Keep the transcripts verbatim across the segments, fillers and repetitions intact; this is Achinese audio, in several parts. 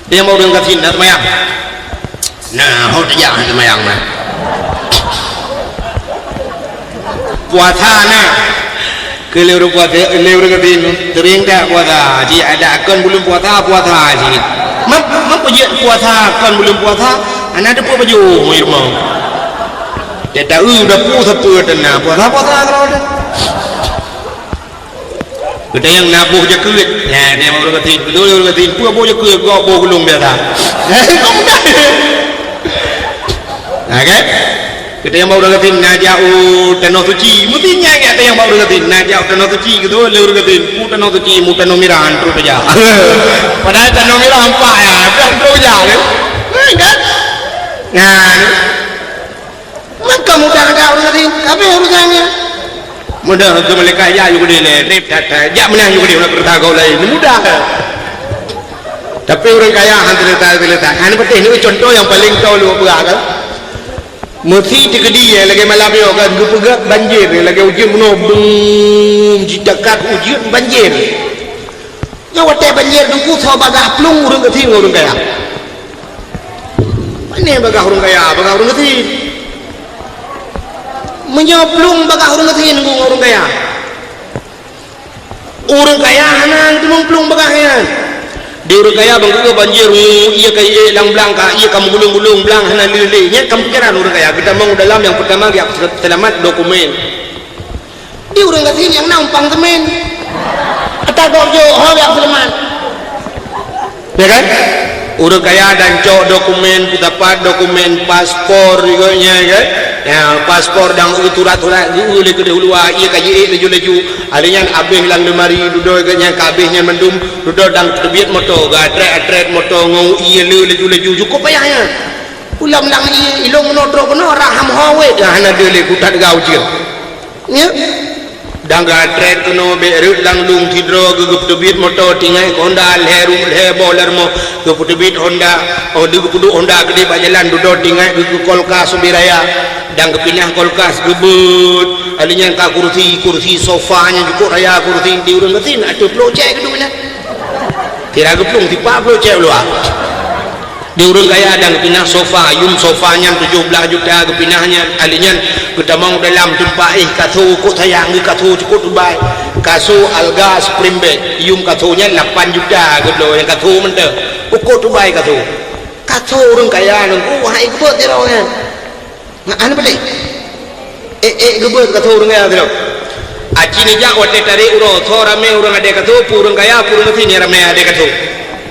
Nyang bak ureuëng gasien na seumayang. Nah, ho tajak seumayang na. Puasa na. Keu lé ureuëng puasa, lé ureuëng gasien, teuring that puasa. Cit ada kon buleuen puasa, puasa cit. Map, map jeuet puasa kon buleuen puasa, hana teupeu baju di rumoh. Dia tahu dah puasa, puasa na, puasa, puasa kalau ada. Geutanyoe na boh jakeuet. Nyan, teurimong ureuëng gasien. Beutôi ureuëng gasien. Peue boh jakeuet? Gob boh gulong biasa. Nah, kan? Geutanyoe bak ureuëng gasien na jak u Tanoh Suci. Meusti nyan, nyan teurimong bak ureuëng gasien. Na jak u Tanoh Suci, geutanyoe lé ureuëng gasien. Mu Tanoh Suci, mu Tanoh Mirah, trok tajak. Padahai Tanoh Mirah empat ya. Tapi trok jak, kan? Kan? Nah, maka mudah ada ureuëng laén, tapi urusan nyan. Mudah tu malaikat ya yuk deh, rep that, that. Jak meunan yuk deh, nak kereta kau lain. Mudah. Tapi ureuëng kaya han terletak, terletak. Kan betul ni contoh yang paling tahu lu berat kan. Meusi teukeudi ya, lagi malam yo kan, geupeugah banjir, lagi ujeuen meunoe, bum, jidakat ujeuen banjir. Nyoe watée banjir teungku, soe bagah plueng ureuëng gasien ngon ureuëng kaya. Pane bagah ureuëng kaya, bagah ureuëng gasien. Meunyoe plueng bagah ureuëng gasien ngon ureuëng kaya. Ureuëng kaya hana teumeung plueng bagah nyan. Di ureuëng kaya bang geupeugah banjir, ié ka ié lam blang ka, ié ka meugulong-gulong blang hana lé-lé. Nyan ka pikiran ureuëng kaya. Geutamong dalam nyang peutama geujak seulamat dokumen. Di ureuëng gasien nyang na umpang seumén. Ata gob jok, ho jak seulamat. Ya kan? Ureuëng kaya dan cok dokumen, peutapat dokumen, paspor, juga nya, kan? Ya, paspor dan surat-surat, geu lé keudeh luwa, ié ka jiék laju-laju. Hari nyan abéh lam lemari, dudoe geuh nyan ka abéh nyan mandum, dudoe dan teubiet moto, geuatrét-atrét moto ngon ié le laju-laju, cukup payah nyan. Ulam lang ié, ilong meunoe trok keunoe, raham ho wét, hana deuh lé kutat gau cit. Nya. Dan geuatrét keunoe bék reuet lam lông sidroe geuh, geupeuteubiet moto tinggai keu honda lhée ru-, lhée boh lam rumoh, geupeuteubiet honda, oh, geupeudok honda keudeh bak jalan dudoe tinggai geuh keu kulkas ubé raya, dan geupinah kulkas geubeuet. Alèh nyan ka kursi, kursi sofa nyang cukôp raya kursi di ureuëng gasien ateueh ploh cék geuduek nyan. Sira geuplueng sipa ploh cék luwa. Di ureuëng kaya dan geupinah sofa, yum sofa nyan tujoh blaih juta geupinah nyan, alèh nyan geutamong dalam teumpat éh kasô, kok sayang geuh kasô cukôp Dubai. Kasô alga spring bed, yum kasô nyan lapan juta geubloe nyang kasô mantong. Cukôp Dubai kasô. Kasô ureuëng kaya nungku wahai geubeuet sidroe nyan. Ngan patéh. Ék-ék geubeuet kasô ureuëng kaya sidroe. Aci neujak watée tarek uroe, soe ramé ureuëng adé kasô, peue ureuëng kaya, peue ureuëng gasien nyang ramé adé kasô.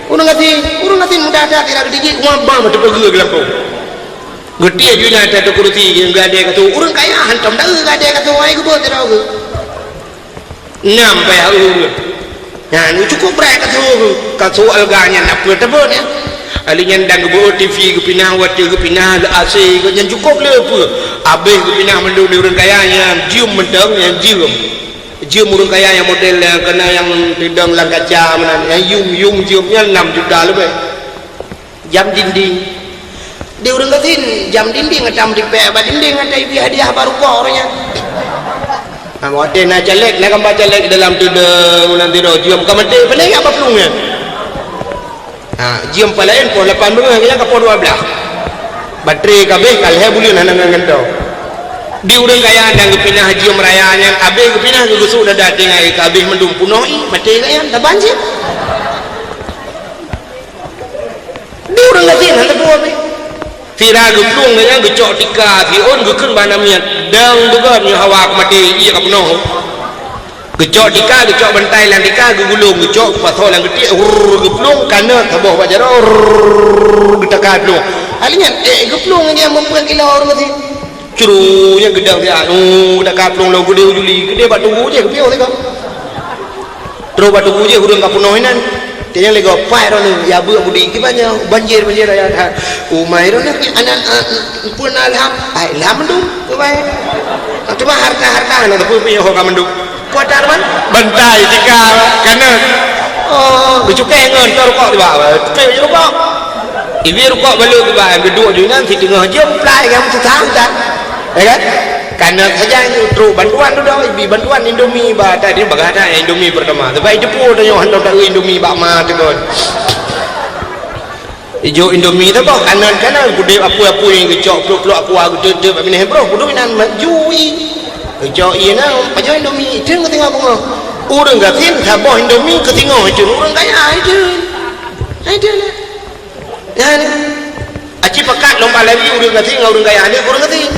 Ureuëng gasien, ureuëng gasien mudah that, sira geutijik, uang bam teupeugeuh geulampôh. Geutiek ju nyan ateueh kursi, geuadé kasô. Ureuëng kaya hantom deuh geuadé kasô, hai geubeuet sidroe geuh. Nam payah ureuëng. Nyan cukôp brat kasô, kasô alga nyan na peue teubeuet nyan. Alèh nyan dan geubeuet TV geupinah, watèe geupinah le AC geuh nyan cukôp le peue. Abéh geupinah mandum lé ureuëng kaya nyan jeuem mantong nyan jeuem. Jeuem ureuëng kaya nyang model nyang keunan nyang teudong lam kaca meunan, nyang yum-yum jeuem nyan nam juta leubeh. Jam dinding. Di ureuëng gasien, jam dinding ata meutipék bak dinding ata ibi hadiah bak rukok ureuëng nyan. Nah, watèe na caleg, na gambar caleg dalam teudong nan sidroe jeuem ka maté, pane jak bak plueng nyan. Ha, jeuem palaén poh lapan beungoh, nyan ka poh dua blaih. Baterai ka abéh, ka lhée buleuen hana ngon gantoe. Di ureuëng kaya nyang geupinah jeuem raya nyan, abéh geupinah geugusuk dada tinggai ka abéh mandum punoh ié, maté geuh nyan, taban cit. Di ureuëng gasien hana teupeu abéh. Sira geuplueng nyan geucok tika siôn geukheun bak aneuk miet, dang beugöt nyoe hawa keumaté ié ka peunoh. Geucok tika, geucok bantai lam tika, geugulong, geucok pasoe lam geutiek, rrrr, geuplueng, kanöt saboh bak jaroe, rrrr, geutaka plueng. Alèh nyan, ék geuplueng nyan meupeuet ilèe ureuëng gasien. Curu nyan geudang siat, oh, dak ka plueng lom geudeh u juli, geudeh bak tugu jih, geupiôh sigoe. Trok bak tugu jih ureuëng ka peunoh inan. Tanyong lé gob, "Pai droeneuh, ya beuet budi kiban nyoe, banjir, banjir raya that." "Umai droeneuh, aneuk, eh, peue na ilham?" "Ai, ilham mandum, umai. Teuma harta-harta na teupeu piôh ka mandum." Kuat that, Teungku? Bantai, tika, kanöt. Oh, geucukéh ngon, tôh rukok tiba. Cukéh bak rukok. Ibi rukok balot tiba, geuduek ju inan, siteungoh jeuem, plai, nyang susah, susah. Ya kan? Kanöt saja, trok bantuan tu dah, ibi bantuan Indomie ba, tadi bagah dah Indomie pertama. Sebab itu pun tanyong hantom tak Indomie bak ma tu kan. Ijok Indomie tu boh, kanan-kanan, gudeb apui-apui, geucok pluek-pluek aqua, geuteuteup, abéh nyan broh, kudu inan jui. Geucok ié na, pajoh Indomie, itu geutinggai beungoh. Ureuëng gasien saboh Indomie keu singoh itu, ureuëng kaya itu. Itu lah. Nyan, aci pakat lomba lari ureuëng gasien ngon ureuëng kaya, ni ureuëng gasien.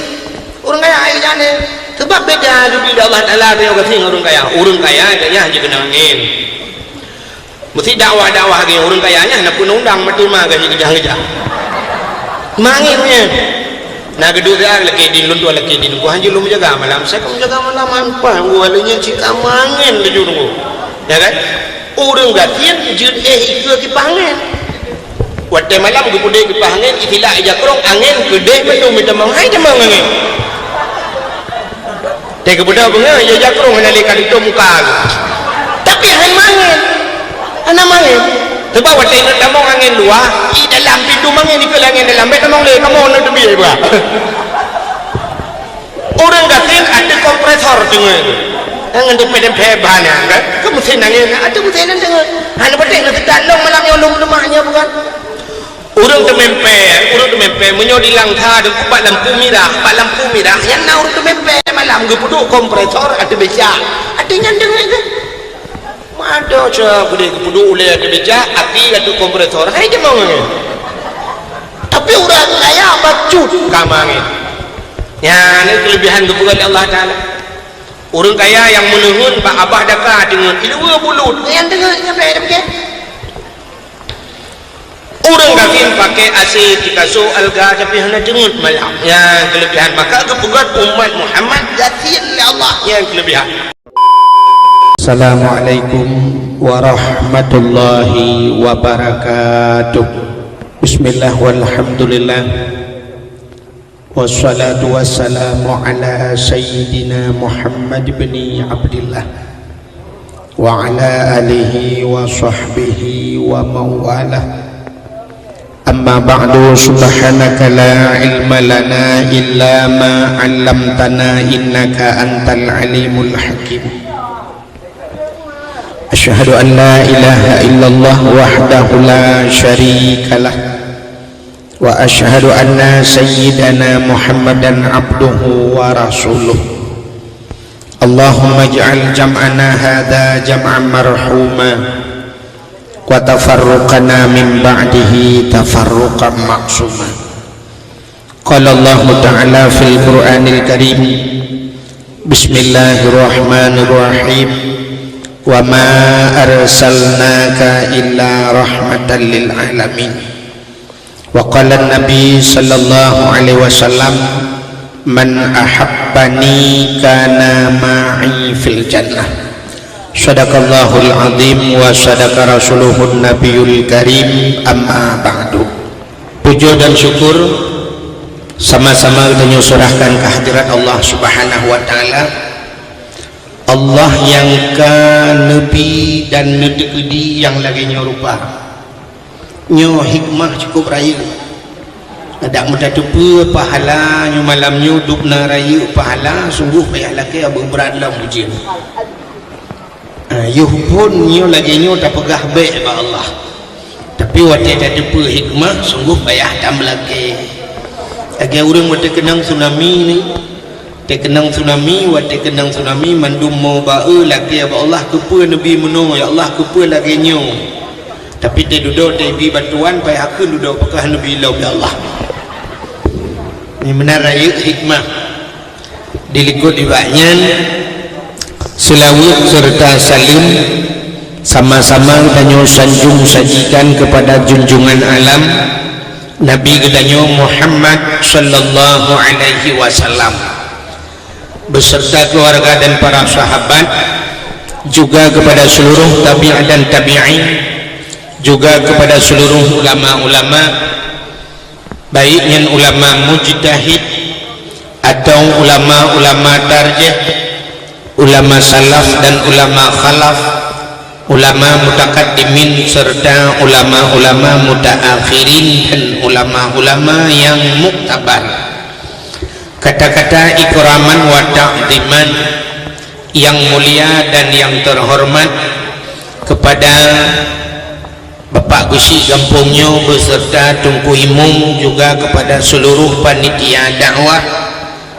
Ureuëng kaya, ai jane. Sebab beda dudoe di Allah Taala, ureuëng gasien ngon ureuëng kaya. Ureuëng kaya, gobnyan hana keunong angén. Meusti dakwah-dakwah lagée ureuëng kaya nyan, na peuundang maté ma gaji keujah-keujah. Mangén nyan. Na geuduek dia lakée din lôn tuan lakée din, ku hanjeuet lôn meujaga malam. Saya ka meujaga malam, han paih, gua lé nyan cit ka mangén laju nunggu. Ya kan? Ureuëng gasien jeuet éh ikeue kipah angén. Watée malam geupeudeh kipah angén, itilak ija krong, angén keudeh mandum itamong, hai tamong angén. Teukeubeudoh beungoh, ya jakrong hana lé ka tutup muka geuh. Tapi hana mangén. Hana mangén. Sebab watée inong tamong angén luwa, di dalam pintu mangén, dikeue angén dalam, bèk tamong lé, kamoe na teubiet bah. Ureuëng gasien ada kompresor teungoh tu. Jangan dipedem-pedem bahan nyan, kan? Ke mesin angén, ada mesin nyan teungoh. Hana beuteh na seutan long malam nyoe lom leumah nyoe bukan? Ureuëng teumeumpèe, ureuëng teumeumpèe, meunyoe di Langsa deungon bak lampu mirah, bak lampu mirah, nyan na ureuëng teumeumpèe malam geupeuduek kompresor ateueh becak. Ateueh nyan deungoe keuh. Mado cok geudeh geupeuduek ulèe ateueh becak, api ateueh kompresor. Hai deungoe nyan. Tapi ureuëng kaya bacut ka mangén. Nyan keulebihan geupeugah lé Allah Taala. Ureuëng kaya nyang meuneuheun bak abah daka deungon ileue bulut. Nyan deungoe nyan bèk. Ureuëng gasien pakai A C, tikaso, alga, tapi hana teungeut malam. Nyan keulebihan, maka geupeugöt umat Muhammad gasien lé Allah. Nyan keulebihan. Assalamualaikum warahmatullahi wabarakatuh. Bismillah walhamdulillah. Wassalatu wassalamu ala sayyidina Muhammad bin Abdillah wa ala alihi wa sahbihi wa mawalah. Amma ba'du, subhanaka la ilma lana illa ma 'allamtana innaka antal alimul hakim. Asyhadu an la ilaha illallah wahdahu la syarikalah. Wa asyhadu anna sayyidana Muhammadan abduhu wa rasuluh. Allahumma ij'al jam'ana hadza jam'an marhuma, wa tafarruqana min ba'dihi tafarruqan ma'suma. Qala Allahu ta'ala fil Qur'anil Karim, bismillahirrahmanirrahim, wa ma arsalnaka illa rahmatan lil alamin. Wa qala Nabi sallallahu alaihi wasallam, "Man ahabbani kana ma'i fil jannah." Sadaqallahul azim wa sadaqa rasuluhun nabiyul karim, amma ba'du. Puja dan syukur sama-sama geutanyoe surahkan keuhadirat Allah Subhanahu wa Ta'ala. Allah nyang ka neubi dan neuteukeudi nyang lagée nyoe rupa. Nyoe hikmah cukup rayeuk. Adak meutateupeue pahala nyoe malam nyoe dubna rayeuk pahala, sunggoh payah lakée abu brat lom ujeuen. Ah, yoh phon nyoe lagée nyoe tapeugah bék bak Allah. Tapi watée tateupeue hikmah, sunggoh payah tameulakée. Lagée ureuëng watée keunong tsunami ni, watée keunong tsunami, watée keunong tsunami, mandum mo ba-e lakée bak Allah, keupeue neubi meunoe, ya Allah, keupeue lagée nyoe. Tapi teududoe teubi bantuan, payah kheun dudoe peugah neubi lom, ya Allah. Ni meunan rayeuk hikmah. Dilikot nibak nyan, seulaweuet seureuta saleuem sama-sama geutanyoe sanjong sajikan keupada junjungan alam, Nabi geutanyoe Muhammad sallallahu alaihi wasallam, beserta keluarga dan para sahabat, juga kepada seluruh tabi'in dan tabi'in, juga kepada seluruh ulama-ulama, baik nyan ulama mujtahid atau ulama-ulama tarjih, ulama salaf dan ulama khalaf, ulama mutakaddimin serta ulama-ulama mutaakhirin dan ulama-ulama yang muktabar. Kata-kata ikraman wa ta'ziman yang mulia dan yang terhormat kepada Bapak Geuchik gampông nyoe beserta Teungku Imum, juga kepada seluruh panitia dakwah,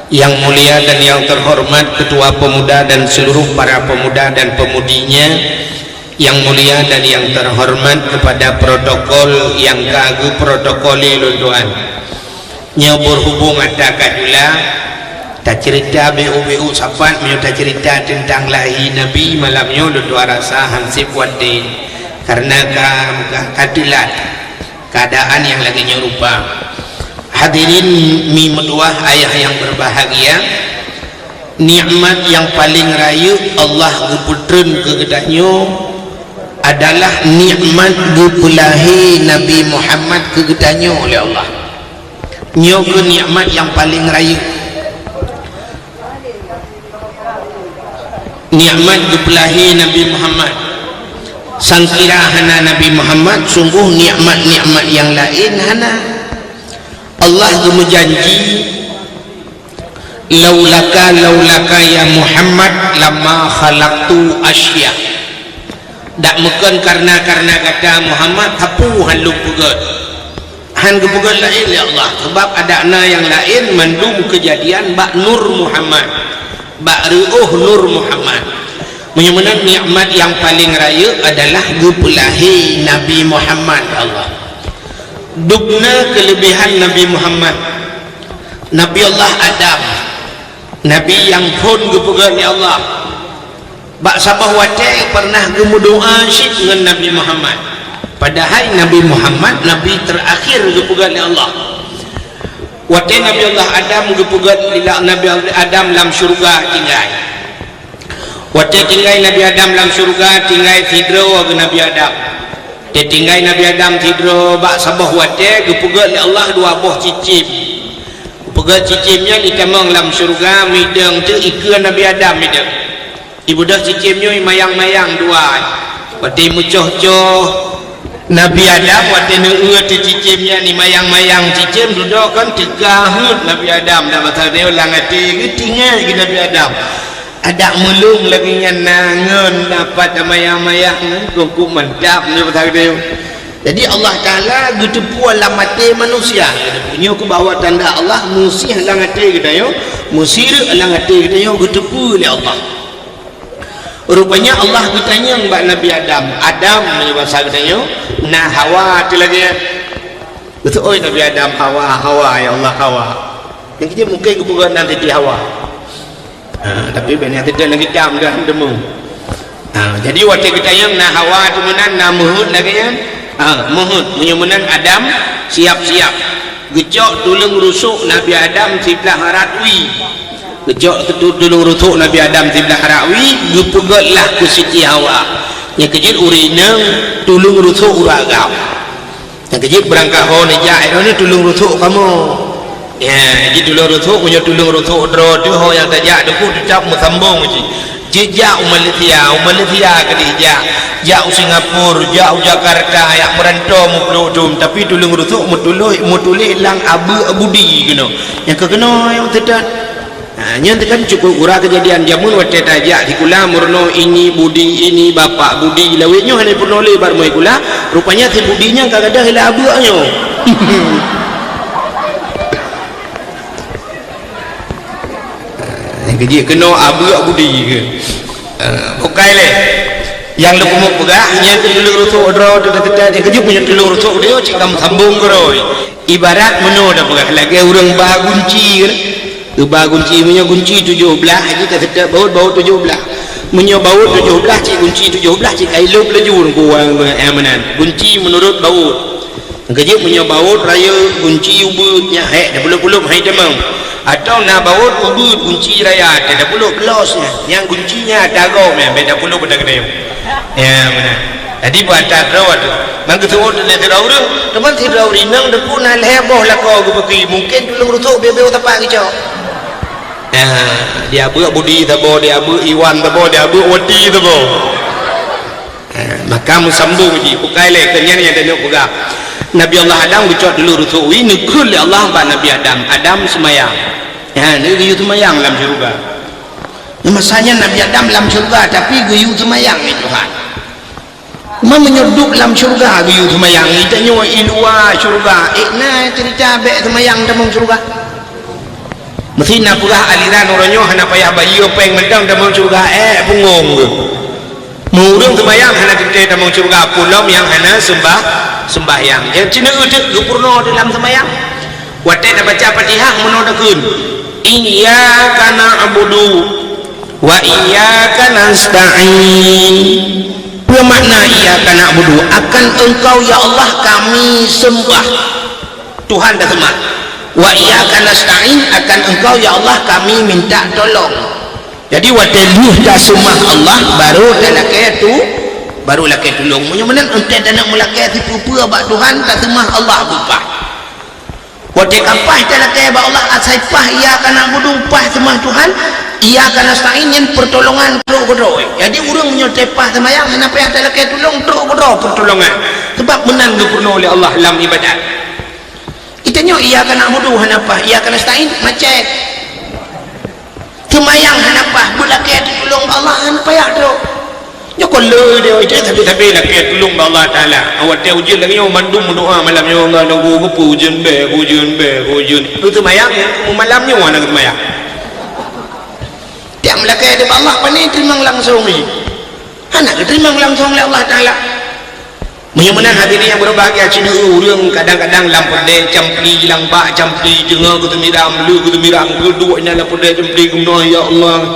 yang mulia dan yang terhormat Ketua Pemuda dan seluruh para pemuda dan pemudinya, yang mulia dan yang terhormat kepada protokol nyang ka geuprotokoli lôn tuan. Nyoe berhubung atra ka jula, taceurita beu-beu sapat, meunyoe taceurita teuntang lahé Nabi malam nyoe, lôn tuan rasa han sép watée, karna ka, ka, ka teulat keuadaan nyang lagée nyoe rupa. Hadirin mi meutuwah ayah nyang berbahagia, nikmat nyang paleng rayeuk Allah geupeutreun keu geutanyoe adalah nikmat geupeulahé Nabi Muhammad keu geutanyoe lé Allah. Nyoe kheueh nikmat nyang paleng rayeuk. Nikmat geupeulahé Nabi Muhammad. Sangkira hana Nabi Muhammad, sunggoh nikmat-nikmat nyang laén hana. Allah geumeujanji, "Laulaka, laulaka ya Muhammad, lama khalaqtu asya." Dak meukon karna-karna gata Muhammad, sapeue han lôn peugét. Han geupeugét laén lé Allah, sabab adak na nyang laén mandum keujadian bak Nur Muhammad, bak reuôh Nur Muhammad. Meunyoe meunan nikmat nyang paleng rayeuk adalah geupeulahé Nabi Muhammad lé Allah. Dubna keuleubehan Nabi Muhammad. Nabi Allah Adam, Nabi nyang phon geupeugét lé Allah. Bak saboh watée pernah geumeudoá cit ngon Nabi Muhammad. Padahai Nabi Muhammad Nabi teurakhir geupeugét lé Allah. Watée Nabi Allah Adam geupeugét lé Nabi Adam lam syeuruga tinggai. Watée tinggai Nabi Adam lam syeuruga, tinggai sidroe geuh Nabi Adam. Teutinggai Nabi Adam sidroe, bak saboh watée geupeugét lé Allah dua boh cicém. Geupeugét cicém nyan jitamong lam syeuruga, midong teuk ikeue Nabi Adam midong. Ibeudôh cicém nyoe imayang-mayang dua. Watée meucoh-coh Nabi Adam, watée neueu teuh cicém nyan imayang-mayang cicém, dudoe kon teuka heuet Nabi Adam, dan masa nyoe lam até geutinggai geuh Nabi Adam. Adak meulông lagée nyan na ngon dapat tamayang-mayang, kok mantap nyoe basa geutanyoe. Jadi Allah Taala geuteupeue lam até manusia. Nyoe keuh bahwa tanda Allah meusih lam até geutanyoe, meusirek lam até geutanyoe geuteupeue lé Allah. Rupanya Allah geutanyong bak Nabi Adam, "Adam," nyoe basa geutanyoe, "na Hawa teuh lagée?" Geuseuôt Nabi Adam, "Hawa, Hawa, ya Allah, Hawa." Nyang keujieb mungken geupeugah nan Siti Hawa. Ha, tapi bèk nyang teudeungoe lagèe cam dah teumé. Ha, jadi watèe geutanyong na Hawa teumeunan na meuheuet lagèe nyan. Ha, meuheuet. Meunyoe meunan Adam siap-siap. Geucok tuleueng rusok Nabi Adam siblah rot wie. Geucok tu-, tuleueng rusok Nabi Adam siblah rot wie, geupeugöt lah keu Siti Hawa. Nyang keujeuet ureueng inong tuleueng rusok ureueng agam. Nyang keujeuet beurangkat ho neujak, eh, droeneuh tuleueng rusok kamoe. Ya, jadi tuleueng rusok, meunyoe tuleueng rusok droe teuh ho nyang tajak, teupeu teutap meusambong cit. Jeuet jak u Malaysia, u Malaysia keudéh jak. Jak u Singapura, jak u Jakarta, jak meuranto meupluek dum, tapi tuleueng rusok meutuléh, meutuléh lam abeuek budi keunoe. Nyang keu keunoe nyang teutat. Ha, nyan teuh kan cukup gura keujadian jameun watèe tajak sikula meurunoe ini budi, ini bapak budi, lawét nyoe hana peurunoe lé bak rumoh sikula, rupanya si budi nyan ka gadôh lam abeuek nyoe. Nyang keujeuet keunoe abeuek budi keuh. Ha, bukai lé. Nyang lôn peugah, nyan keuh tuleueng rusok droe teuh teuh, nyang keujeuet meunyoe tuleueng rusok droe cit ka meusambong keudroe. Ibarat meunoe tapeugah, lagèe ureueng ba gunci keuh. Geuba gunci, meunyoe gunci tujoh blah, jih ka seutôt baut, baut tujoh blah. Meunyoe baut tujoh blah, cit gunci tujoh blah, cit ka ilôb laju ureueng kuwang, eh, meunan. Gunci meunurot baut. Keujeuet meunyoe baut rayeuk, gunci ubeut, nyan hék, tapeulob-peulob hai teumong. Atawa na baut ubeut, gunci raya, tapeulob los nyan. Nyang gunci nyan tagoe nyan, bèk tapeulob ata keudéh. Ya, meunan. Jadi, bak atra droe teuh. Ban geuseuôt lé sidroe ureueng, teuma sidroe ureueng inong teupeu na lhèe boh lakoe geupeuki, mungken tuleueng rusok beu-beu tapak geucok. Nah, di abeuek budi saboh, di abeuek iwan saboh, di abeuek wati saboh. Nah, maka meusambong jih, bukai lé, keu nyan nyang tanyoe peugah. Nabi Allah Adam geucok tuleueng rusok wie, neukheun lé Allah bak Nabi Adam, "Adam seumayang." Nah, geuyue seumayang lam syeuruga. Masa nyan Nabi Adam lam syeuruga, tapi geuyue seumayang lé Tuhan. Man meunyoe duek lam syeuruga geuyue seumayang, geutanyoe i luwa syeuruga, ék na ceurita bék seumayang tamong syeuruga? Meusti na peugah aliran uroe nyoe hana payah bayeue péng mantong tamong syeuruga, ék punggong geuh. Meu ureuëng seumayang hana teuntée tamong syeuruga, peue lom nyang hana seumbah, seumbahyang. Nyang ceuneuk teuk geupeurunoe di lam seumayang. Watée tabaca Fatihah meunoe takheun, "Iyyaka na'budu wa iyyaka nasta'in." Peue makna iyyaka na'budu? Akan Engkau, ya Allah, kami seumbah. Tuhan taseumah. Wa iyyaka nasta'in, akan Engkau, ya Allah, kami minta tolong. Jadi, watée lheueh taseumah Allah, baru talakée tu, baru lakée tulông. Meunyoe meunan, entée taneuk meulakée sipeue-peue bak Tuhan, taseumah Allah beupah. Watée ka paih talakée bak Allah, asai paih iyyaka na'budu, paih seumah Tuhan, iyyaka nasta'in nyan peurtolongan trok keudroe. Jadi, ureuëng meunyoe teupaih seumayang, hana payah talakée tulông, trok keudroe peurtolongan. Sabab meunan geupeurunoe lé Allah lam iébadat. Geutanyoe iyyaka na'budu hana paih, iyyaka nasta'in macet. Seumayang hana paih, beulakée tulông bak Allah hana payah trok. Nyoe kon le dia, dia tapi-tapi lakée tulông bak Allah Taala. Awak teu ujeuen lagée nyoe mandum meudoa malam nyoe, "Allah, nunggu geupeu ujeuen bée, ujeuen bée, ujeuen." Tu seumayang, malam nyoe hana seumayang. Tiap meulakée di bak Allah, pane teurimong langsong ni. Hana geuteurimong langsong lé Allah Taala. Meunyoe meunan hadirin nyang berbahagia, cit ureuëng kadang-kadang lam peureudée campli, lam bak campli, teungoh geuteumira, meuleuh geuteumira, geuduek nyan lam peureudée campli, geumoe, "Ya Allah,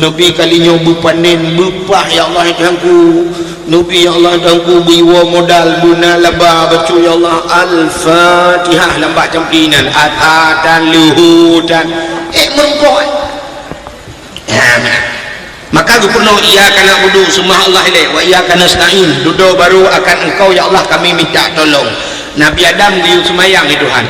neubi kali nyoe beupanen, beupah, ya Allah, ya Tuhanku. Neubi, ya Allah, ya Tuhanku, beuiwoe modal, beuna laba, bacut, ya Allah." Al-Fatihah lam bak campli nyan, ata tan, leuhu tan. Eh, meurumpok, eh. Ha, meunan. Maka geupeurunoe, "Iyyaka na'budu," seumah Allah ilée, "wa iyyaka nasta'in," dudoe barô akan Engkau, ya Allah, kami minta tolong. Nabi Adam geuyue seumayang, "Ya Tuhan."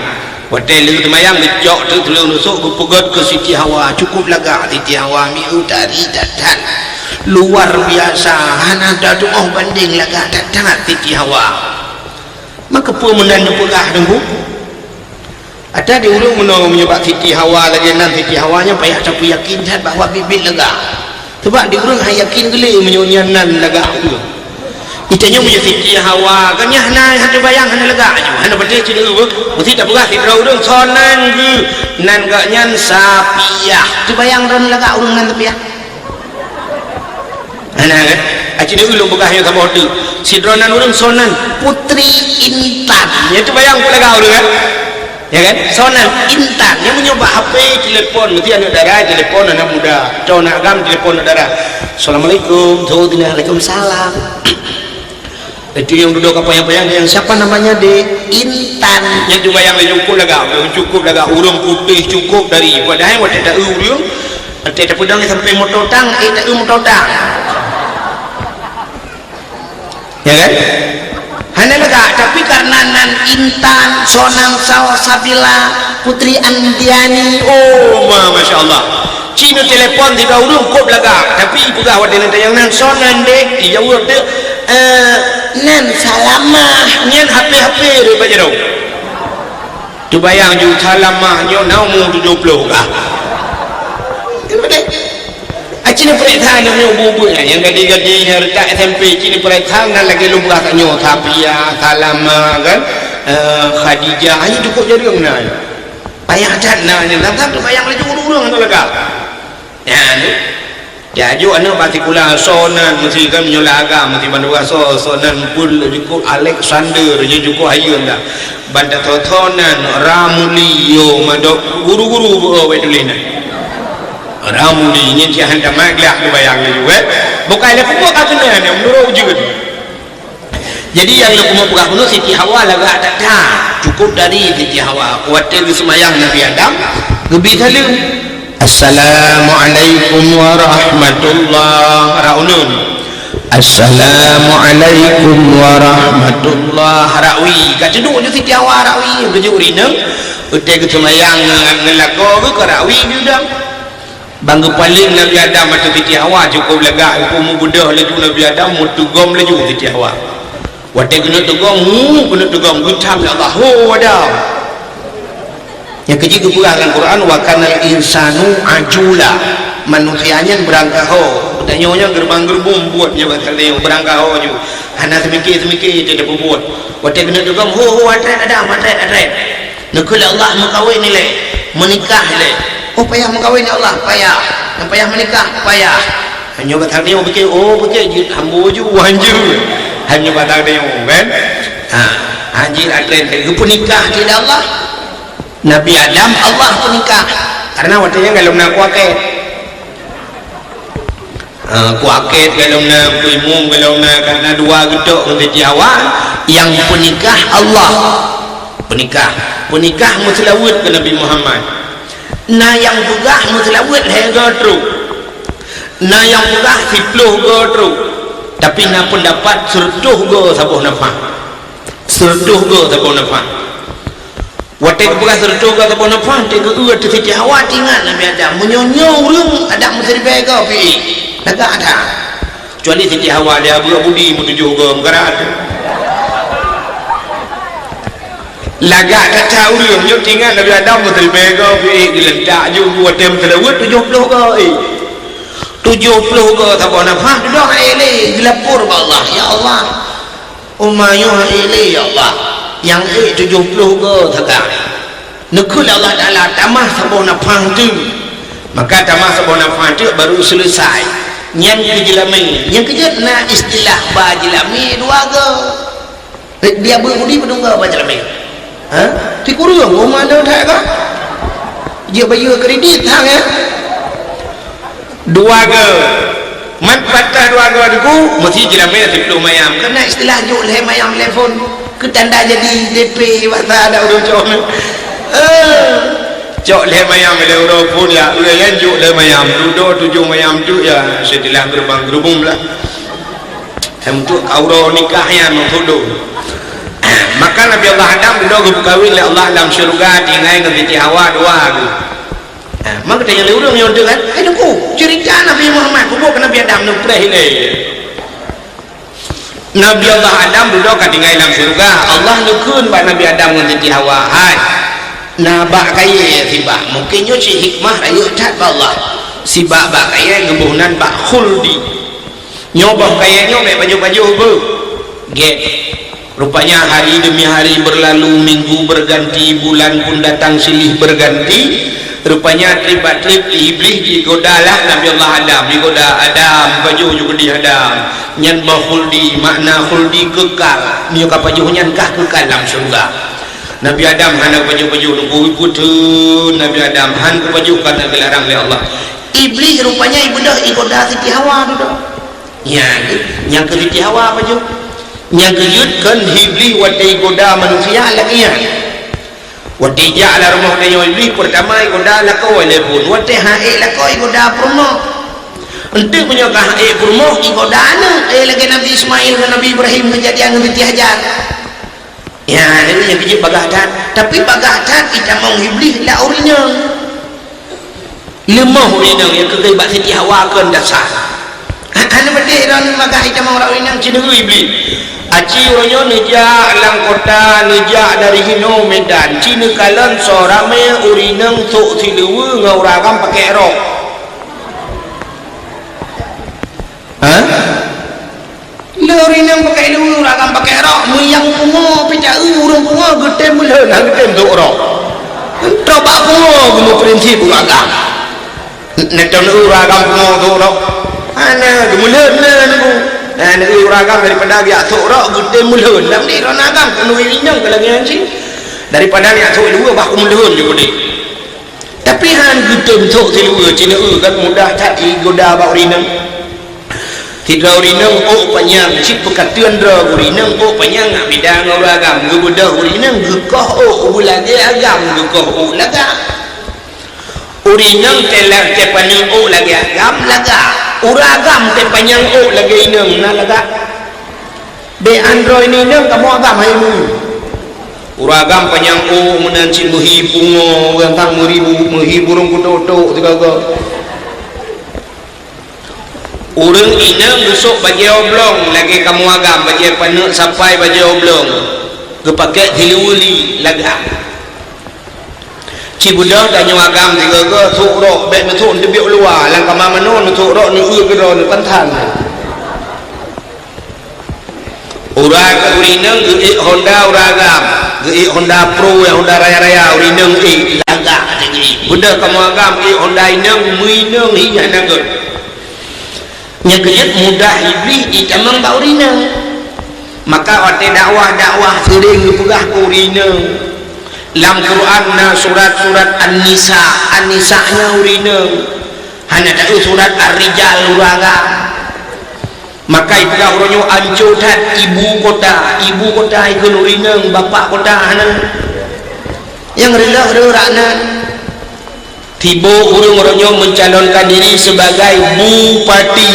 Watée lheueh seumayang, geucok teuk tuleueng rusok, geupeugét keu Siti Hawa, cukup lagak Siti Hawa, miseue tari that-that. Luar biasa, hana tatuoh bandeng lagak that-that Siti Hawa. Maka peue meunan neupeugah Teungku? Ata di ureuëng meunoe meunyoe bak Siti Hawa lagée nan, Siti Hawa nyan payah tapeuyakin that bahwa biet-biet lagak. Sabab di ureuëng hai yakin geulée meunyoe nyan nan lagak ureuëng. Geutanyoe meunyoe Siti Hawa, kan nyan hana, hana teubayang, hana lagak aju, hana patéh cit ureuëng. Meusti tapeugah sidroe ureuëng, "Soe nan geuh?" "Nan geuh nyan Sapiah." Teubayang droe lagak ureuëng nan Sapiah? Hana kan? Aci nyoe ulôn peugah nyang saboh teuk. Sidroe nan ureuëng soe nan Putri Intan. Nyan teubayang peue lagak ureuëng kan? Ya kan? Soe nan Intan. Nyang meunyoe bak H P telepon, meusti aneuk dara telepon aneuk muda. Cok aneuk agam telepon aneuk dara. "Assalamualaikum." "Waalaikumsalam." Itu nyang dudoe ka panyang-panyang, "Yang siapa namanya, Dek?" "Intan." Nyan teubayang laju cukup lagak, cukup lagak ureuëng putéh, cukup dari. Padahai watée ta-eu ureuëng, watée tapeudong sampai moto tang, eh, ta-eu moto tang. Ya kan? Hana lagak, tapi karena nan Intan, soe nan Salsabila, Putri Andiani. Oh, ma-, masya Allah. Cit neutelepon sidroe ureuëng kôb lagak, tapi peugah watée neutanyong, "Nan soe nan, Dek?" Ijaweueb teuk, "Eh, nan Salamah." Nyan H P-H P reuba jaroe. Teubayang ju Salamah nyoe na umu tujoh ploh kah. Kenapa deh? Aci neupeuriksa aneuk nyoe bu-bu nyan, nyang gadih-gadih nyang reutak S M P, cit neupeuriksa nan lagée lôn peugah tanyoe, Safiah, Salamah kan, eh, Khadijah, hanya cukup jareung na. Payah that na nyan, lam-lam teubayang laju ureuëng-ureuëng tu lagak. Nyan, ya, aju aneuk bak sikula, soe nan meusti kan meunyoe lam agam meusti bandua soe, soe nan pun jukuk Alexander, jukuk hayeun dah. Ban tathon-thon nan Ramuli, yo madok guru-guru beu wai tuléh nan. Ramuli nyan cit han tamat gleh teubayang laju, eh. Bukai lé pupuk ka keunan nyang meunurot ujeuen. Jadi, nyang lôn keumeung peugah bunoe, Siti Hawa lagak that-that. Cukup dari Siti Hawa. Watée geuseumayang Nabi Adam, geubi saleuem. "Assalamualaikum warahmatullah." Rap uneun. "Assalamualaikum warahmatullah." Rap wie. Ka ceuduek ju Siti Hawa rap wie. Geujok rineueng. Watée geuseumayang ngon, ngon lakoe geuh ka rap wie di udang. Ban geupaleng Nabi Adam ateueh Siti Hawa, cukup lagak, geupeumu beudôh laju Nabi Adam, meuteugom laju Siti Hawa. Watée keuneuk teugom, hu, keuneuk teugom, geutham lé Allah, "Ho, Adam!" Nyang keujeuet geupeugah lam Quran, "Wa kanal insanu ajula." Manusia nyan beurangkaho, tanyoe nyan geureubang-geureubong buet nyoe, beurangkaho nyoe. Hana seumike-seumike teuh tapeubuet. Watèe keuneuk teugom, "Ho, ho, atrét Adam, atrét, atrét." Neukheun lé Allah meukawen ilèe, meunikah ilèe. Oh, payah meukawen ya Allah, payah. Nyang payah meunikah, payah. Nyoe ka tanyoe pike, oh, pike jeuet hamba ju, wan ju. Nyoe ka tanyoe, kan? Ha, ha, jeuet atrét geupeunikah lé Allah. Nabi Adam Allah peunikah. Karena watèe nyan golom na kuakét. Ha, kuakét golom na, peue imum golom na, karena dua geutok ngon Siti Hawa, nyang peunikah Allah. Peunikah. Peunikah meuseulaweuet keu Nabi Muhammad. Na nyang peugah meuseulaweuet lhèe goe trok. Na nyang peugah siplôh goe trok. Tapi na peundapat seureutôh goe saboh nafah. Seureutôh goe saboh nafah. Watèe geupeugah seureutôh goe saboh nafah, watèe geu-eu ateueh Siti Hawa, teuingat Nabi Adam, meunyoe nyoe ureueng, Adam meusiribèe goe pih, lagak that. Kecuali Siti Hawa, dia beureuek budi meutujoh goe meukarat. Lagak that ureueng, nyoe teuingat Nabi Adam meusiribèe goe pih, geulentak ju watèe meuseulaweuet tujoh plôh goe. Tujoh plôh goe saboh nafah, dudoe han ék lé, geulapor bak Allah, "Ya Allah, Umayoe han ék lé, ya Allah, nyang ék tujoh plôh goe sagai." Neukheun lé Allah Taala, "Tamah saboh nafah teuk." Maka tamah saboh nafah teuk baru seuleusai. Nyan keu jeulamé. Nyang keujeuet na istilah ba jeulamé dua goe. Eh, dia beureuek budi padum goe ba jeulamé. Ha? Sikureueng, oh, mandum that goe. Jeuet bayeue kredit, hang, ya? Dua goe. Man patah dua goe teungku, meusti jeulamé siplôh mayam. Karena istilah jok lhèe mayam lé phôn. Keu tanda jadi D P bahasa adat ureueng cok. Eh, cok lhèe mayam lé ureueng phôn ya, ureueng nyan jok lhèe mayam. Dudoe tujoh mayam tu ya, istilah geurubang-geurubong lah. Untuk ka uroe nikah nyan meutudoh. Maka Nabi Allah Adam dudoe geupeukawen lé Allah lam syeuruga tinggai ngon Siti Hawa dua goe. Ha, maka tanya lé ureueng nyoe kan, "Hai teungku, ceurita Nabi Muhammad peubuet keu Nabi Adam neupreh ilèe?" Nabi Allah Adam dudoe ka tinggai lam syeuruga, Allah neukheun bak Nabi Adam ngon Siti Hawa, "Hai, na bak kayèe sibak." Mungken nyoe cit hikmah rayeuk that bak Allah. Sibak bak kayèe geuboh nan bak khuldi. Nyoe boh kayèe nyoe bèk pajoh-pajoh beuh. Gèt. Rupanya hari demi hari berlalu, minggu berganti, bulan pun datang silih berganti. Rupanya trép bak trép Iblih jigoda lah Nabi Allah Adam. Jigoda, "Adam, pajoh ju keudéh Adam." Nyan boh khuldi, makna khuldi kekal. Meunyoe ka pajoh nyan kah kekal lam syeuruga. Nabi Adam hana pajoh-pajoh, nunggu putreun Nabi Adam han pajoh karena geularang lé Allah. Iblih rupanya ibeudôh igoda Siti Hawa dudoe. Nyan, nyang keu Siti Hawa pajoh. Nyang keujeuet kon Iblih watèe igoda manusia lagèe nyan. Watèe ijak lam rumoh tanyoe Iblih, peurtama igoda lakoe lé phôn. Watèe han ék lakoe igoda peurumoh. Enteuk meunyoe ka han ék peurumoh, igoda aneuk, eh, lagèe Nabi Ismail ngon Nabi Ibrahim keujadian ngon Siti Hajar. Ya, jadi nyang keujeuet bagaih that. Tapi bagaih that itamong Iblih lam ureueng inong. Leumoh ureueng inong nyang keukai bak Siti Hawa kon dasar. Ha, hana beudeh droeneuh bagaih itamong ureueng inong, ci neueu Iblih. Aci uroe nyoe neujak lam kota, neujak dari hinoe Medan, ci neukalon soe ramé ureueng inong sôk siluweue ngon ureueng agam pakék rok. Ha? Lé ureueng inong pakék luweue, ureueng agam pakék rok, meunyoe pungo pih ta-eu ureueng pungo geutem meulhon, han geutem sôk rok. Trok bak pungo geumeuprinsip ureueng agam. Neutôn eu ureueng agam pungo sôk rok. Hana, geumeulhon na nunggu. Nah, neu ureueng agam daripada geujak sôk rok geutem meulhon. Lam di ureueng agam keuneuk inong keu lagèe nyan cit. Daripada geujak sôk luweue bah keumeulhon ju keudéh. Tapi han geutem sôk siluweue, ci neueu kan mudah that igoda bak ureueng inong. Sidroe ureueng inong ôk panyang, cit peukateuen droe ureueng inong ôk panyang nak bida ngon ureueng agam. Geubeudôh ureueng inong geukoh ôk, beulagèe agam geukoh ôk lagak. Ureueng inong teulah teupaneuk ôk lagèe agam lagak. Ureueng agam teupanyang ôk lagèe inong na lagak. Bèk androe inong kamoe agam hai mu. Ureueng agam panyang ôk meunan cit meuhi pungo, ureueng kang meuri bu-, meuhi burông kutok-tok sigoe-goe. Ureueng inong geusôk bajèe oblong lagèe kamoe agam, bajèe paneuk sapai bajèe oblong. Geupakék siluweue li lagak. Ci beudôh tanyoe agam sigoe-goe, sôk rok, bèk neusôk neuteubiet u luwa, lam kama manoe neusôk rok, neueu keudroe, neupansan. Ureueng ureueng inong geuék Honda ureueng agam, geuék Honda Pro, nyang Honda raya-raya, ureueng inong ék, lagak tinggi. Beudôh kamoe agam ék Honda inong, meu inong hi hana gèt. Nyang keujeuet mudah Iblih jitamong bak ureueng inong. Maka watèe dakwah-dakwah seuring geupeugah keu ureueng inong. Lam Quran na surat-surat An-Nisa, An-Nisa nyan ureueng inong. Hana taeu surat Ar-Rijal ureueng agam. Maka ipeugah uroe nyoe anco that ibu kota, ibu kota ikheun ureueng inong, bapak kota hana. Nyang reuloh reurak na. Tiboh ureueng uroe nyoe mencalonkan diri sebagai bupati.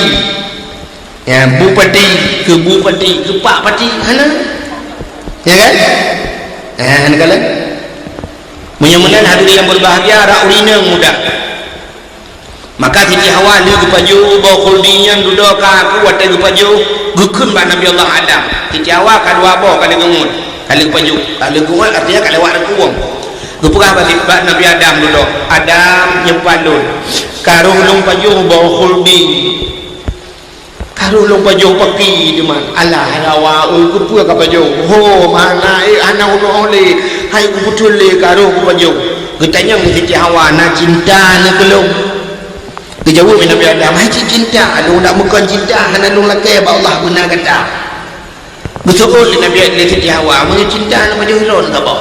Ya, bupati, keu bupati, keu pak pati, hana. Ya kan? Eh, hana kalon. Meunyoe meunan hadirin yang berbahagia, rak ureueng inong muda. Maka Siti Hawa lheueh geupajoh boh khuldi nyan dudoe ka aku watèe geupajoh, geukheun bak Nabi Allah Adam. Siti Hawa ka dua boh ka lheueh geungon, ka lheueh geupajoh, ka lheueh geungon artinya ka lewat reukueng. Geupeugah bak, bak Nabi Adam dudoe, "Adam, nyoe pat lôn, ka roh lôn pajoh boh khuldi." Ka roh lôn pajoh paki teuma. Alah, Hawa, oi, keupeue ka pajoh? Ho, mana, eh, hana unoe lé. Hai, kupeutron lé, ka roh kupajoh. Geutanyong lé Siti Hawa, "Na cinta na keu lôn?" Geujaweueb lé Nabi Adam, "Hai cit cinta, lôn dak meukon cinta, hana lôn lakèe bak Allah beuna gata." Geuseuôt lé Nabi, lé Siti Hawa, "Meunyoe cinta na pajoh ilôn saboh."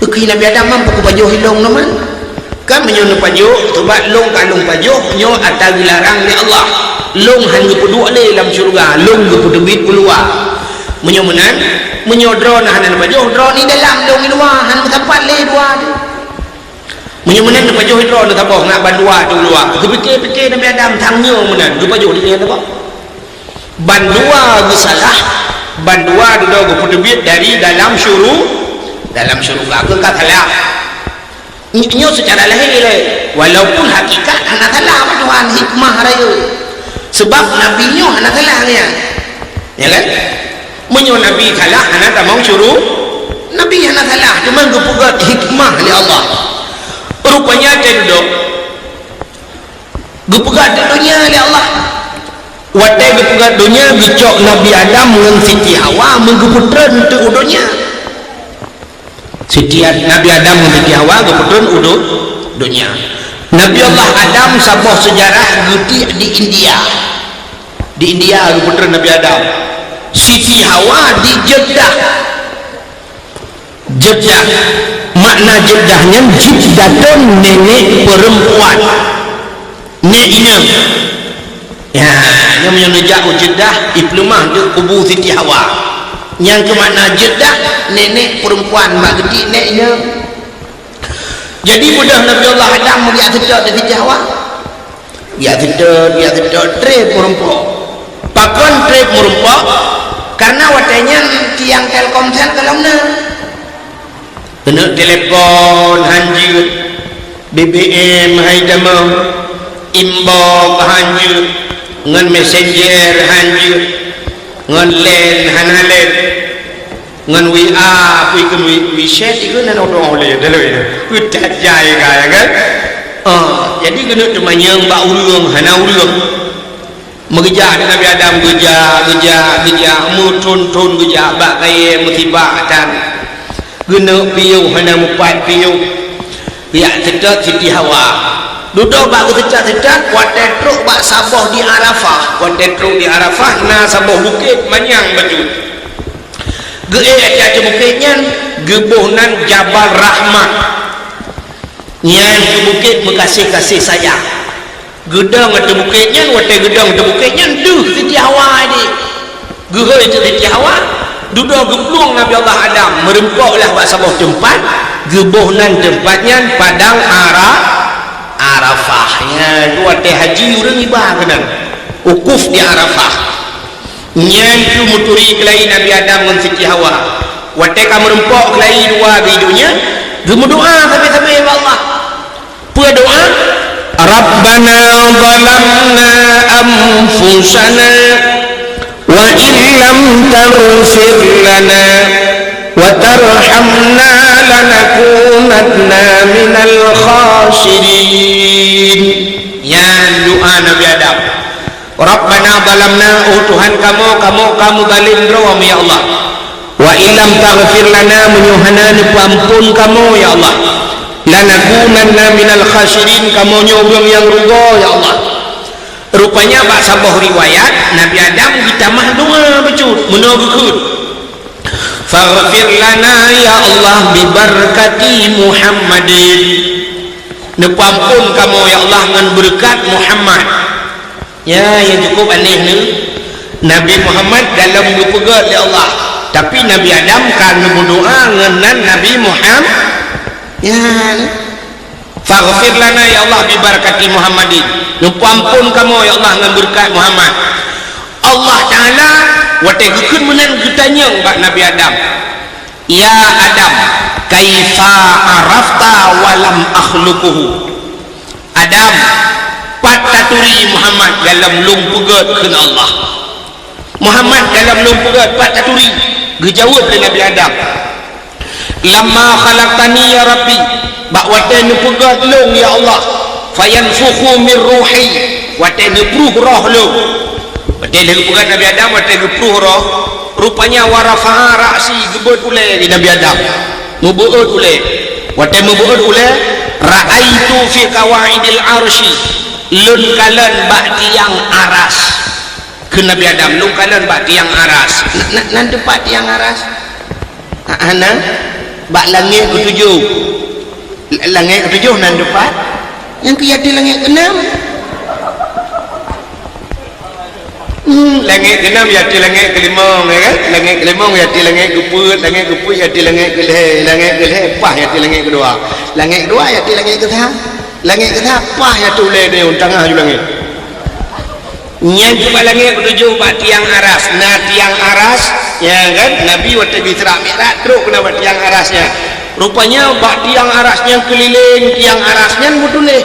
Keu Nabi Adam, "Mampu kupajoh ilôn nyoe man?" "Kan meunyoe neupajoh, sabab lôn ka lôn pajoh, nyoe ata geularang lé Allah. Lôn han geupeuduek lé lam syeuruga, lôn geupeuteubiet u luwa. Meunyoe meunan, meunyoe droeneuh hana neupajoh, droeneuh dalam, lôn i luwa, han meusapat lé dua teuh." Meunyoe meunan neupajoh droeneuh saboh ngat bandua teuh u luwa. Geupike-pike Nabi Adam, "Sang nyoe meunan, geupajoh di nyan saboh." Bandua geusalah, bandua dudoe geupeuteubiet dari dalam syuru-, dalam syeuruga. Keu ka salah. Ny-, nyoe seucara lahé lé. Walaupun hakikat hana salah, Tuhan, hikmah rayeuk. Sebab Nabi nyoe hana salah nyan. Ya kan? Meunyoe Nabi salah, hana tamong syuru-, Nabi hana salah, cuma geupeugöt hikmah lé Allah. Rupanya teuh dudoe geupeugöt di donya lé Allah. Watèe geupeugöt donya, geucok Nabi Adam ngon Siti Hawa meugeupeutrön teuk u donya. Siti Ad-, Nabi Adam ngon Siti Hawa geupeutron u do-, donya. Nabi Allah Adam saboh seujarah geutiek di India. Di India geupeutron Nabi Adam. Siti Hawa di Jeddah. Jeddah. Makna Jeddah nyan jiddatun, nenek perempuan. Nek inong. Ya, nyoe meunyoe neujak u Jeddah, ipeuleumah di kubu Siti Hawa. Nyang keumakna Jeddah, nenek perempuan, bak geuti nek inong. Jadi, beudôh Nabi Allah Adam meugeujak seutôt di Siti Hawa. Geujak seutôt, geujak seutôt, trép meurumpok. Pakon trép meurumpok? Karena watèe nyan tiang Telkomsel ka lom na. Keuneuk telepon han jeuet, B B M han jitamong, inbox han jeuet, ngon messenger han jeuet, ngon line hana line, ngon W A pih keu wi-, WeChat ikheun hana udong lé, dah lé. Keu that jai ka, ya kan? Ah, jadi keuneuk teumanyong bak ureueng, hana ureueng. Meugeujak di Nabi Adam, geujak, geujak, geujak, meuthon-thon geujak, bak kayèe musibah that. Geuneuk piôh hana mupat piôh. Geujak seutôt Siti Hawa. Dudoe bak geuseutôt-seutôt, watèe trôk bak saboh di Arafah. Watèe trôk di Arafah, na saboh bukét manyang bacut. Geuék ateueh bukét nyan, geuboh nan Jabal Rahmah. Nyan keuh bukét meugaséh-gaséh sayang. Geudong ateueh bukét nyan, watèe geudong ateueh bukét nyan, deuh Siti Hawa di. Geuhôi ateueh Siti Hawa, dudoe geuplueng Nabi Allah Adam, meurumpok lah bak saboh teumpat, geuboh nan teumpat nyan Padang Ara-, Arafah. Nyan keuh watèe haji ureueng iba keunan. Wukuf di Arafah. Nyan keuh meuturi keulayi Nabi Adam ngon Siti Hawa. Watèe ka meurumpok keulayi dua di donya, geumeudoa sabe-sabe bak Allah. Peue doa? "Rabbana zalamna anfusana wa illam taghfir lana wa tarhamna lanakunanna minal khasirin. Nyan doa Nabi Adam. Rabbana zalamna, oh Tuhan kamoe, kamoe ka meuzalim droe, ya Allah. Wa illam taghfir lana, meunyoe hana neupeuamphon kamoe, ya Allah, lanakunanna minal khasirin, kamoe nyoe ureuëng nyang rugoe, ya Allah. Rupanya bak saboh riwayat, Nabi Adam geutamah doa bacut, meunoe geukheun, "Faghfir lana ya Allah bibarakati Muhammadin." Neupeuamphon kamoe, ya Allah, ngon beureukat Muhammad. Ya, nyang cukup aneh nyoe, Nabi Muhammad galom geupeugét lé Allah, tapi Nabi Adam ka neumeudoa ngon nan Nabi Muhammad. Ya, "Faghfir lana ya Allah bibarakati Muhammadin." Neupeuamphon kamoe, ya Allah, ngon beureukat Muhammad. Allah Taala watée geukheun meunan geutanyong bak Nabi Adam, "Ya Adam, kaifa arafta wa lam akhluquhu?" Adam, pat taturi Muhammad galom lôn peugét, kheun Allah. Muhammad galom lôn peugét, pat taturi? Geujaweueb lé Nabi Adam, "Lamma khalaqtani ya Rabbi, bak watée neupeugét lôn ya Allah, fayanfukhu min ruhi, watée neupruh roh lôn." Watée lheueh geupeugét Nabi Adam, watée geupruh roh, rupanya wa rafa'a ra'si, geubeuet ulée di Nabi Adam. Meubeuet ulée. Watée meubeuet ulée, ra'aitu fi qawaidil arsy, lôn kalon bak tiang aras. Kheun Nabi Adam, "Lôn kalon bak tiang aras." Na, na, nan teumpat tiang aras? Ha, hana? Bak langét keutujoh. L-, langét keutujoh nan teumpat. Nyang keu yati langét keuenam. Hmm, langét keuenam yati langét keulimong, ya kan? Langét keulimong yati langét keupeuet, langét keupeuet yati langét keulhée, langét keulhée paih yati langét keudua. Langét keudua yati langét keutha. Langét keutha paih yati ulée deungon tangah ju langét. Nyan cit bak langét keutujoh bak tiang aras. Na tiang aras, ya kan? Nabi watée geusra Mi'raj trok keunan bak tiang aras nyan. Rupanya bak tiang aras nyan, keulileng tiang aras nyan meutuléh,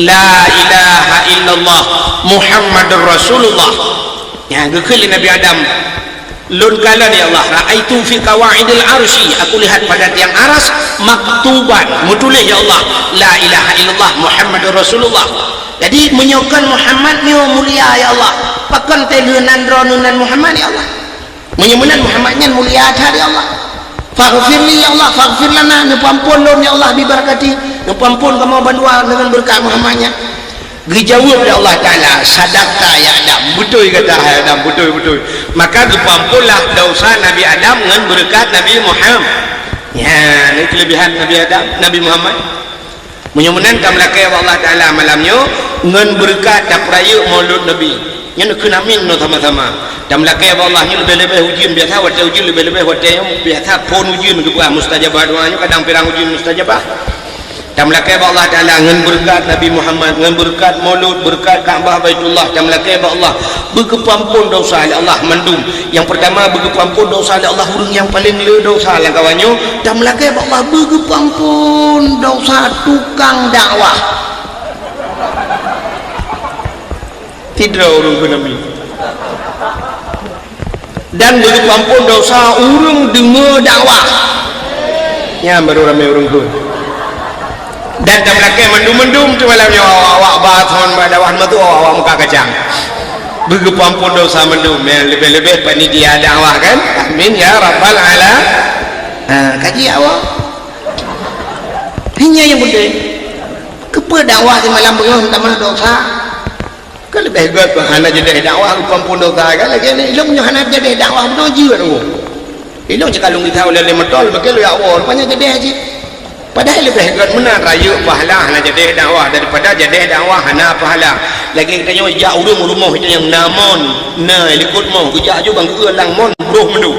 "La ilaha illallah Muhammadur Rasulullah." Nyan geukheun lé Nabi Adam, "Lôn kalon, ya Allah, ra'aitu fi qawaidil arsy, aku lihat pada tiang aras, maktuban, meutuléh, ya Allah, la ilaha illallah Muhammadur Rasulullah." Jadi, meunyoe kon Muhammad nyoe mulia, ya Allah, pakon teuh lheueh nan droeneuh nan Muhammad, ya Allah? Meunyoe meunan Muhammad nyan mulia that, ya Allah. Faghfirli, ya Allah, faghfir lana, neupeuamphon lôn, ya Allah, bibarakati, neupeuamphon kamoe bandua deungon beureukat Muhammad nyan. Geujaweueb lé Allah Taala, "Sadaqta ya Adam, beutôi gata hai Adam, beutôi, beutôi." Maka geupeuamphonlah desya Nabi Adam ngon beureukat Nabi Muhammad. Nyan, nyan keuleubehan Nabi Adam, Nabi Muhammad. Meunyoe meunan tameulakée bak Allah Taala malam nyoe ngon beureukat tapeurayeuk Maulud Nabi. Nyan kheun amin nyoe sama-sama. Tameulakée bak Allah nyoe leubeh-leubeh ujeuen biasa, watée ujeuen leubeh-leubeh watée nyoe biasa phon ujeuen geupeugah mustajabah doa nyoe, kadang pirang ujeuen mustajabah. Tameulakée bak Allah Taala ngon beureukat Nabi Muhammad, ngon beureukat Maulud, beureukat Ka'bah Baitullah, tameulakée bak Allah beugeupeuamphon desya lé Allah mandum. Nyang peurtama beugeupeuamphon desya lé Allah ureuëng nyang paleng le desya lam kawan nyoe, tameulakée bak Allah beugeupeuamphon desya tukang dakwah. Sidroe ureuëng kheun amin. Dan beugeupeuamphon desya ureuëng deungoe dakwah. Nyan baru ramé ureuëng kheun. Dan tameulakée mandum-mandum teuh malam nyoe, awak-awak ba thon ba dakwah meutu, awak-awak muka kacang. Beugeupeuamphon desya mandum, ya, leubeh-leubeh panitia dakwah kan. Amin ya rabbal ala. Ha, kaji awak. Hanya yang penting. Keupeue dakwah di malam beungoh tamah desya? Ka leubeh gét bah hana jadeh dakwah geupeuamphon desya, kan lagée nyan ilong nyoe hana jadeh dakwah bunoe jeuet rugoe. Ilong ceukalong geuthao lé, lé motol, makai lôn jak woe, rupanya jadeh cit. Padahai leubeh gét meunan rayeuk pahala hana jadeh dakwah daripada jadeh dakwah hana pahala. Lagée geutanyoe jak ureuëng u rumoh geutanyoe na mon, na likot moh, geujak aju bang geueu lam mon broh mandum.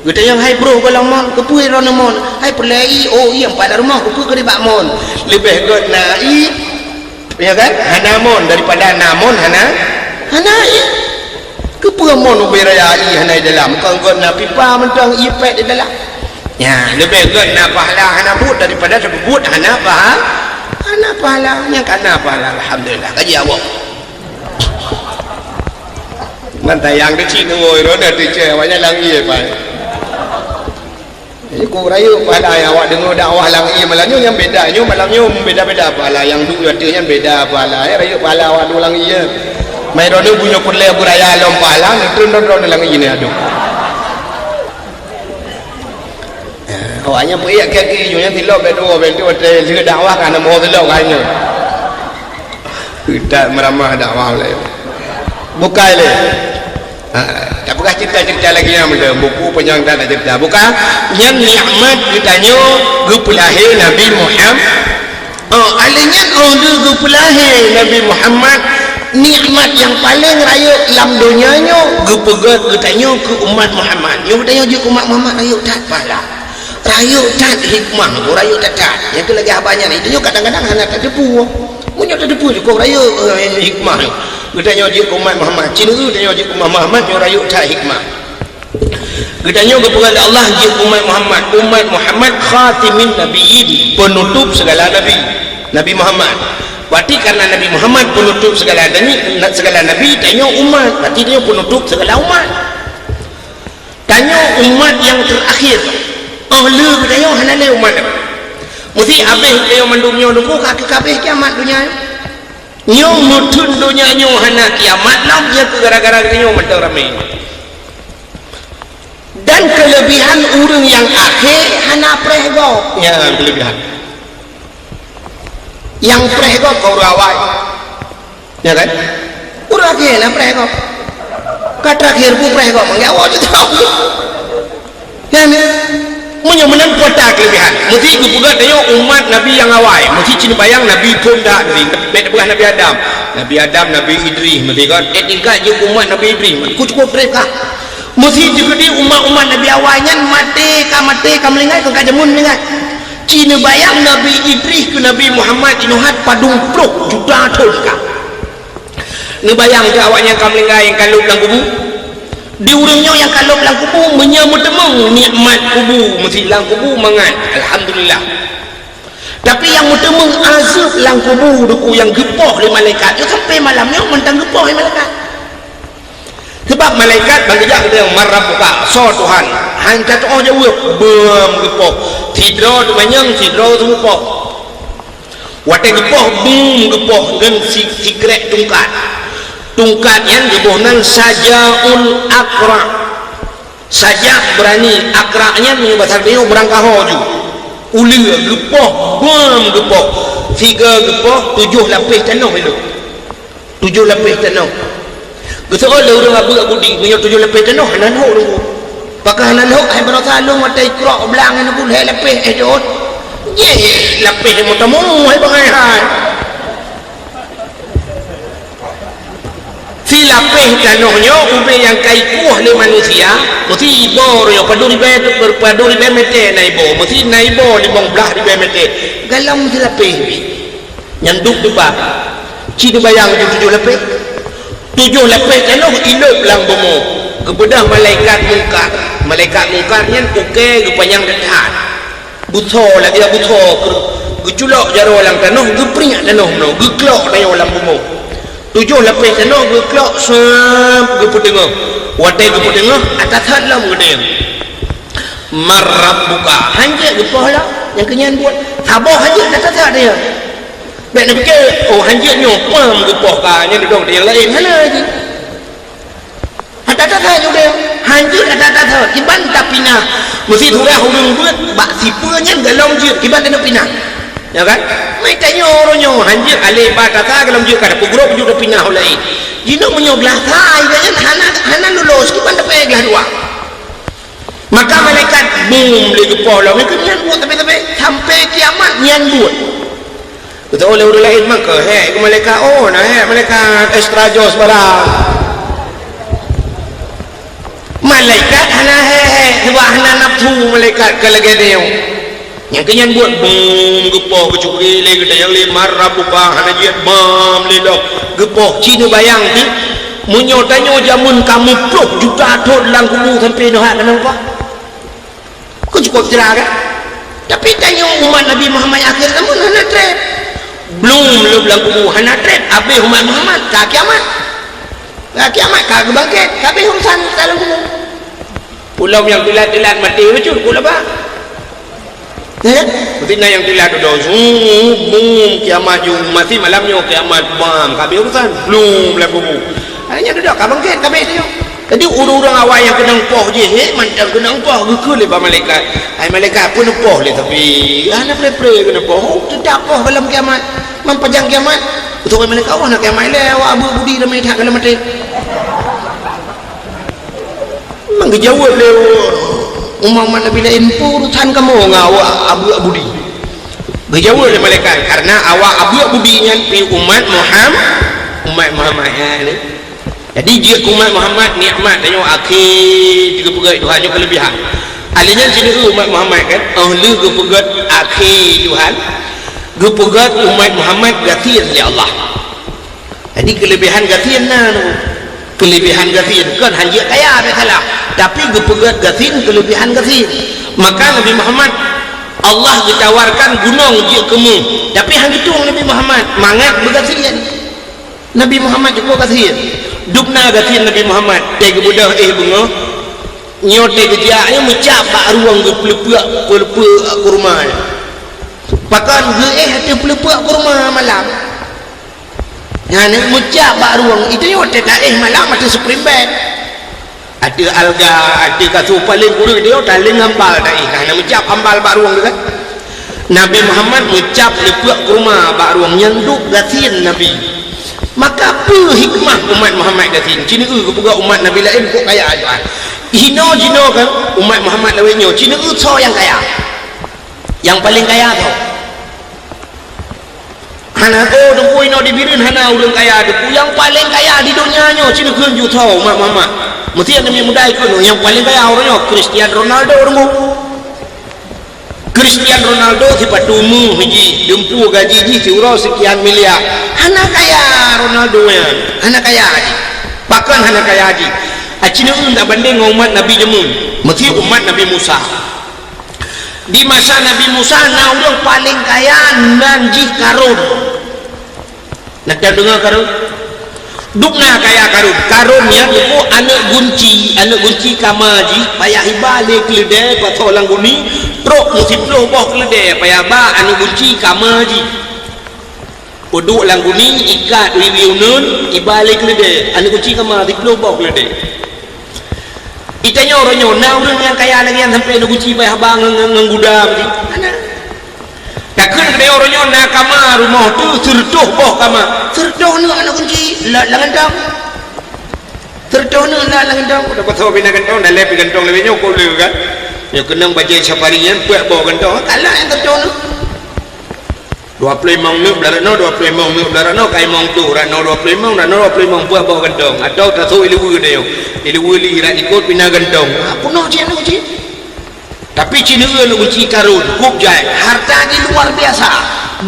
Geutanyong, "Hai broh goh lam mon, keupeue droeneuh mon?" "Hai peureulée ié." "Oh, ié meupat lam rumoh, keupeue keuribak mon?" Leubeh gét na ié, ya kan? Hana mon daripada na mon hana, hana ié. Keupeue mon ubé raya ié hana di dalam? Kon gét na pipa mantong ié pék di dalam. Ya, leubeh gét na pahala hana buet daripada tapeubuet hana paha-, hana pahala. Nyang ka na pahala, alhamdulillah. Kaji awak. Nan tayang di sini, woi, roda di cewek, awaknya lang ié, Pak. Jadi, ku rayeuk pahala nyang awak deungoe dakwah lam ie malam nyoe nyang beda. Nyoe malam nyoe beda-beda pahala. Nyang duek ateueh nyan beda pahala. Eh, rayeuk pahala awak deungoe lam ie. Mai droeneuh bunoe peureulèe beuraya lom pahala, neutreun droe-droe lam ie nyan, aduh. Awak nyan peuék kaki, nyoe nyan silop bèk dua, bèk dua, watèe lheueh dakwah ka na moe silop ka nyoe. Kita meuramah dakwah lé. Bukai lé. Ha, tapeugah cerita-cerita lagi nyang meunan, buku panyang that cerita. Buka, nyan nikmat geutanyoe geupeulahé Nabi Muhammad. Oh, alèh nyan óh lheueh geupeulahé Nabi Muhammad, nikmat nyang paleng rayeuk lam donya nyoe geupeugöt geutanyoe keu umat Muhammad. Nyoe geutanyoe jeuet keu umat Muhammad rayeuk that pahala. Rayeuk that hikmah, rayeuk that-that. Nyang keu lagèe haba nyan, geutanyoe kadang-kadang hana tateupeue. Meunyoe tateupeue cukôp rayeuk, eh, hikmah. Geutanyoe jeuet keu umat Muhammad. Ci neueu geutanyoe jeuet keu umat Muhammad, nyoe rayeuk that hikmah. Geutanyoe geupeugah lé Allah jeuet keu umat Muhammad. Umat Muhammad khatimin nabiyyin, penutup segala nabi. Nabi Muhammad. Berarti karena Nabi Muhammad penutup segala nabi, segala nabi, tanyoe umat. Berarti tanyoe penutup segala umat. Tanyoe umat nyang terakhir. Óh lheueh geutanyoe hana lé umat. Meusti abéh geutanyoe mandum nyoe teungku, ka, ka abéh kiamat donya nyoe. Nyoe meuteun donya nyoe hana kiamat lom, nyan keuh gara-gara geutanyoe mantong ramé. Dan keulebihan ureuëng nyang akhé hana preh gob. Nyan keulebihan. Nyang preh gob keu ureuëng awai. Ya kan? Ureuëng akhé na preh gob. Ka terakhir pun preh gob, manggé awak tu tahu. Nyan, meunyoe meunan peue ata keulebihan. Meusti geupeugah tanyoe umat Nabi nyang awai. Meusti ci neubayang Nabi phon dak Nabi. Bèk peugah Nabi Adam. Nabi Adam, Nabi Idris, meusti kan? Eh, tingkat jeuet umat Nabi Idris. Ku cukôp trép kah? Meusti jeuet umat-umat Nabi awai nyan maté, ka maté, ka meuninggai, ka, ka jameun meuninggai. Ci neubayang Nabi Idris keu Nabi Muhammad jinoe hat padum ploh juta thon ka. Neubayang keu awaknyan ka meuninggai, ka lhôb lam kubu. Di ureuëng nyoe nyang ka lhôb lam kubu, meunyoe meuteumeung nikmat kubu, meusti lam kubu mangat, alhamdulillah. Tapi nyang meuteumeung azeueb lam kubu, teungku, nyang geupoh lé malaikat, nyoe sampai malam nyoe mantong geupoh lé malaikat. Sabab malaikat ban geujak geutanyong, "Man rabbuka?" Soe Tuhan? Han ka teuôh jaweueb, beuem geupoh. Sidroe teumanyong, sidroe teumeupoh. Watèe geupoh, beuem geupoh ngon si-, sikrek tungkat. Tungkat nyan geuboh nan sajaun akra. Sajak beurani, akra nyan meunyoe basa geutanyoe beurangkaho ju. Uleue geupoh, beuem geupoh. Sigoe geupoh, tujoh lapéh tanoh ilôk. Tujoh lapéh tanoh. Geuseuôt lé ureuëng Abu Abudi, meunyoe tujoh lapéh tanoh hana lhôk lôn. Pakon hana lhôk, hai baroesa lôn watèe ikrok blang nyan pun lhèe lapéh, eh, jeuet. Jih lapéh meutamong, hai bangai hai. Silapéh tanoh nyoe ubé nyang ka ikueh lé manusia, meusti iboh roh nyoe padum ribèe, padum ribèe mètè na iboh, meusti na iboh limong blaih ribèe mètè. Galom silapéh pih. Nyang duek dipat. Ci neubayang ju tujoh lapéh. Tujoh lapéh tanoh ilôb lam bumoe. Geubeudôh malaikat Mungkar. Malaikat Mungkar nyan ukèe geupanyang that-that. Beusoe lagèe beusoe keu-, geuculok jaroe lam tanoh, geupriek tanoh meunoe, geuklok tanoh lam bumoe. Tujoh lapéh tanoh geuklok, seup, geupeuteungoh. Watèe geupeuteungoh, ata that lom geutanyong. "Man rabbuka?" Han jeuet geupoh lom, nyang keu nyan buet. Saboh han jeuet ata that nyan. Bèk neupike, "Oh, han jeuet nyoe, pam geupoh ka, nyan dudoe nyang laén." Hana jih. Ata-ata that udeb, han jeuet ata-ata that. Kiban tapinah. Meusti surah ureueng beuet bak sipeue nyan golom jeuet, kiban taneuk pinah. Ya kan? Meutanyoe uroe nyoe, han jeuet alé ba tata golom jeuet, ka tapeugrôp ju tapinah u laén. Jinoe meunyoe glah sa, nyan hana, hana lulus, kiban tapeuék glah dua. Maka malaikat bum lé geupoh lom, nyan buet tapi-tapi sampai kiamat nyan buet. Beutôi lé ureueng laén mangko, hék keu malaikat, oh, na hék malaikat extra jos barang. Malaikat hana hék-hék, sebab hana nafsu malaikat ka lagèe nyoe. Nyang keu nyan buet bum geupoh, geucukri lé geutanyoe lé, "Man rabbuka?" Hana jeuet bum lé lom. Geupoh, ci neubayang cit, meunyoe tanyoe jameun ka muplôh juta thon lam kubu sampai nyoe hana mupoh. Keu cukôp jeulaih kan? Tapi tanyoe umat Nabi Muhammad akhir zaman hana trép. Blum lom lam kubu hana trép, abéh umat Muhammad, ka kiamat. Ka kiamat, ka geubangkét, ka abéh urusan dalam kubu. Ulôn nyang teulat-teulat maté bacut, ku laba. Ya kan? Meusti na nyang teulat dudoe. Zum, bum, kiamat jeuet. Meusti malam nyoe kiamat. Bam, ka habéh urusan. Blum, lam kubu. Hanya dudoe ka bangkét, ka habéh nyoe. Jadi, ureueng-ureueng awai nyang keunong poh jih, eh, mantong keunong poh, geukheun lé bak malaikat. Hai malaikat, peue neupoh lé, tapi hana pre-pre keuneuk poh. Oh, teutab poh gohlom kiamat. Meupajan kiamat. Beutôi malaikat, oh, na kiamat lé, awak abu budi ramé that gohlom maté. Memang geujaweueb lé umat-umat Nabi laén, "Peue urusan kamoe ngon awak abu budi?" Geujaweueb lé malaikat, "Karena awak abu budi nyan pi umat Muham-, umat Muhammad." Ha, ni. Jadi, jeuet keu umat Muhammad, nikmat tanyoe akhé geupeugét Tuhan nyoe keulebihan. Alèh nyan sineuk umat Muhammad kan, oh lheueh geupeugét akhé Tuhan, geupeugét umat Muhammad gasien lé Allah. Jadi, keulebihan gasien na tu. Keulebihan gasien, kon hanjeuet kaya biasalah. Tapi geupeugét gasien, keulebihan gasien. Maka Nabi Muhammad, Allah geutawarkan gunong jeuet keu méuh. Tapi han geutueng Nabi Muhammad, mangat beugasien. Nabi Muhammad cukup gasien. Dubna gasien Nabi Muhammad, teuh geubeudôh éh beungoh. Nyoe teuh geujak, nyoe meucab bak rueng geupeuleupeuk, peuleupeuk kurma nyan. Pakon geuéh ateueh peuleupeuk kurma malam. Nyan meucab bak rueng, itu nyoe watèe taéh malam ateueh spring bed. Ateueh alga, ateueh kasô paleng kureueng itu nyoe taleng ambal taéh. Nah, na meucab ambal bak rueng tu kan. Nabi Muhammad meucab leupeuk kurma bak rueng nyan dub gasien Nabi. Maka peue hikmah umat Muhammad gasien? Ci neueu geupeugah umat Nabi laén kok kaya ajoh. Hino jinoe kan umat Muhammad lawét nyoe, ci neueu soe nyang kaya. Nyang paleng kaya soe? Hana, oh, teungku inoe di Bireuen hana ureueng kaya teungku. Nyang paleng kaya di donya nyoe, ci neukheun ju tho, mak-mak. Meusti aneuk miet muda ikheun, nyang paleng kaya uroe nyoe, Cristiano Ronaldo teungku. Cristiano Ronaldo sipatu méuh jih, dumpeue gaji jih siuroe seukian miliar. Hana kaya Ronaldo nyan, hana kaya jih. Pakon hana kaya jih? Aci neuen tabandeng ngon umat Nabi jameun. Meusti umat Nabi Musa. Di masa Nabi Musa na ureueng paleng kaya nan jih Karun. Na tadeungoe Karun? Dubna kaya Karun. Karun nyan teungku aneuk gunci, aneuk gunci kama jih, payah iba lé keuleudée pasoe lam guni, trok meusiploh boh keuleudée, payah ba aneuk gunci kama jih. Peuduek lam guni, ikat wiwi uneun, iba lé keuleudée, aneuk gunci kama siploh boh keuleudée. Itanyoe uroe nyoe na ureueng nyang kaya lagée nyan sampoe neuguci bai haba ngon, ngon, ngon guda beuti? Hana. Takheun keuneuk uroe nyoe na kama rumoh tu seureutôh boh kama. Seureutôh neuk aneuk gunci, lhot lam gantong. Seureutôh neuk lhot lam gantong. Udah pasau pina gantong, dah lhèe pi gantong leubeh nyoe, kok le kan? Nyoe keunong bajée safari nyan peuet boh gantong. Kalhot nyang seureutôh neuk. Dua ploh limong neuk blah rot noe, dua ploh limong neuk blah rot noe, ka limong ploh rot noe, dua ploh limong rot noe, dua ploh limong peuet boh gantong. Atau tasok ileue nyoe. Ileue li rot ikot pina gantong. Ha, peunoh cit aneuk cit. Tapi ci neuen aneuk gunci Karun, kub jai. Harta jih luar biasa.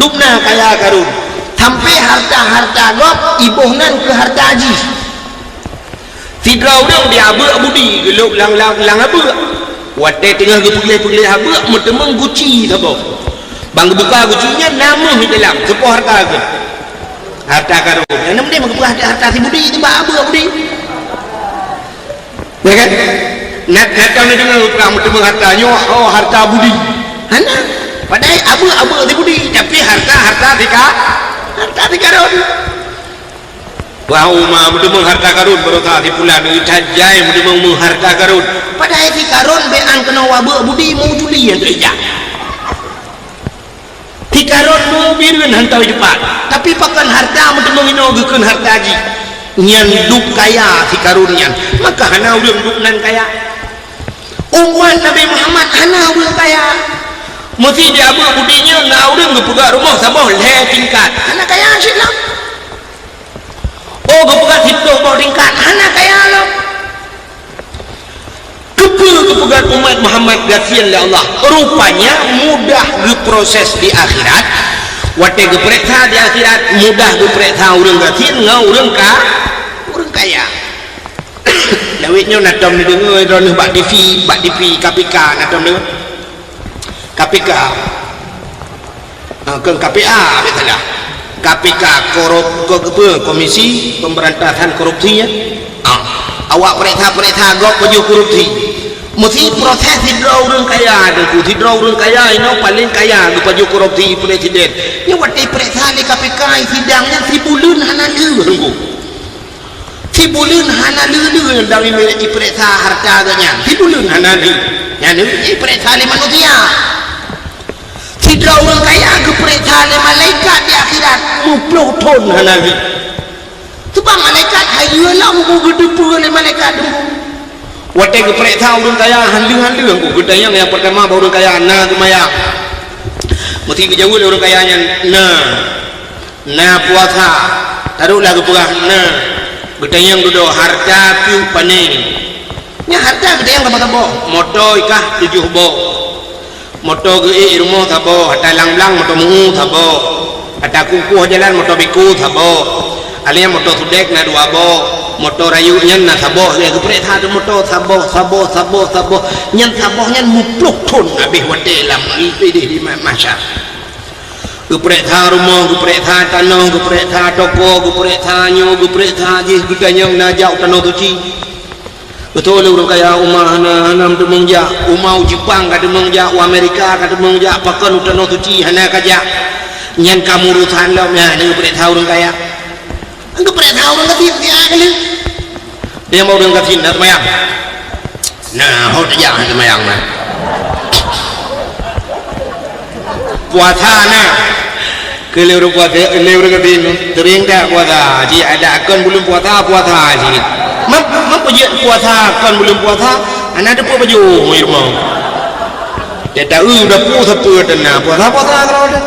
Dubna kaya Karun. Sampoe harta-harta gob iboh nan keu harta jih. Sidroe ureueng di abeuk budi geulok lam, lam, lam abeuk. Watée teungoh geupeugleh-peugleh abeuk, meuteumeung guci saboh. Ban geubuka guci nyan na méuh di dalam, teupoh harta geuh. Harta Karun. Nyang na meudeh meukeubah harta si budi, teuba abeuk budi. Ya kan? Na, na tam neudeungoe peurang meuteumeung harta nyoe, oh, harta budi. Hana. Padahai abeuk-abeuk si budi, tapi harta, harta si Ka-, harta si Karun. Wah, uma meuteumeung harta Karun, baroesa si pulan, that jai meuteumeung harta Karun. Padahai si Karun bèk an keunoe wabeuk budi, meujuli nyang teurijang. Si Karun meubireueng hantom dipat, tapi pakon harta meuteumeung inoe geukheun harta jih. Nyan dub kaya si Karun nyan, maka hana ureueng dub nan kaya. Umat Nabi Muhammad hana ureueng kaya. Meusi di abeuk budi nyoe na ureueng geupeugah rumoh saboh lhèe tingkat. Hana kaya cit lom. Oh, geupeugah siploh boh tingkat, hana kaya lom. Keupeue geupeugah umat Muhammad gasien lé Allah? Rupanya mudah geuproses di akhirat. Watée geupeuriksa di akhirat, mudah geupeuriksa ureueng gasien ngon ureueng ka-, ureueng kaya. Lawét nyoe na tom neudeungoe droeneuh bak T V, bak T V K P K na tom deungoe. K P K. Ah, kon K P A, biasalah. K P K, korup-, ko-, apa, Komisi Pemberantasan Korupsi, ya. Ah, awak peuriksa-peuriksa gob pajoh korupsi. Meusi proses sidroe ureuëng kaya, Teungku. Sidroe ureuëng kaya inoe paleng kaya geupajoh korupsi presiden. Nyoe watée ipereksa lé K P K sidang nyan sibuleuen hana lheueh, Teungku. Sibuleuen hana lheueh-lheueh nyang dang ipereksa hareuta geuh nyan. Sibuleuen hana lheueh. Nyan ipereksa lé manusia. Sidroe ureuëng kaya geupereksa lé malaikat di akhirat, meuplôh thon hana lheueh. Sebab malaikat hayeue lom geuteupeue lé malaikat Teungku. Watée geupereksa ureuëng kaya hana lheueh-hana lheueh, geutanyong nyang peurtama bak ureuëng kaya na seumayang. Meusi geujaweueb lé ureuëng kaya nyan na. Na puasa, tarôh lah geupeugah na. Geutanyong dudoe hareuta keuh pané. Nyan hareuta geutanyong saboh-saboh. Moto ikah tujoh boh. Moto geuék rumoh saboh, ata lang-lang moto meu saboh. Ata kukuh jalan moto biko saboh. Alèh nyan moto sudek na dua boh. Moto rayeuk nyan na saboh, lheueh geupereksa teuh moto saboh, saboh, saboh, saboh. Nyan saboh nyan meuplôh thon habéh watée lam idéh di ma-, mahsyar. Geupereksa rumoh, geupereksa tanoh, geupereksa toko, geupereksa nyoe, geupereksa jih, geutanyong na jak u tanoh suci. Beutôi lé ureuëng kaya, uma hana, hana meuteumong jak, uma u Jepang ka teumong jak, u Amerika ka teumong jak, pakon u tanoh suci hana ka jak. Nyan ka meuurusan lom nyan, geupereksa ureuëng kaya. Geupereksa ureuëng gasien siat kali. Nyang bak ureuëng gasien na seumayang. Nah, ho tajak seumayang na. Puasa na. Keu lé ureuëng puasa, lé ureuëng gasien, seuring that puasa. Ji ada kon buleuen puasa, puasa ji. Meup-, meupeujeuet puasa kon buleuen puasa, hana teupeu baju, ilmu. Dia tahu dah puasa apa tena puasa, puasa kalau ada.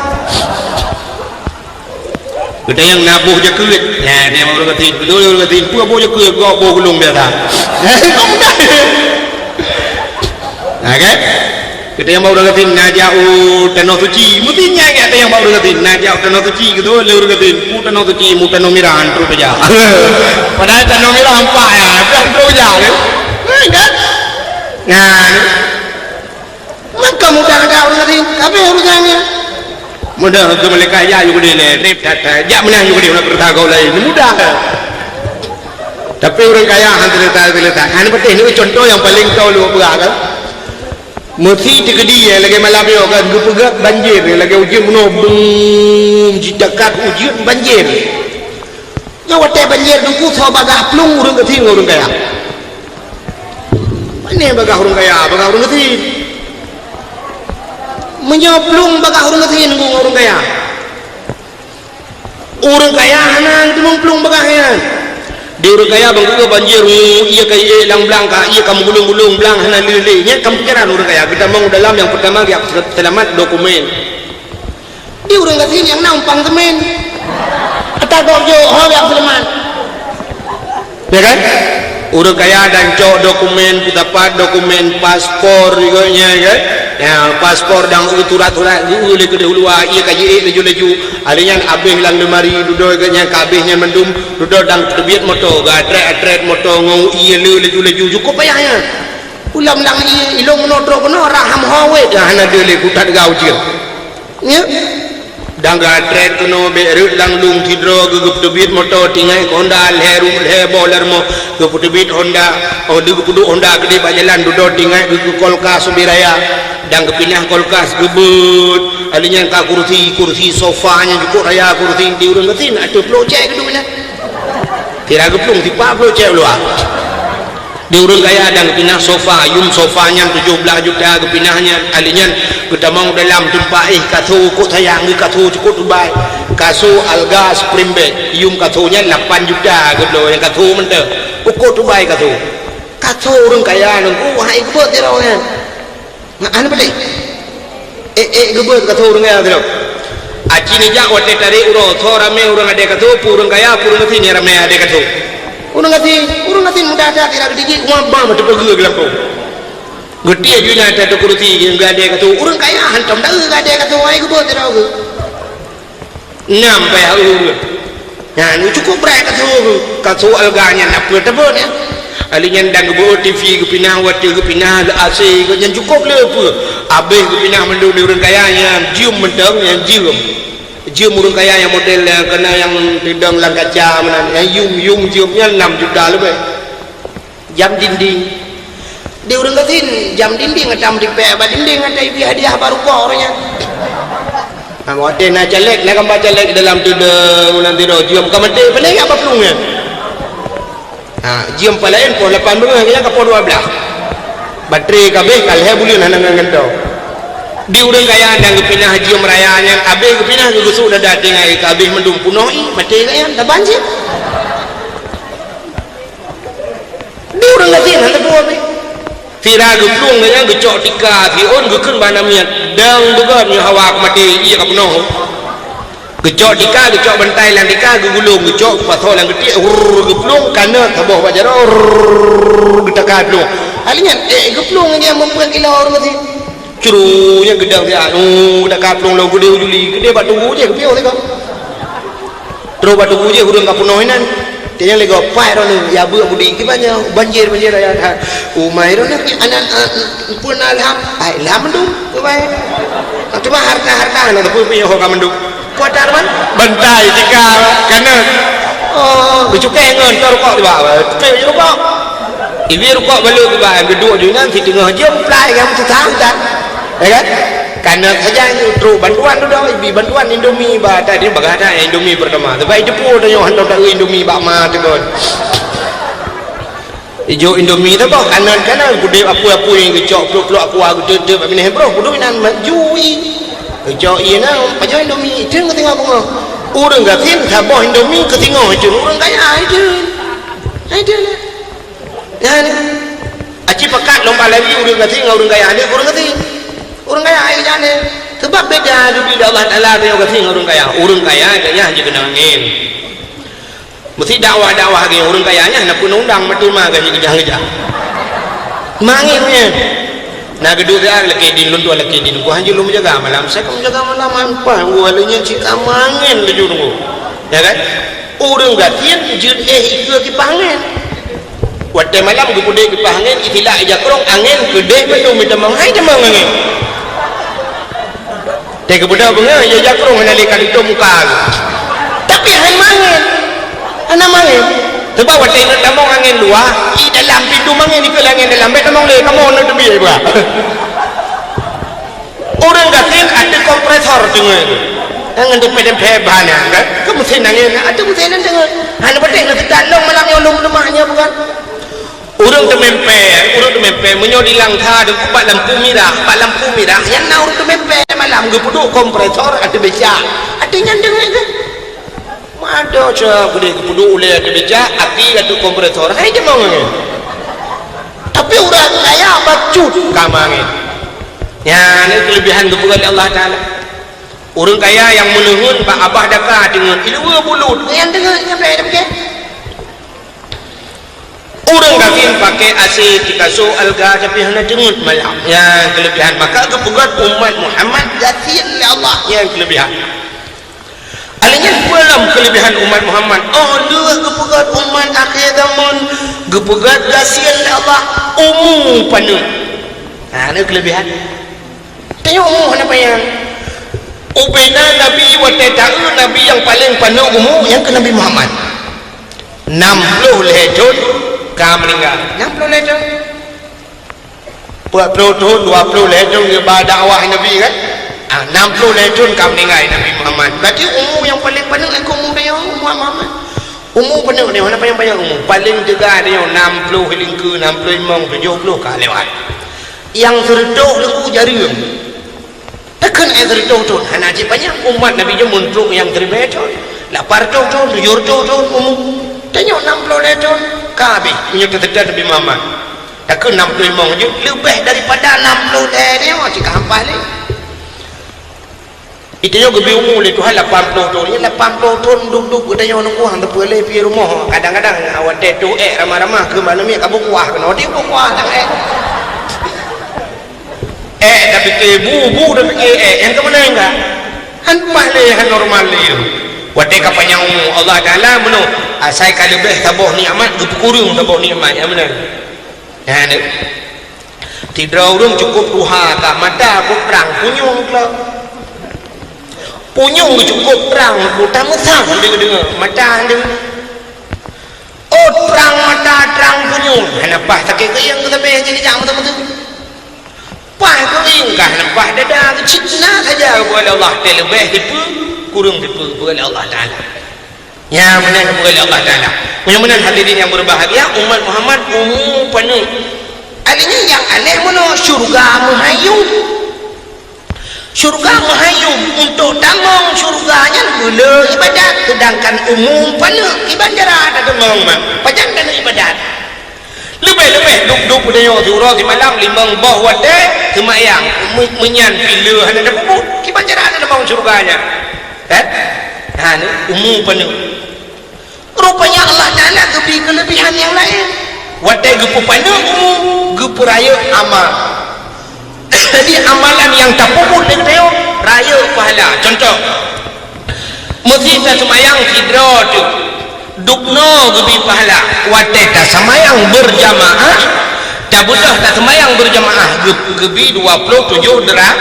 Geutanyong na boh jakeuet. Nah, dia ureuëng gasien. Beutôi ureuëng gasien. Peue boh jakeuet? Gob boh gulong biasa. Nah, kan? Geutanyong bak ureuëng gasien na jak u tanoh suci. Meusti nyan geutanyong bak ureuëng gasien na jak u tanoh suci. Geutanyong lé ureuëng gasien, "Peue tanoh suci?" "Mu tanoh mirah, han troh tajak." Padahai tanoh mirah empat ya, han troh jak, kan? Nah, kan? Nah, maka mudah ada ureuëng gasien, tapi urusannya. Mudah ke malaikat jak yue keudeh lé, trép that-that. Jak meunan yue keudeh, na keureuta gob laén. Mudah. Tapi ureuëng kaya han terletak-terletak. Hana patéh, ni contoh nyang paleng tau lôn peugah kan. Meusi teukeudi, eh, lagée malam nyoe kan, geupeugah banjir, eh, lagée ujeuen bunoe, bum, jitakat ujeuen banjir. Nyoe watée banjir Teungku, soe bagah plueng ureuëng gasien ngon ureuëng kaya? Pane bagah ureuëng kaya, bagah ureuëng gasien. Meunyoe plueng bagah ureuëng gasien ngon ureuëng kaya. Ureuëng kaya hana teumong plueng bagah nyan. Di ureuëng kaya ban geukheun banjir, uh, ié ka ié lam blang ka, ié ka meugulong-gulong, blang hana lé-lé. Nyan ka pikiran ureuëng kaya. Geutamong dalam nyang peurtama geujak seulamat dokumen. Di ureuëng gasien nyang na umpang seumén. Ata gob jok, ho geujak seulamat. Ya kan? Ureuëng kaya dan cok dokumen, peusapat dokumen, paspor, geuh nyan kan? Ya, paspor dan surat-surat geuh lé keudeh uluwa, ié ka jiék laju-laju. Alèh nyan abéh lam lemari, dudoe geuh nyan ka abéh nyan mandum, dudoe dan teubiet moto, geuatrét-atrét moto ngon ié le laju-laju, cukup payah nyan. Ulam lam ié, ilong meunoe trok keunoe, raham ho wét, hana deuh lé kutat gau jeuet. Nyo. Dan geuatrét keunoe bék rhot lam lueng sidroe geuh, geupeuteubiet moto tinggai keu Honda lhée ru-, lhée boh lhée rumoh, geupeuteubiet Honda, oh, lheueh geupeuduek Honda keudeh bak jalan dudoe tinggai geuh keu kulkas ubé raya, dan geupinah kulkas geubeuet, alèh nyan ka kursi, kursi sofa nyang cukôp raya kursi di ureuëng gasien ateueh ploh cék geuduek nyan. Kira geuplueng sipa ploh cék luwa. Di ureuëng kaya dan geupinah sofa, yum sofa nyan tujoh blaih juta geupinah nyan, alèh nyan geutamong dalam teumpat éh kaso, kok sayang geuh kaso cukôp teubai. Kaso alga spring bed, yum kaso nyan lapan juta geubloe nyang kaso mantong. Cukôp teubai kaso. Kaso ureuëng kaya nyan, oh, hai geubeuet sidroe nyan. Nah, hana patéh. Ék-ék geubeuet kaso ureuëng kaya sidroe. Aci neujak watée tarek uroe, soe ramé ureuëng adé kaso, peue ureuëng kaya, peue ureuëng gasien nyang ramé adé kaso. Ureuëng gasien, ureuëng gasien mudah that, ira geutijik, uang bang teupeugeu geulampôh. Geutiek jih na ateueh kursi, geuadé kaso. Ureuëng kaya hantom daeu geuadé kaso, hai geubeuet sidroe geuh. Nam payah ureuëng. Nyan, cukôp brat kaso tu. Kaso alga nyan, na peue teubeuet nyan. Alèh nyan dan geubeuet TV geupinah, watèe geupinah, AC, nyan cukôp le peue. Abéh geupinah mandum di ureuëng kaya nyan, jeuem mantong nyan jeuem. Jeuem ureuëng kaya nyang model nyang keunan nyang teudong lam kaca meunan, nyang yum-yum jeuem nyan enam juta leubeh. Jam dinding. Di ureuëng gasien, jam dinding ata meutipék bak dinding, ata ibi hadiah bak rukok ureuëng nyan. Nah, watée na caleg, na gambar caleg dalam tudong, nanti roh jeuem ka maté, pane ya bak plueng nyan. Ha, jeuem palaén poh lapan beungoh, nyan ka poh dua belas. Baterai ka abéh, ka lhée buleuen hana ngon gantoe. Di ureuëng kaya nyang geupinah jeuem raya nyang abéh geupinah geugusuk dada tinggai ka abéh mandum punoh i, maté kaya, taban cit. Di ureuëng gasien hana teupeu abéh. Sira geuplueng geuh nyan geucok tika siôn geukheun bak aneuk miet, dang beugöt nyoe hawa ka maté, ie ka peunoh. Geucok tika, geucok bantai lam tika, geugulong, geucok geupasoe lam geutiek, rrrr, geuplueng, kanöt saboh bak jaroe, rrrr, geutaka plueng. Ahli nyan, eh, geuplueng nyan meupeuet kilo ureuëng gasien. Curu nyan geudang siat, uh, geutaka plueng lom geudeh u juli, geudeh bak tugu jih geupiôh sigoe. Troh bak tugu jih ureuëng ka peunoh inan. Tanyong lé gob, "Pai droeneuh, ya beuet budi, kiban nyoe banjir-banjir raya that." "Umai droeneuh aneuk, eh, peue na ilham?" "Ai, ilham mandum, umai. Cuma harta-harta na teupeu pih ho ka mandum." "Kuat that, Man?" "Bantai, tika, kanöt." "Oh, geucukée ngon, toh rukok tiba." Cukée rukok. Ibi rukok balot tiba, geuduek di nan, siteungoh jeuem, plai, nyang susah, susah. Ya kan? Kanöt saja nyoe trok bantuan dudoe, ibi bantuan Indomie ba tadi bagah that Indomie pertama. Sebab itu pun tanyoe hantom taeu Indomie bak ma teukon. Ijok Indomie tu bah kanöt, kanöt gudeb apui-apui geucok pluek-pluek aqua geuteuteup bak binéh broh kudu inan jui. Geucok ié na pajoh Indomie itu keu singoh beungoh. Ureuëng gasien saboh Indomie keu singoh itu ureuëng kaya itu. Itu lah. Nyan, aci pakat lomba lari ureuëng gasien ngon ureuëng kaya, aneuk ureuëng gasien. Ureuëng kaya ai jane. Sebab beda dudoe di Allah Taala, ureuëng gasien ngon ureuëng kaya. Ureuëng kaya gaya hana keunong angén. Meusti dakwah-dakwah lagée ureuëng kaya nyan na peuundang maté ma gaya keujah-keujah. Mangén nyan. Na geuduek siat lakée din lôn tuan lakée din. Ku hanjeuet lôn meujaga malam. Saya ka meujaga malam, ampah, gua lé nyan cit ka mangén laju nunggu. Ya kan? Ureuëng gasien jeuet éh ikeue kipah angén. Watée malam geupeudeh kipah angén, itilak ija krong, angén keudeh mandum meutamong, hai tamong angén. Teuh geupeudeh beungoh, ija krong hana lé ka tutup muka. Tapi hana mangén. Hana mangén. Sebab watée inong tamong angén luwa, i dalam pintu mangén ikeue lé angén dalam, bék tamong lé, kamoe na teubiet bah. Ureuëng gasien ateueh kompresor teungoh. Ngon dempé-dempé ban nyan kan? Keu meusén angén ateueh meusén nyan teungoh. Hana patéh na teutat lom malam nyoe lom leumah nyoe bukan? Ureuëng teumeumpé, ureuëng teumeumpé meunyoe di Langsa deungon bak lampu mirah, bak lampu mirah nyan na ureuëng teumeumpé malam geupeuduek kompresor ateueh becak. Ateueh nyan teungoh kan? Mada cak geude geupeuduek ulée ateueh becak, api ateueh kompresor. Hai jamong nyan. Tapi ureuëng kaya bacut ka mangén. Nyan keulebihan geupeugah lé Allah Taala. Ureuëng kaya nyang meuleuheun bak abah daka deungon ileue bulut, nyan deungon nyang bèk. Ureuëng gasien pakai A C di kasô alga tapi hana teungeut malam. Nyan keulebihan maka geupeugah umat Muhammad gasien lé Allah. Nyan keulebihan. Alèh nyan peue lom keulebihan umat Muhammad? Oh, lheueh geupeugah umat akhé zaman, geupeugah gasien lé Allah, umu paneuk. Ha, nyan keulebihan. Tanyoe umu hana panyang. Ubena Nabi watée taeu Nabi nyang paleng paneuk umu nyang keu Nabi Muhammad. Nam ploh lhée thon ka meuninggai. Nam ploh lhée thon. Empat puluh thon, dua puluh lhée thon geuba dakwah Nabi kan? Ah, enam puluh lhée thon ka meuninggai Nabi Muhammad. Berarti umu nyang paleng paneuk nyan keu umu tanyoe, umu Muhammad. Umu paneuk nyoe, hana panyang-panyang umu. Paleng teuga nyoe enam puluh lingkeu, enam puluh limong, tujoh puluh ka lewat. Nyang seureutôh leuku jareueng. Takheun nyang seureutôh thon, hana cit panyang umat Nabi nyoe meuntrok nyang siribèe thon, lapan reutôh thon, tujoh reutôh thon umu. Tanyoe enam puluh lhée thon ka habéh meunyoe teuseutôt Nabi Muhammad. Takheun enam puluh limong jeuet, leubeh daripada enam puluh lhée nyoe cit ka hampa lé. Di tanyoe geubri umu lé Tuhan lapan puluh thon. Nyan lapan puluh thon duek-duek geutanyoe nunggu han teupeu lé pih rumoh. Kadang-kadang watée toh ék ramah-ramah keu manusia ka beukuah keunoe di beukuah lam ék. Ék tapike bu, bu tapike ék, nyang keumeunang ka. Han paih lé, han normal lé. Watée ka panyang umu, Allah Taala meunoe, asai ka leubeh saboh nikmat, geupeukureueng saboh nikmat, nyang meunan. Nyan, sidroe ureuëng cukôp tuha ka, mata cukôp trang, punyueng klok. Punyueng cukôp trang, buta meusang deungoe-deungoe, mata deungoe. Oh, Trang mata, trang punyueng, hana paih sakét keuieng keu sabe nyang geujak meuteumé. Paih keuieng ka hana paih dada, cit na saja geupeugah lé Allah, teuleubeh sipeue, kureueng sipeue geupeugah lé Allah Taala. Nyan meunan geupeugah lé Allah Taala. Meunyoe meunan hadirin nyang berbahagia, umat Muhammad umu paneuk. Artinya nyang aneh meunoe syurga meuhayuem. Syurga meuhayuem, untuk tamong syurga nyan beuleu ibadat, sedangkan umu paneuk kiban cara tatamong, mak. Pajan taneuk ibadat. Leubeh-leubeh duek-duek peutanyoe siuroe simalam limong boh watée seumayang, me-, meunyan pih le hana tapeubuet, kiban cara tatamong syurga nyan. Kan? Ha, ni umu paneuk. Rupanya Allah Taala geubri keuleubihan nyang laén. Watée geupeupaneuk umu, geupeurayeuk amal. Jadi amalan nyang tapeubuet lé geutanyoe rayeuk pahala. Contoh, meuseuti taseumayang sidroe teuk, dubnoe geubri pahala. Watée taseumayang beurjamaah, tabeudôh taseumayang beurjamaah geu-, geubri dua ploh tujoh dera-,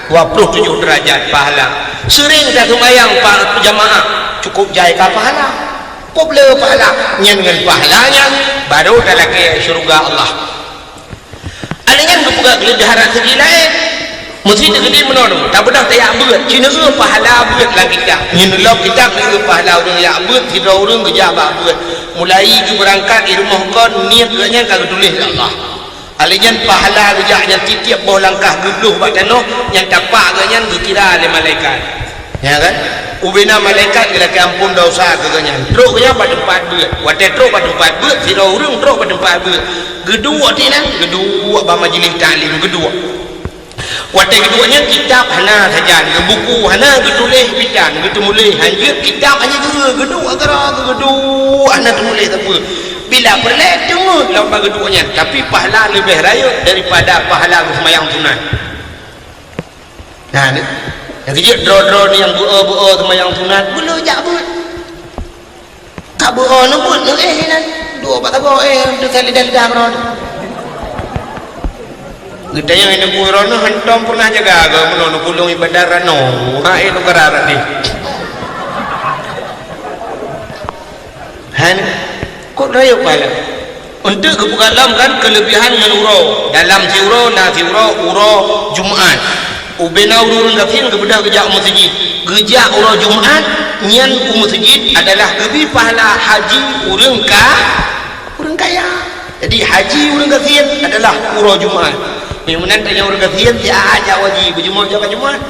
dua ploh tujoh deurajat pahala. Seuring taseumayang pa-, jamaah, cukup jai ka pahala. Cukôp le pahala, nyan ngon pahala nyan barô talakée syeuruga Allah. Alèh nyan geupeugah keu lé dahara seugi laén. Meusti teukeudi meunoe, tabeudôh tajak beuet, ci neueu pahala beuet lam kitab. Nyoe lom kitab neueu pahala ureueng jak beuet, sidroe ureueng geujak bak beuet. Mulai geubeurangkat di rumoh kon, niet geuh nyan ka geutuléh lé Allah. Alèh nyan pahala geujak nyan tiep-tiep boh langkah geubloh bak tanoh, nyan tapak geuh nyan geukira lé malaikat. Ya kan? Ubena malaikat geulakée amphon desya keu geuh nyan. Trok geuh nyan bak teumpat beuet. Watée trok bak teumpat beuet, sidroe ureueng trok bak teumpat beuet. Geuduek di nan, geuduek bak majlis taklim, geuduek. Watée geuduek nyan kitab hana sajan, geubuku hana geutuléh pitan, geuteumuléh hanjeuet kitab hana geu-, geuduek keudroe geuduek hana teumuléh sapeue. Bila peureulée teungeut lom bak geuduek nyan, tapi pahala leubeh rayeuk daripada pahala geuseumayang sunat. Nah, ni. Nyang keujeuet droe-droe ni nyang beu-o-beu-o seumayang sunat, beuleu jak beuet. Ka beu-o neubuet neuéh inan. Dua bak saboh éh, teuka lidah-lidah keudroe. Geutanyoe inan beu-o droe nyoe hantom pernah jaga agama, meunoe neukulong ibadat rano. Ha, éh, nukara rati. Hai ni, kok rayeuk pahala? Eunteuk geupeugah lom kan keuleubihan ngon uroe. Dalam siuroe na siuroe uroe Jumat. Ubena ureueng gasien geubeudôh geujak u meuseujid. Geujak uroe Jumat nyan u meuseujid adalah geubri pahala haji ureueng ka-, ureueng kaya. Jadi haji ureueng gasien adalah uroe Jumat. Meunyoe meunan tanyoe ureueng gasien siat jak haji, beujeumoe jak Jumat.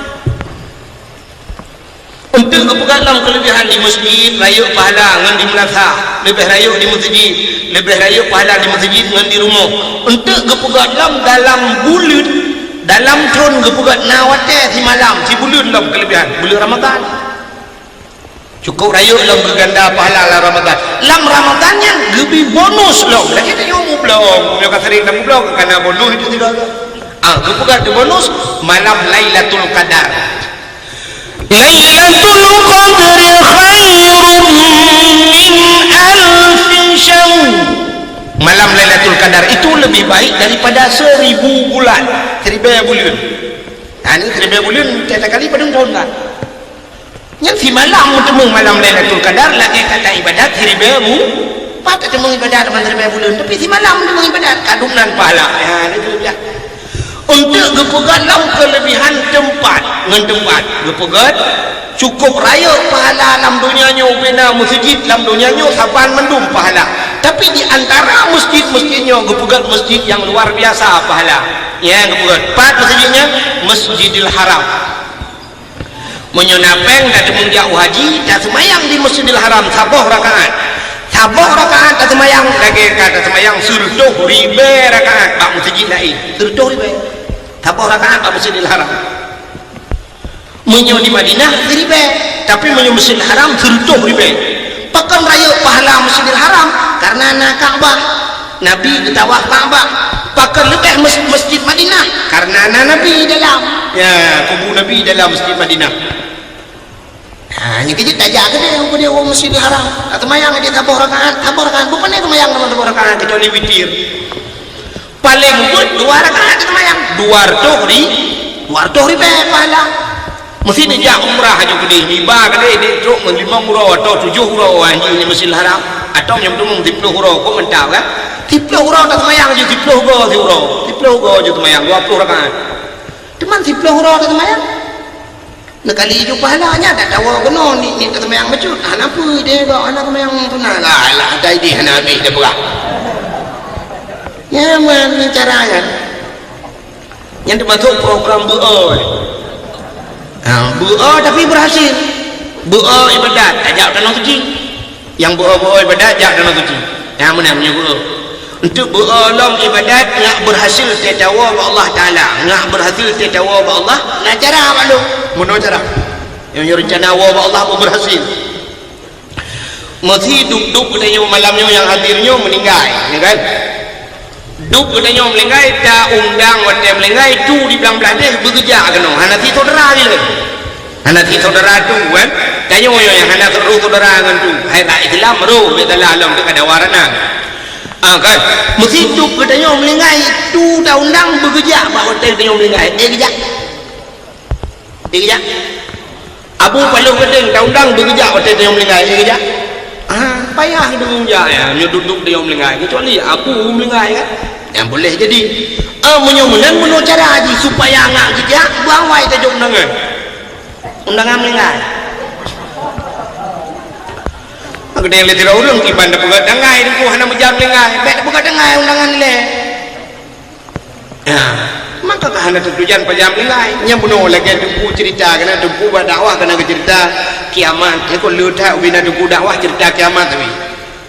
Eunteuk geupeugah lom keuleubihan di meuseujid rayeuk pahala ngon di meulasah, leubeh rayeuk di meuseujid, leubeh rayeuk pahala di meuseujid ngon di rumoh. Eunteuk geupeugah lom dalam buleuen, dalam thon geupeugah na watée simalam, sibuleuen lom keuleubihan, buleuen Ramadhan. Cukôp rayeuk lom geuganda pahala lam Ramadhan. Lam Ramadhan nyan geubri bonus lom. Lagée tanyoe mublong, meunyoe ka sering tamublong, ka na bonus itu sigoe. Ah, geupeugah di bonus malam Lailatul Qadar. Lailatul Qadri khairum min alfi syahr. Malam Lailatul Qadar itu lebih baik daripada seribu bulan, siribée buleuen. Nah, ini siribée buleuen, tiep kali padum thon kan? Nyan simalam meuteumeung malam Lailatul Qadar, lagée ka taibadat siribée bu-, pat tateumeung ibadat ban siribée buleuen, tapi simalam meuteumeung ibadat, ka dum nan pahala. Ya, itu dia. Eunteuk geupeugah lom keuleubihan teumpat ngon teumpat. Geupeugah cukôp rayeuk pahala lam donya nyoe, ubena meuseujid lam donya nyoe saban mandum pahala. Tapi di antara meuseujid-meuseujid nyoe geupeugah meuseujid nyang luar biasa pahala. Ya, geupeugah pat meuseujid nyan? Masjidil Haram. Meunyoe na péng tateumeung jak u haji, taseumayang di Masjidil Haram saboh rakaat. Saboh rakaat taseumayang lagée ka taseumayang sireutôh ribée rakaat bak meuseujid laén. Sireutôh ribée. Saboh rakaat bak Masjidil Haram. Meunyoe di Madinah siribée, tapi meunyoe Masjidil Haram sireutôh ribée. Pakon rayeuk pahala Masjidil Haram? Karena na Ka'bah. Nabi geutawaf Ka'bah. Pakon leubeh mes-, Masjid Madinah? Karena na Nabi dalam. Ya, kubu Nabi dalam Masjid Madinah. Ha, nyan keuh jeuet tajak keudeh, keudeh u Masjidil Haram. Taseumayang di saboh rakaat, saboh rakaat. Bukon seumayang teuma saboh rakaat, kecuali witir. Paleng beuet dua rakaat taseumayang. Dua reutôh ri-, dua reutôh ribée pahala. Meusti neujak umrah aju keudeh, iba keudeh, dek trok ngon limong uroe atau tujoh uroe haji di Masjidil Haram. Atau nyang teumum siploh uroe, kon mantap kan? Siploh uroe taseumayang jih siploh goe siuroe. Siploh goe jih seumayang, dua ploh rakaat. Teuma siploh uroe taseumayang. Neukali ju pahala nyan, dak tawoe keunoe ni, ni taseumayang bacut. Hana peue idéh gob, hana seumayang sunat. Lah, lah, ata idéh hana habéh dah peugah. Nyan man cara nyan. Nyan teumasok program beuo. Ha, beuo tapi berhasil. Beuo ibadat, tajak tanoh suci. Nyang beuo-beuo ibadat jak tanoh suci. Nyang meunan meunyoe beuo. Untuk beuo lom ibadat ngak berhasil teuh tawoe bak Allah Taala. Ngak berhasil teuh tawoe bak Allah, na cara bak lôn. Meunoe cara. Nyang nyoe rencana woe bak Allah berhasil. Meusi dub-dub geutanyoe malam nyoe nyang hadir nyoe meuninggai, ya kan? Dub geutanyoe meuninggai, ta undang watée meuninggai tu di blang-blang deh beugeujak keunoe. Hana si saudara jih lé. Hana si saudara tu kan. Tanyoe nyoe nyang hana roh saudara ngon tu. Hai rak Islam roh bek salah lom teuka dawa rana. Ah kan. Meusi dub geutanyoe meuninggai tu ta undang beugeujak bak watée geutanyoe meuninggai. Eh geujak. Eh geujak. Abu Paloh Gadeng ta undang beugeujak watée tanyoe meuninggai, eh, geujak? Ah, payah deungon jak, ya, nyoe dub-dub tanyoe meuninggai, kecuali abu meuninggai kan. Nyang boleh jadi. Ah, meunyoe meunan meunoe cara jih supaya ngak geujak, beuawai tajok undangan. Undangan meuninggai. Geudeh lé sidroe ureuëng kiban tapeugah tanggai, teungku hana meujam meuninggai, bék tapeugah tanggai undangan lé. Ya, maka ka hana teutujan pajan meuninggai. Nyang bunoe lagée teungku cerita keunan teungku bak dakwah keunan geucerita kiamat. Nyan kon le that ubena teungku dakwah cerita kiamat tapi.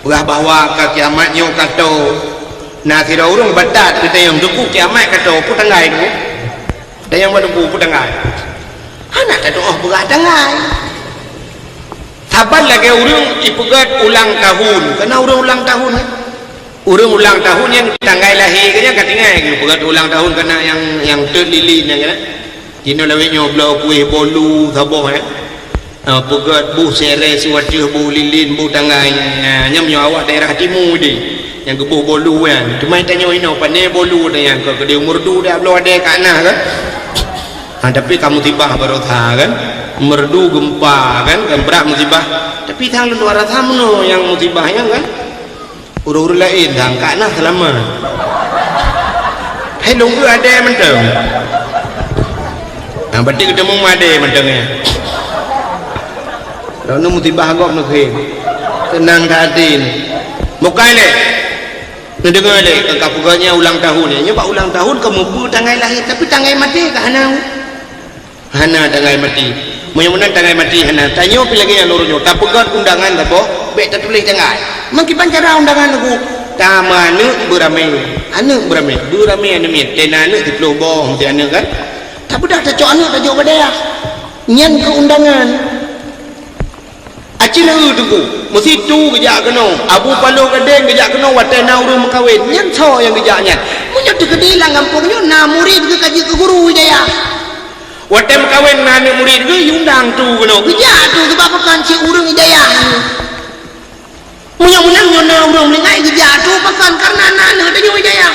Peugah bahwa ka kiamat nyoe ka toe. Na sidroe ureuëng batat geutanyong teungku kiamat ka toe, peue tanggai teungku? Tanyong bak teungku peue tanggai? Hana tatuoh peugah tanggai. Saban lagée ureuëng ipeugét ulang tahun, kana ureuëng ulang tahun kan? Ureuëng ulang tahun nyang tanggai lahé geuh nyan ka tinggai geuh peugét ulang tahun kana nyang, nyang teuk lilin nyan kan? Jinoe lawét nyoe bloe kueh bolu saboh nyan. Ah, peugét boh sirée siwateueh boh lilin boh tanggai nyan, nyan meunyoe awak daerah timu deh nyang geuboh bolu nyan. Teuma tanyoe inoe pane bolu nyan ka keudeh meurdu dak bloe adée ka na kan? Ha, tapi ka musibah baroesa kan? Meurdu gempa kan, kan brat musibah. Tapi sang lôn rasa meunoe nyang musibah nyan kan? Ureuëng-ureuëng laén sang ka na seulamat. Hai lôn keu adée mantong. Ha, berarti geuteumu adée mantong ya. Lalu musibah gob nukhe. Tenang that hati ni. Bukai lé. Neudeungoe lé, ka peugah nyan ulang tahun nyan. Nyoe bak ulang tahun ka mupeue tanggai lahé, tapi tanggai maté ka hana. Hana tanggai maté. Meunyoe meunan tanggai maté hana. Tanyoe pih lagée nyan uroe nyoe. Tapeugét undangan saboh, bék tatuléh tanggai. Meukiban cara undangan lagu, tameuaneuk beuramé. Aneuk beuramé. Beuramé aneuk miet. Tena aneuk siploh boh, meusti aneuk kan? Tapeugah tacok aneuk tajok bak dayah. Nyan keu undangan. Aci lheueh teungku, meusitu geujak keunoe, Abu Paloh Gadeng geujak keunoe watée na ureuëng meukawen, nyan soe nyang geujak nyan? Meunyoe teukeudi lam gampông nyoe na murit geuh ka jeuet keu guru hidayah. Watée meukawen na aneuk murit geuh, jiundang tu keunoe, geujak tu sebab pakon cit ureuëng hidayah. Meunyoe meunan nyoe na ureuëng meuninggai geujak tu pakon kareuna na aneuk tanyoe hidayah.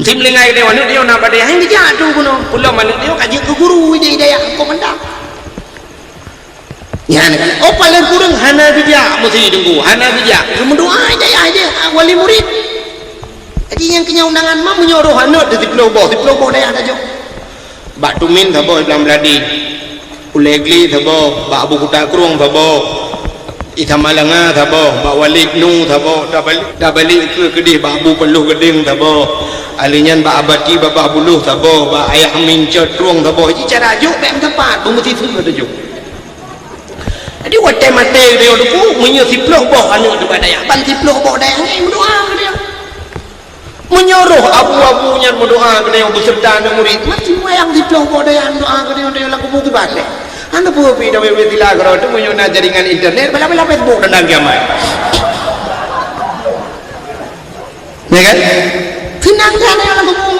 Meusti meuninggai tanyoe aneuk tanyoe na bak dayah, geujak tu keunoe, peulom aneuk tanyoe ka jeuet keu guru hidayah, kok mantap. Nyan kan, oh, paléng kureueng hana geujak meusi teungku, hana geujak. Geumeudoá i dayah jih, ah, wali murit. Jadi nyang keu nyan undangan ma meunyoe roh aneuk teuh siploh boh, siploh boh dayah tajok. Bak Tumin saboh i Blang Beuladi, Ulée Gli saboh, bak Abu Kuta Krueng saboh, i Samalanga saboh, bak Walid Nu saboh, tabali-, tabalik keu keudeh bak Abu Paloh Geudeng saboh. Ahli nyan bak Abati Babah Buloh saboh, bak Ayah Amin Cot Krueng saboh. Ji cara jok bék meusapat, beumeusiseue tajok. Jadi watée maté geutanyoe teungku, meunyoe siploh boh aneuk teuh bak dayah, ban siploh boh dayah nyan meudoá keu dia. Meunyoe roh abu-abu nyan meudoá keu geutanyoe beuseureuta aneuk murit, meusti wayang siploh boh dayah meudoá keu geutanyoe, geutanyoe laku peue kiban lé. Hana peue pih dawé-dawé sila keudroe teungoh na jaringan internet, bala-bala Facebook teuntang kiamat. Ya kan? Seunang that nyan lam kubu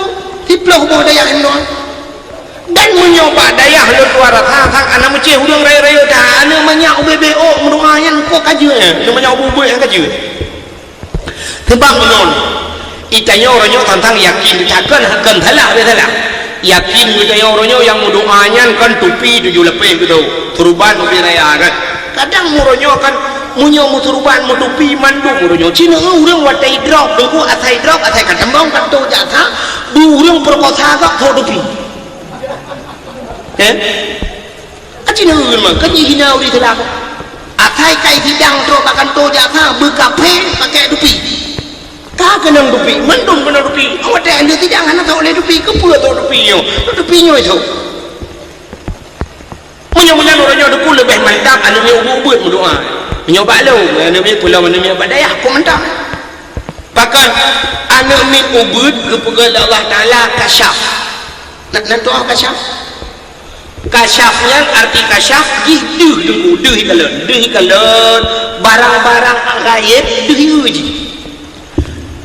siploh boh dayah nyan. Dan meunyoe bak dayah lôn tuan rasa, sang aneuk meucéh ureuëng rayeuk-rayeuk that, aneuk manyak ubé-bé ôk meudoá nyan kok ka jeuet, aneuk manyak ubé-bé nyan ka jeuet. Sebab meunan, i tanyoe uroe nyoe tantang yakin, takheun, takheun salah, beu salah. Yakin geutanyoe uroe nyoe nyang meudoá nyan kan tupi tujoh lapéh geutanyoe, turban ubé raya kan. Kadang uroe nyoe kan Meunyoe meusurban, meutupi, mandum ureueng nyoe. Cina ureueng watèe idrop, teungku asai drop, asai ka teumbong, ka tho jak sa, dua ureueng peurekosa gop tho tupi. Eh? Ka cina ureueng mah, ka jihina ureueng Islam. Asai kai sidang trok bak kantô jak sa, beukafé pakai tupi. Ka keunong tupi, mandum keunong tupi. Watèe aneuk sidang hana tho lé tupi, keupeue tho tupi nyoe? Tupi nyoe tho. Meunyoe meunan uroe nyoe teungku leubeh mantap aneuk miet ubeuet-ubeuet meudoa. Meunyoe bak lôn, aneuk miet peulom aneuk miet bak dayah, kok mantap. Pakon aneuk miet ubeuet geupeugah lé Allah Taala kasyaf. Na, na doa kasyaf? Kasyaf nyan arti kasyaf jih deuh teungku, deuh ikalon, deuh ikalon barang-barang gaéb deuh ieu jih.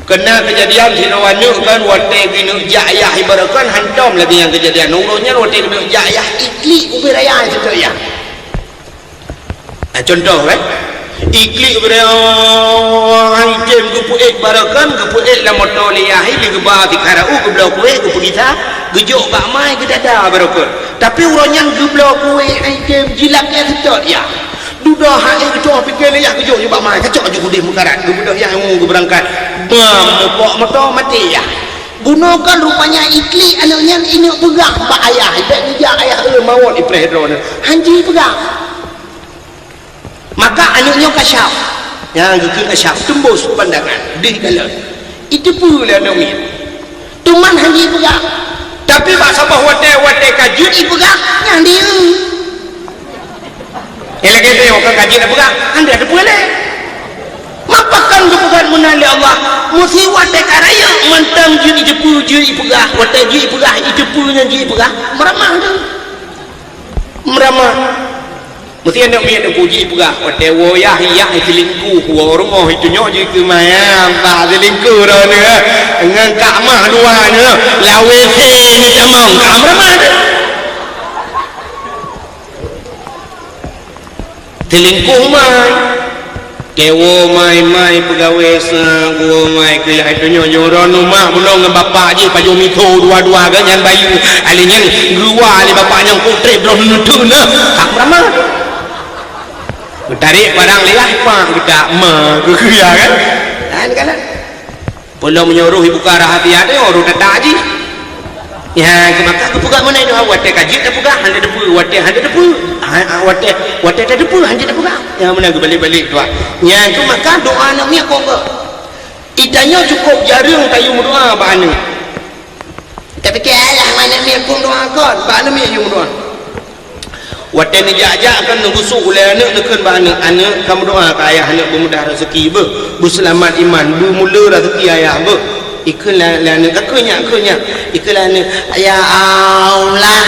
Keuna keujadian sidroe aneuk kan watèe geuneuk jak yah ibarat kan hantom lagèe nyang keujadian. Uroe nyan watèe geuneuk jak yah iklik ubé raya seutôt yah. Nah, contoh kan. Iklik ubé raya item geupeuék baroe kan, geupeuék lam moto lé yah lé geuba sikarau geubloe kuéh geupeugisa geujok bak mai geudada baroe kan. Tapi uroe nyan geubloe kuéh item jilap yah seutôt yah. Dudoe hai geucok pike lé yah geujok nibak mai, kacok ju udeh meukarat, geubeudôh yah ngon geubeurangkat. Bam, mupok moto maté yah. Bunoe kan rupanya iklik aneuk nyan ineuk peugah bak ayah, ibèk geujak ayah, "Eh, mawöt ipreh droeneuh." Hanjeuet peugah. Maka aneuk nyoe kasyaf. Nyang geukheun kasyaf, teumbus pandangan, deuh ikalon. Iteupeue lé aneuk miet. Teuma hana jipeugah. Tapi bak saboh watèe, watèe ka jeuet ipeugah, nyan dia. Nyang lagèe nyoe ka jeuet ipeugah, hana teupeue lé. Maka kan geupeugah meunan lé Allah, meusi watèe ka rayeuk mantong jeuet iteupeue, jeuet ipeugah, watèe jeuet ipeugah, iteupeue nyan jeuet ipeugah, meuramah tu. Meuramah. Meusti aneuk miet teungku jipeugah, watèe woe yah, yah iseulingkuh, woe rumoh itunyok jikeumayang, bah seulingkuh droeneuh, ngon kak mah dua nyoe, lawé sé ni tamong, ka meuramah teuh. Seulingkuh mai. Keu woe mai-mai peugawée sa, woe mai keu yah itunyok, nyoe droeneuh mak bunoe ngon bapak jih pajoh mitho dua-dua geuh nyan bayeue. Alèh nyan geuwa lé bapak nyan, "Kok trép droeneuh neuteuh na?" Hak beurama. Geutarek parang lé yah, pak geutak ma geuh ya kan? Nah, ini kan. Peulom meunyoe roh ibuka rahsia teuh, roh teutak jih. Ya, maka geupeugah meunan nyoe, watèe ka jeuet tapeugah, hana teupeue, watèe hana teupeue, ha, ha, watèe, watèe tateupeue, hana teupeugah. Ya, meunan geubalek-balek doa. Nyan keuh maka doa aneuk miet kong geuh. Ita nyoe cukôp jareueng tayue meudoa bak aneuk. Tapike alah, aneuk miet kong doa kon, bak aneuk miet yue meudoa. Watèe neujak-jak kan neubusôk ulèe aneuk, neukheun bak aneuk, "Aneuk, kameudoa keu ayah aneuk beumudah raseuki beuh, beuseulamat iman, beumule raseuki ayah beuh." Ikheun lé, lé aneuk, "Ka kheun nyak, kheun nyak." Ikheun lé aneuk, "Ya Allah,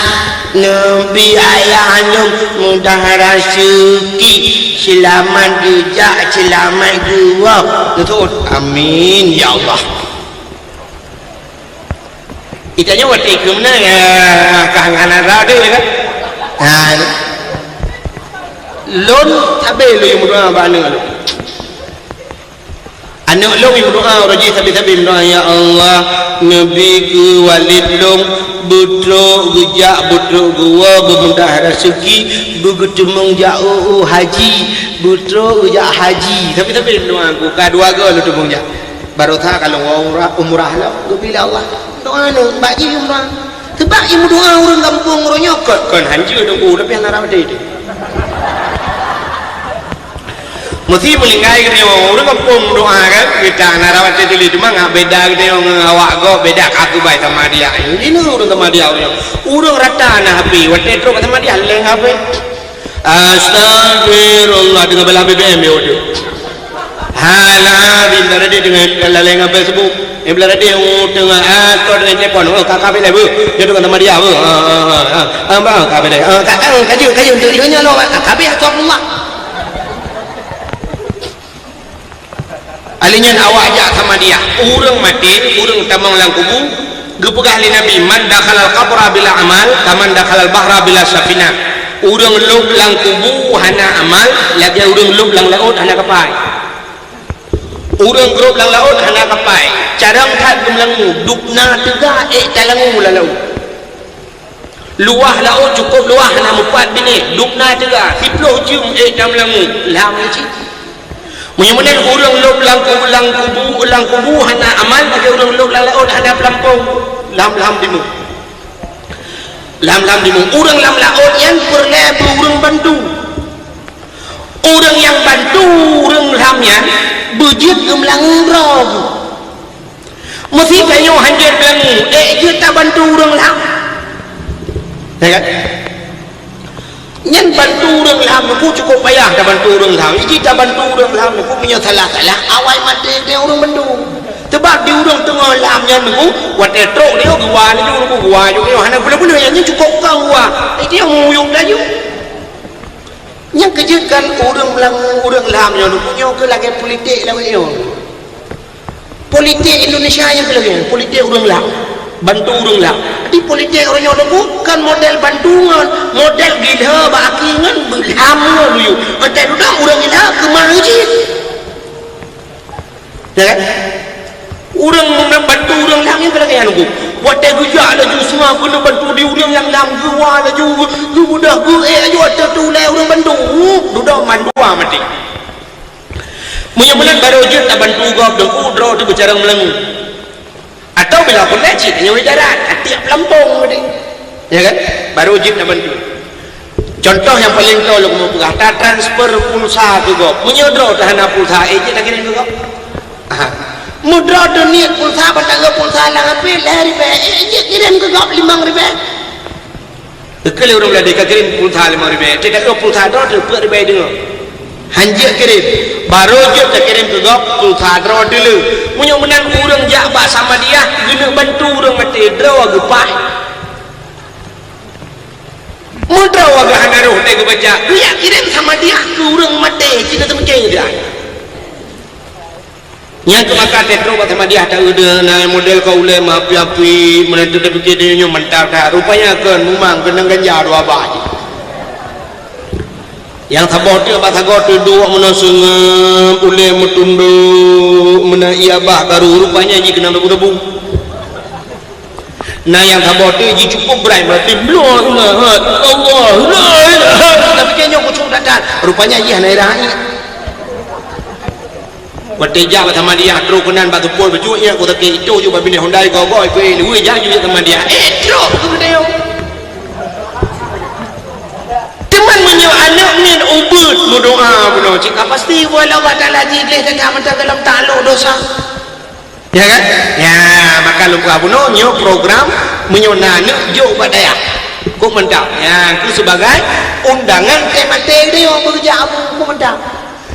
neubi ayah aneuk mudah raseuki, seulamat geujak, seulamat geuwoe." Neuseuôt, "Amin, ya Allah." Ita nyoe watèe keu meunan, ya, ka hana rasa deh, kan? Ha, lôn sabe lôn meudoa bak aneuk lôn. Aneuk lôn meudoa, uroe jih sabe-sabe meudoa, "Ya Allah, neubi keu walét lôn beutrok geujak, beutrok geuwoe, beumudah raseuki, beugeuteumeung jak u, u haji, beutrok geujak haji." Sabe-sabe meudoa, ka dua goe lôn teumeung jak. Baroesa ka lôn umrah, umrah lom, geubi lé Allah. Doa nyoe, bak jih umrah. Sebab i meudoa ureueng gampông uroe nyoe kon, kon hanjeuet teungku, tapi hana rab teuh. Meusti meuninggai geutanyoe, ureueng gampông meudoa kan, kita hana rab teuh, cuma ngat beda geutanyoe ngon awak gob, beda ka keubai sama dia. Ini ureueng sama dia ureueng. Ureueng rata na hape, watèe trok sama dia leng hape. Astagfirullah, teungoh beulah B B M ya, waduh. Hala, bintang tadi teungoh laleng ngabai sibuk. Eh, beulah tadi, oh, teungoh, ah, kau dengan telepon. Oh, kakak bila, bu. Dia dengan sama dia, bu. Ah, ah, ah, ah. Ah, bang, kakak bila. Ah, kakak, oh, kaju, kaju, untuk dia nyoe, ah, kakak bila, astagfirullah. Alèh nyan awak jak sama dia. Ureueng maté, ureueng tamong lam kubu, geupeugah lé Nabi, "Man dakhalal qabra bila amal, kaman dakhalal bahra bila safinah." Ureueng lôb lam kubu hana amal, lagèe ureueng lôb lam laôt hana kapai. Ureueng grôp lam laôt hana kapai, carông that geumeulangue, dubna teuga ék talangue lam laôt. Luwah laôt cukôp luwah, hana meupat binéh, dubna teuga, siplôh jeuem ék tameulangue, lam cit. Meunyoe meunan ureuëng lôb lam kubu, lam kubu, lam kubu hana amal, bagi ureuëng lôb lam laôt hana peulampong, lam-lam dimu. Lam-lam dimu. Ureuëng lam laôt nyan peureulée beu ureuëng bantu. Ureuëng nyang bantu ureuëng lam nyan beujeuet geumeulangeu droe geuh. Meusé tanyoe hanjeuet deungoe, ék jeuet tabantu ureuëng lam. Ya kan? Nyan bantu ureuëng lam nyoe cukôp payah tabantu ureuëng lam. Iji tabantu ureuëng lam nyoe meunyoe salah-salah, awai maté deh ureuëng bantu. Sebab di ureuëng teungoh lam nyan nyoe, watée trok dia geuwa laju, geuwa laju, hana guna-guna, nyan cukôp kang geuwa. Iji muyueb laju. Nyang keujeuet kan ureuëng lam, ureuëng lam nyoe, nyoe keu lagée politik lawét nyoe. Politik Indonesia nyang keu lagée nyan, politik ureuëng lam. Bantu ureuëng lam. Di politik ureuëng nyoe teungku kan model bantu ngon, model gila bak aki ngon beulam ngon luyu. Entah dudoe ureuëng gila keumah jih. Ya kan? Ureuëng meunang bantu ureuëng lam nyang keu lagée nyan teungku. Watée geujak laju seungoh keuneuk bantu di ureuëng nyang lam geuwa laju, geubeudôh geuék laju watée tu lé ureuëng bantu. Dudoe mandua maté. Meunyoe meunan barô jeuet tabantu gob teungku droe teuh beucarông meulangeu. Atawa bila peureulée cit nyoe darat, atiek peulampong tadi. Ya kan? Barô jeuet tabantu. Contoh nyang paleng toe lôn keuneuk peugah, tatransfer pulsa keu gob. Meunyoe droe teuh hana pulsa, ék jeuet takirém keu gob? Aha. Meudroe teuh niet pulsa, ban tagob pulsa lam H P lhée ribée, ék jeuet kirém keu gob limong ribée? Teuka lé ureuëng ladée kakirém pulsa limong ribée, teuka pulsa droe teuh peuet ribée deungoe. Hanjeuet kirém, barô jeuet takirém keu gob pulsa droe teuh le. Meunyoe meunan ureuëng jak bak Samadiyah geuneuk bantu ureuëng maté droe geupaih. Meudroe geuh hana roh teuh geubaca, geujak kirém Samadiyah keu ureuëng maté, cit na teumiké geuh. Nyang keu maka teutroh bak Samadiyah ta-eu deuh na model ka ulée meuapi-api, meunan teuh tapike deuh nyoe mantap that. Rupanya kon, mumang keunong ganja dua bah jih. Nyang saboh teuh bak sagoe teuh duek meunan seungab, ulée meutundok, meunan ié bah karu, rupanya jih keunong debu-debu. Na nyang saboh teuh jicukôp brai meuratéb, "Allahu Akbar, Allahu Akbar." Tapi keu nyoe khusyuk that-that. Rupanya jih hana irah ié. Watée jak bak Samadiyah, trok keunan bak seupôt bacut ié, ku sakét itoh ju bak binéh Honda goe-goe, ku, "Eh, luwue jak ju jak Samadiyah." Eh, trok keu geutanyoe. Teuma meunyoe aneuk nyan ubit meudoa bunoe, cit ka pasti, "Wah, Allah Taala jih gleh that-that mantong golom taklok dosa." Ya kan? Ya, maka lôn peugah bunoe nyoe program meunyoe na aneuk jok bak dayah. Kok mantap. Ya, keu sibagai undangan teuh maté dia beujak abu kok mantap.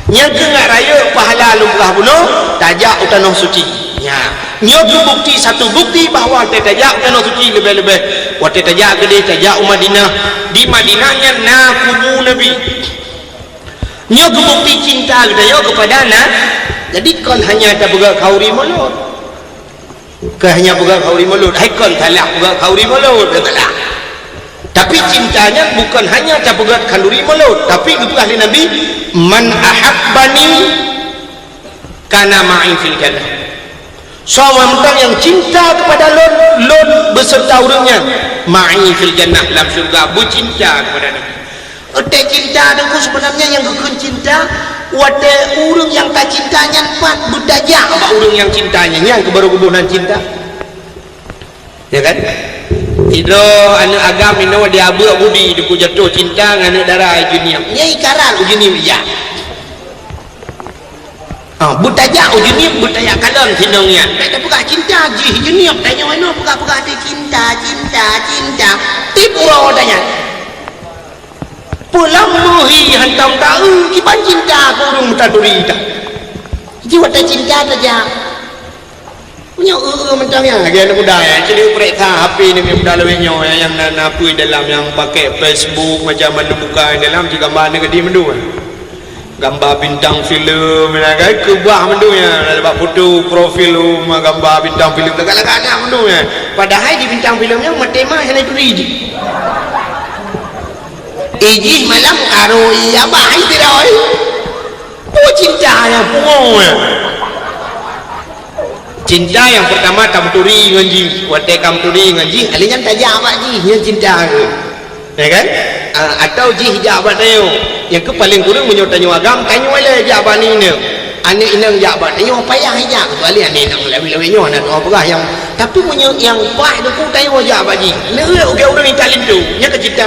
Nyang keu ngat rayeuk pahala lôn peugah bunoe tajak u tanoh suci. Ya. Nyoe keu bukti, satu bukti bahwa watée tajak u tanoh suci leubeh-leubeh watée tajak keudeh tajak u Madinah. Di Madinah nyan na kubu Nabi. Nyoe keu bukti cinta geutanyoe keupada na. Jadi kon hanya tapeugah khauri mulod. Kon hanya peugah khauri mulod. Hai kon salah peugah khauri mulod, dah salah. Tapi cinta nyan bukon hanya tapeugah khanduri mulod, tapi geupeugah lé Nabi, "Man ahabbani kana ma'i fil jannah." Soe mantong nyang cinta keupada lôn, lôn beuseureuta ureuëng nyan ma'i fil jannah, lam syeuruga, beucinta keupada Nabi. Watée cinta teungku seubeunarnya nyang geukheun cinta, watée ureuëng nyang tacinta nyan pat beutajak bak ureuëng nyang cinta nyan, nyan keuh barô geuboh nan cinta. Ya kan? Sidroe aneuk agam inoe di abeuk budi teungku jatoh cinta ngon aneuk dara Ujeunieb. Nyan ikarat Ujeunieb ijak. Ah, beutajak Ujeunieb, beutajak kalon sinong nyan. Bèk tapeugah cinta jih Ujeunieb, tanyoe inoe peugah-peugah teuh cinta, cinta, cinta. Tiep uroe tanyan. Peulam meuhi hantom ta-eu kiban cinta keu ureuëng meutaturi ta. Ji watèe cinta tajak. Meunyoe eu-eu mantong nyan, lagèe aneuk muda nyan, cit lé peureksa H P aneuk muda lawét nyoe nyang na, na peue dalam, nyang pakè Facebook macam mana buka dalam, cit gamba aneuk gadih mandum. Gamba bintang filem, ya kan, keubah mandum nyan, bak foto profil, oh, gamba bintang filem, lagak-lagak na mandum nyan. Padahai di bintang filem nyan maté mah hana turi jih. Ijih malam karo iya bah ai tiroi. Peue cinta nyang pungo nyan? Cinta nyang peurtama tameuturi ngon jih. Watèe ka meuturi ngon jih, alèh nyan tajak bak jih, nyan cinta keuh. Ya kan? Ah, atau jih jak bak tanyoe. Nyang keuh paleng kureueng meunyoe tanyoe agam, tanyoe lé jak bak aneuk inong. Aneuk inong jak bak tanyoe payah jak, kecuali aneuk inong lawét-lawét nyoe, na tuha peugah nyang, tapi meunyoe nyang paih teungku tanyoe jak bak jih. Leueh ukeue ureueng intat linto, nyan ka cinta.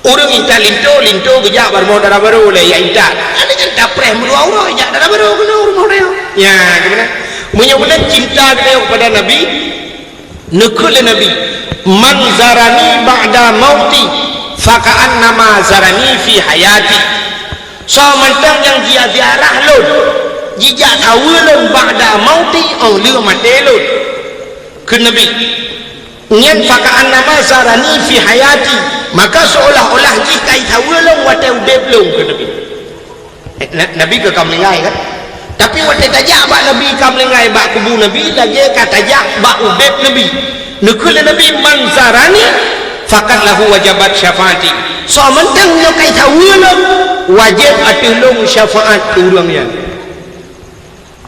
Ureueng intat linto, linto geujak bak rumoh dara barô lé, ya intat. Aneuk nyan tapreh meudua uroe jak dara barô keunoe rumoh tanyoe. Nya, gimana? Meunyoe meunan cinta geutanyoe kepada Nabi, Neukheun lé Nabi, "Man zarani ba'da mauti, faka'annama zarani fi hayati." Soe mantong nyang jiziarah lôn, jijak saweue lôn ba'da mauti, óh lheueh maté lôn. Kheun Nabi, nyan faka'annama zarani fi hayati, maka seolah-olah jih ka jisaweue lôn watée udeb lôn, kheun Nabi. Na-, Nabi ka, ka meuninggai kan? Tapi watée tajak bak Nabi ka meuninggai bak kubu Nabi, lagée ka tajak bak udeb Nabi. Neukheun lé Nabi, "Man zarani, faqad lahu wajabat syafaati." Soe mantong nyoe ka jisaweue lôn, wajéb ateueh lôn syafaat keu ureueng nyan.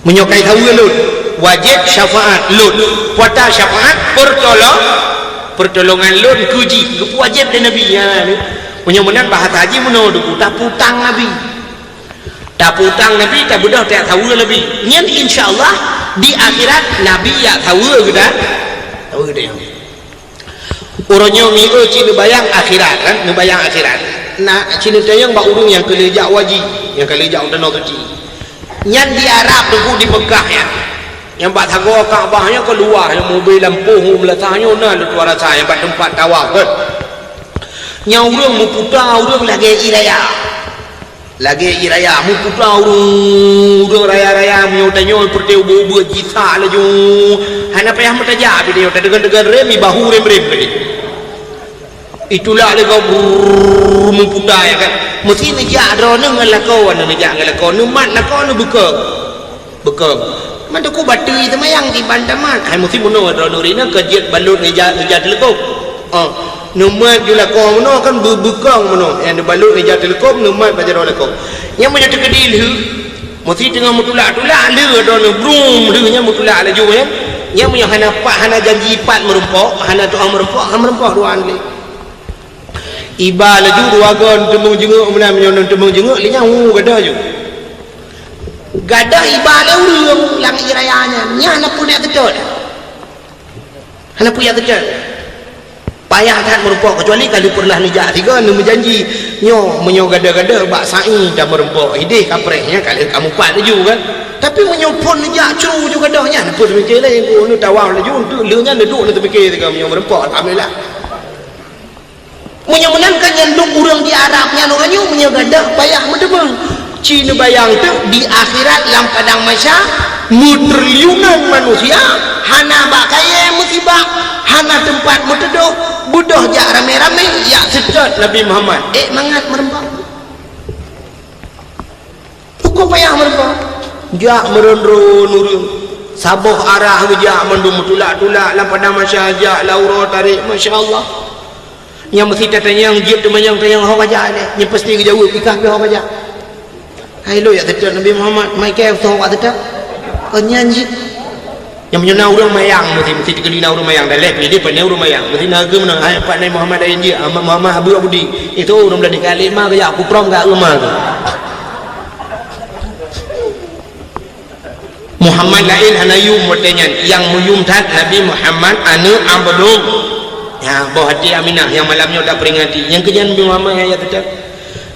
Meunyoe ka jisaweue lôn, wajéb syafaat lôn. Peue ata syafaat? Peurtolong-, peurtolongan lôn keu jih. Geupeuwajéb lé Nabi. Ya, ni. Meunyoe meunan bahasa jih meunoe teungku, tapeutang Nabi. Tapeutang Nabi, tabeudôh tajak saweue Nabi. Nyan insya Allah di akhirat Nabi jak saweue geuda-, saweue geutanyoe. Uroe nyoe miseue cit neubayang akhirat, kan? Neubayang akhirat. Na cit neutanyong bak ureueng nyang ka lheueh jak u haji, nyang ka lheueh jak u Tanoh Suci. Nyan di Arab teungku di Mekah nyan. Nyang bak sagoe Ka'bah nyan ka luwah, nyang mubé lampôh u meulasah nyoe na lôn tuha rasa nyang bak teumpat tawaf, kan? Nyan ureueng meuputa, ureueng lagée ié raya. Lagée ié raya, meuputa ureueng, ureueng raya-raya, meunyoe tanyoe peureute ubeuet-ubeuet jisak laju. Hana payah meutajak, tapi tanyoe tadeungon-deungon rem, ibahu rem-rem tadi. Itulak lé gob, brrrr, meuputa, ya kan. Meusi neujak droeneuh ngon lakoe, aneuk neujak ngon lakoe, neumat lakoe, neubeukong. Beukong. Man teungku batui teumayang kiban tamat. Hai meusi meunoe droeneuh ri na ka jeuet balot ngeja, ngeja teuleukob. Oh, neumat ju lakoe meunoe kan beu-, beukong meunoe. Nyang neubalot ngeja teuleukob, neumat bak jaroe lakoe. Nyang meunyoe teukeudi lheueh, meusi teungoh meutulak-tulak, lheueh droeneuh brum, lheueh nyan meutulak laju nyan. Nyang meunyoe hana pat, hana janji pat meurumpok, hana tu'oh meurumpok, han meurumpok dua lé. Iba laju dua goe teumeung jeungok meunan, meunyoe teumeung jeungok, lé nyan hu gadoh ju. Gadoh iba lé ureueng lam ié raya nyan, nyan hana peue jak seutôt. Hana peue jak seutôt. Payah that meurumpok, kecuali ka lheueh peureunah neujak sigoe neumeujanji, nyoe meunyoe gadoh-gadoh bak sa'i tameurumpok, ideh kapreh nyan ka lheueh ka mupat laju kan. Tapi meunyoe phon neujak cru ju gadoh nyan, hana peue teumikir lé, nyoe tawaf laju, enteuk lheueh nyan neuduek neuteumikir sigoe meunyoe meurumpok, alhamdulillah. Meunyoe meunan kan nyan dum ureueng di Arab nyan uroe nyoe meunyoe gadoh payah meuteumeung. Ci neubayang teuk di akhirat lam padang mahsyar, meutriliunan manusia, hana bak kayée meusibak, hana teumpat meuteudôh, beudôh jak ramé-ramé, jak seutôt Nabi Muhammad. Ék mangat meureumpok. Ukeue payah meurumpok. Jak meuron-ron ureueng. Saboh arah geujak mandum meutulak-tulak lam padang mahsyar jak lam uroe tarek, masya Allah. Nyang meusi tatanyong jeuet teumanyong-tanyong ho ka jak lé. Nyang pasti geujaweueb, "Ikah pih ho ka jak?" Hai lôn jak seutôt Nabi Muhammad, mai kée soe ho ka seutôt? Kon nyan jih. Nyang meunyoe na ureueng mayang, meusi, meusi teukeudi na ureueng mayang, dan lheueh pih di pane ureueng mayang. Meusi na geumeunan, "Hai Pak Nabi Muhammad, ayo jih, Ahmad Muhammad Abu Abudi." Itu ureueng beuladi kali ma geujak kuprom ka ureueng ma tu. Muhammad laén hana yum watée nyan, nyang meuyum that Nabi Muhammad aneuëk Abdul. Ya, boh até Aminah nyang malam nyoe taperingati. Nyang keunyan Nabi Muhammad nyang ya teutab.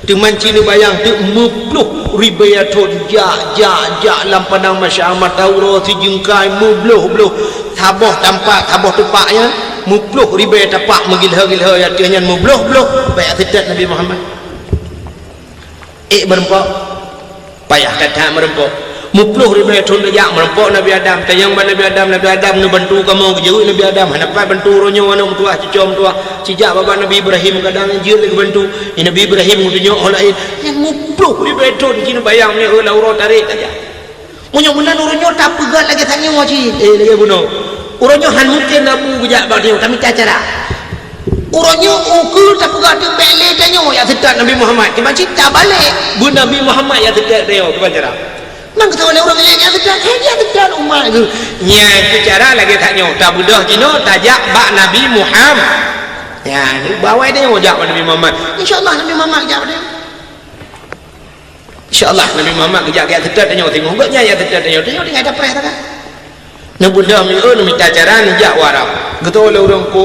Teuma ci neubayang teuk meuploh ribée thon jak, jak, jak lam padang mahsyar mata uroe sijeungkai meubloh-bloh. Saboh tampat, saboh teupak nyan meuploh ribée tapak meugilhô-gilhô ateueh nyan meubloh-bloh bak seutôt Nabi Muhammad. Ék meureumpok, payah that-that meureumpok. Meuploh ribée thon tajak meureumpok Nabi Adam, tanyong bak Nabi Adam, "Nabi Adam, neubantu kamoe?" Geujaweueb Nabi Adam, "Hana pat bantu uroe nyoe, aneuëk meutuwah, cucoe meutuwah. Cijak bak Nabi Ibrahim, kadang jeuet lé geubantu." Nabi Ibrahim geutunyok ho laén. Nyang meuploh ribée thon ci neubayang nyoe, lam uroe tarek tajak. Meunyoe meunan uroe nyoe tapeugah lagée tanyoe cit, eh, lagée bunoe. Uroe nyoe hana mungken Abu geujak bak tanyoe, tamita cara. Uroe nyoe ukeue tapeugah teuk bék lé tanyoe jak seutôt Nabi Muhammad. Kiban cit tabalek, beu Nabi Muhammad jak seutôt tanyoe, kiban cara. Mang keutoe lé ureuëng laén jak seutôt, hai jak seutôt umat geuh. Nyan keuh cara lagée tanyoe, tabeudôh jinoe tajak bak Nabi Muhammad. Nyan, bawai tanyoe jak bak Nabi Muhammad. Insya Allah Nabi Muhammad jak bak tanyoe. Insya Allah Nabi Muhammad geujak, geujak seutôt tanyoe singoh. Gobnyan jak seutôt tanyoe, tanyoe tinggai tapreh sagai. Neubeudôh mieu, neumita cara neujak u Arab. Geutôi lé ureuëng, "Ku,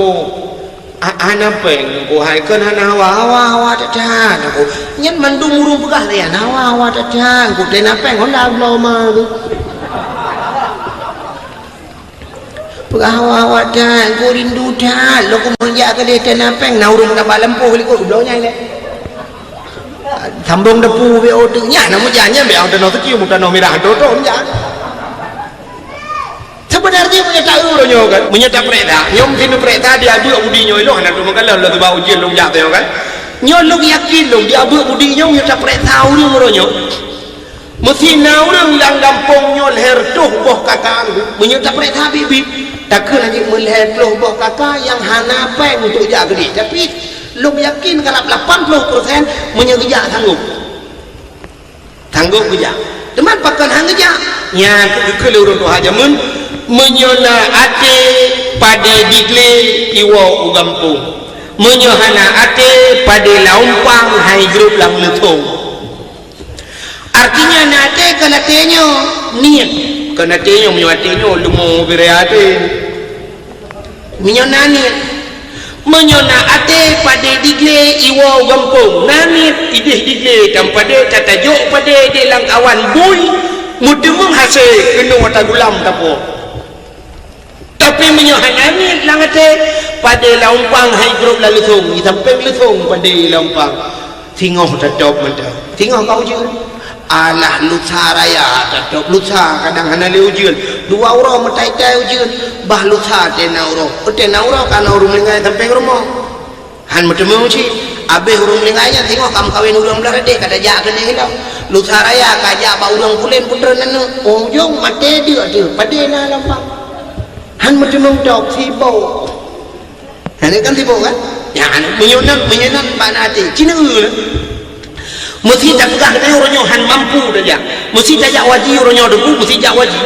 ha-, hana péng, ku hai kon hana hawa, hawa, hawa that-that, ku." Nyan mandum ureuëng peugah lé nyan, "Hawa, hawa that-that, ku tena péng Honda bloe ma." Peugah awak-awak that, ku rindu that, lôn ku meujak keudeh tena péng, na ureuëng meutabah lampôh likot, bloe nyan lé. Sambông depu bèk oteuk nyan, na meujak nyan bèk tanoh seucium, tanoh mirah, trôk-trôk meujak. Sebenarnya meunyoe ta-eu uroe nyoe kan, meunyoe tapreh that, nyoe meusi neupreh that di abeuek budi nyoe ilong hana teumeukaloh lôn teuba ujeuen lôn jak teuh kan. Nyoe lôn yakin lôn di abeuek budi nyoe meunyoe tapreh that ureuëng uroe nyoe. Meusi na ureuëng lam gampông nyoe lhèe reutôh boh kaka, meunyoe tapreh that biet-biet, takheun lagèe meulhèe reutôh boh kaka nyang hana péng untuk jak keudeh. Tapi lôn yakin karab lapan ploh persen meunyoe geujak sanggob. Sanggob geujak. Teuma pakon han geujak? Nyan keuh geukheun lé ureuëng tuha jameun, meunyoe na até padé diglé iwoe u gampông. Meunyoe hana até padé lam umpang hai grôp lam leuthong. Artinya na até kon até nyoe, niet. Kon até nyoe, meunyoe até nyoe leumo bire até. Meunyoe na niet. Meunyoe na até padé diglé iwoe u gampông, na niet ideh diglé tam padé tatajok padé di lam awan bui, meuteumeung hasé keunoe tagulam tapo. Tapi meunyoe hana niet lam até, padé lam umpang hai grôp lam leuthong, di sampéng leuthong padé lam umpang. Singoh tatôb mantong. Singoh ka ujeuen. Alah lusa raya tatôb. Lusa kadang hana lé ujeuen. Dua uroe meutai-tai ujeuen. Bah lusa tena uroe. Tena uroe ka na ureuëng meuninggai sampéng rumoh. Han meuteumeung cit, abéh ureuëng meuninggai nyan singoh ka meukawen ureuëng blaih até, ka tajak keunoe ilong. Lusa raya ka jak bak ureuëng pulen putroe aneuk, ujong maté deuk teuh, padé na lam umpang. Han meuteumeung tôb, sibok. Nyan kan sibok kan? Nyan, meunyoe nan, meunyoe nan bak na até, ci neu-eu lé. Meusi tapeugah keunoe uroe nyoe han mampu tajak. Meusi tajak haji uroe nyoe Teungku, meusi jak haji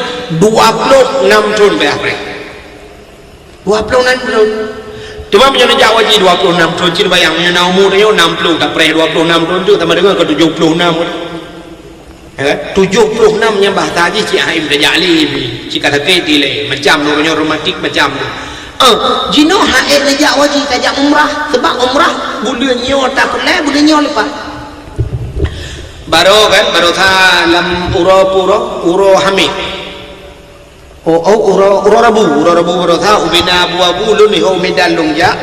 dua ploh nam thon payah preh. Dua ploh nam thon. Teuma meunyoe neujak haji dua ploh nam thon, cit bayang meunyoe na umu tanyoe nam ploh, tapreh dua ploh nam thon tu sama dengan ke tujuh puluh enam. Ya kan? Tujuh puluh enam nyan bahasa jih cit han tajak lé, cit ka sakét lé, macam tu, nyoe rematik macam tu. Eh, jinoe han ék neujak haji, tajak umrah, sebab umrah buleuen nyoe tapeureulèe, buleuen nyoe leupah. Baroe kan, baroe sa lam uroe pue uroe, uroe Hamé. Oh, oh, uroe, uroe Rabu, uroe Rabu baroe sa, ubena abu-abu lôn di Medan lôn jak,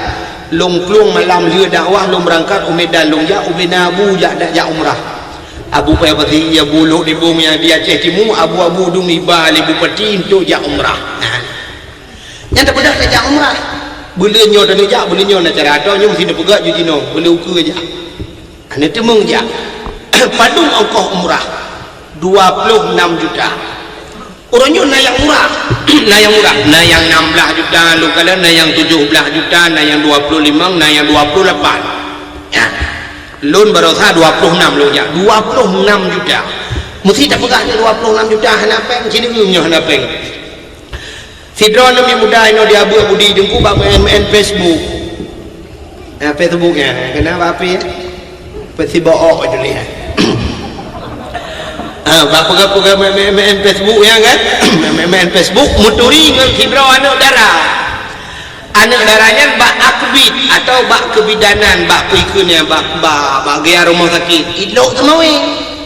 lôn plueng malam lheueh dakwah lôn beurangkat u Medan lôn jak, ubena abu jak, jak umrah. Abu payah pasti, abu lhok di bông nyang di Aceh Timu, abu-abu dum iba lé bupati untuk jak umrah. Nah. Nyan tapeugah tajak umrah. Buleuen nyoe taneuk jak, buleuen nyoe na cara atoe nyoe meusi neupeugah ju jinoe, buleuen ukeue jak. Aneuk teumeung jak. Padum ongkoh umrah? Dua ploh enam juta. Uroe nyoe na nyang murah, na nyang murah, na nyang nam blaih juta, lôn kalon na nyang tujoh blaih juta, na nyang dua ploh limong, na nyang dua ploh lapan. Ya. Lôn baroe sa dua ploh enam lôn jak, dua ploh enam juta. Meusi tapeugah nyoe dua ploh enam juta hana péng, ci neu-eu nyoe hana péng. Sidroe aneuk muda inoe di abeuek budi Teungku bak maén-maén Facebook. Ah, Facebook nyan, keunan bak api, ya? Peusibaok itu lihat. Ah, bak peugah-peugah main, main, main Facebook nyan kan? Main, main, main Facebook, meuturi ngon sidroe aneuk dara. Aneuk dara nyan bak akbid atau bak kebidanan, bak peue kheun nyan, bak, bak, bak gaya rumoh sakét. Ilok teumawé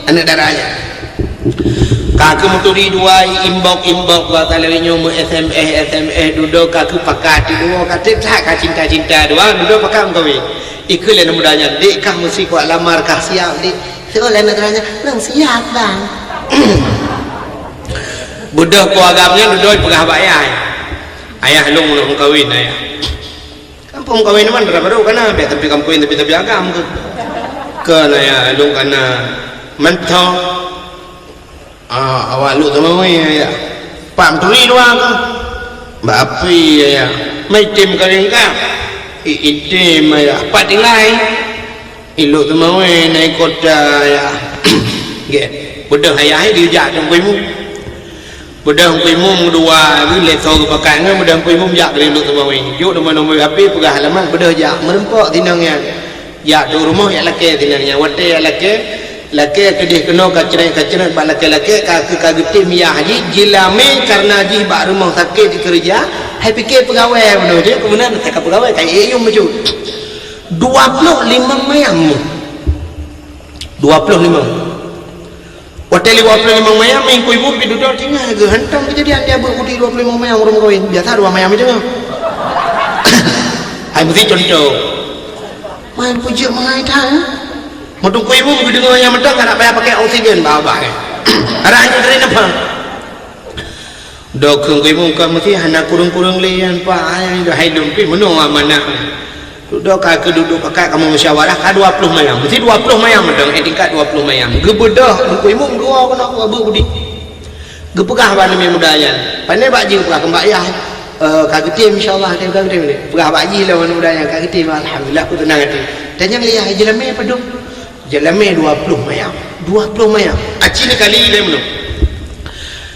aneuk dara nyan. Ka keuh meuturi dua, inbox-inbox, bak saleueng nyoe meu-S M S, S M S, dudoe ka keuh pakat, dudoe ka teuh that ka cinta-cinta dua, dudoe pakat meukawen. Ikheun lé aneuk muda nyan, "Dek, kah meusi kuat lamar, kah siap, Dek?" Seuôt lé aneuk dara nyan, "Lôn siap, Bang." Beudôh po agam nyan dudoe peugah bak ayah, "Ayah, lôn lôn meukawen, Ayah." Kampông kawin man dara barô kana, bèk tapi kampung tapi tapi agam ke. Kana ya lôn kana mantong. Ah, awak lôn teumawé ya. Pak meuturi luwa ke? Bak api ya. Mai tem ka ringka. I item ya. Pat tinggai. Ilok teumawé nai kota ya. Gèt. Beudôh ayah ai dijak teungku imu. Beudôh teungku imu meudua, geuh lé soe geupakat ngon beudôh teungku imu jak keu ilok teumawé. Jok nomor-nomor H P peugah alamat beudôh jak meureumpok tinong nyan. Jak trok rumoh jak lakèe tinong nyan. Watèe jak lakèe, Lakée keudeh keunoe kacrét-kacrét bak lakée-lakée ka, ka geutem yah jih, jilamé kareuna jih bak rumoh sakét dikeureuja, hai pike peugawée bunoe jih, keumeunang ka peugawée, ka ék yum bacut. Dua ploh limong mayam. Dua ploh limong. Watée dua ploh limong mayam, minggu ibu pi dudoe tinggai geuh hantom keujadian dia beuet putih dua ploh limong mayam ureuëng kawin. Biasa dua mayam itu. Hai meusi contoh. Main pujuk mengai tan. Meuteungku ibu geudeungoe nyang mantong ka na payah pakai oksigen bak babah. Arah nyoe dari napa? Dokong kui mungka meusi hana kureueng-kureueng lé nyan, Pak. Hai, hai lôn pi meunoe amanah. Dudoe ka keududuek pakat kamoe musyawarah ka dua ploh mayam. Meusi dua ploh mayam mantong, eh, tingkat dua ploh mayam. Geubeudoh Teungku Imum geuwoe keunoe bak budi. Geupeugah bak aneuk muda nyan. Pane bak jih peugah keu bak yah, eh, ka geutem insya Allah, tem ka geutem. Peugah bak jih lom aneuk muda nyan ka geutem, alhamdulillah, ku teunang até. Tanyong lé yah, "Jeulamé padum?" "Jeulamé dua ploh mayam." "Dua ploh mayam?" Aci neukali lé meunoe.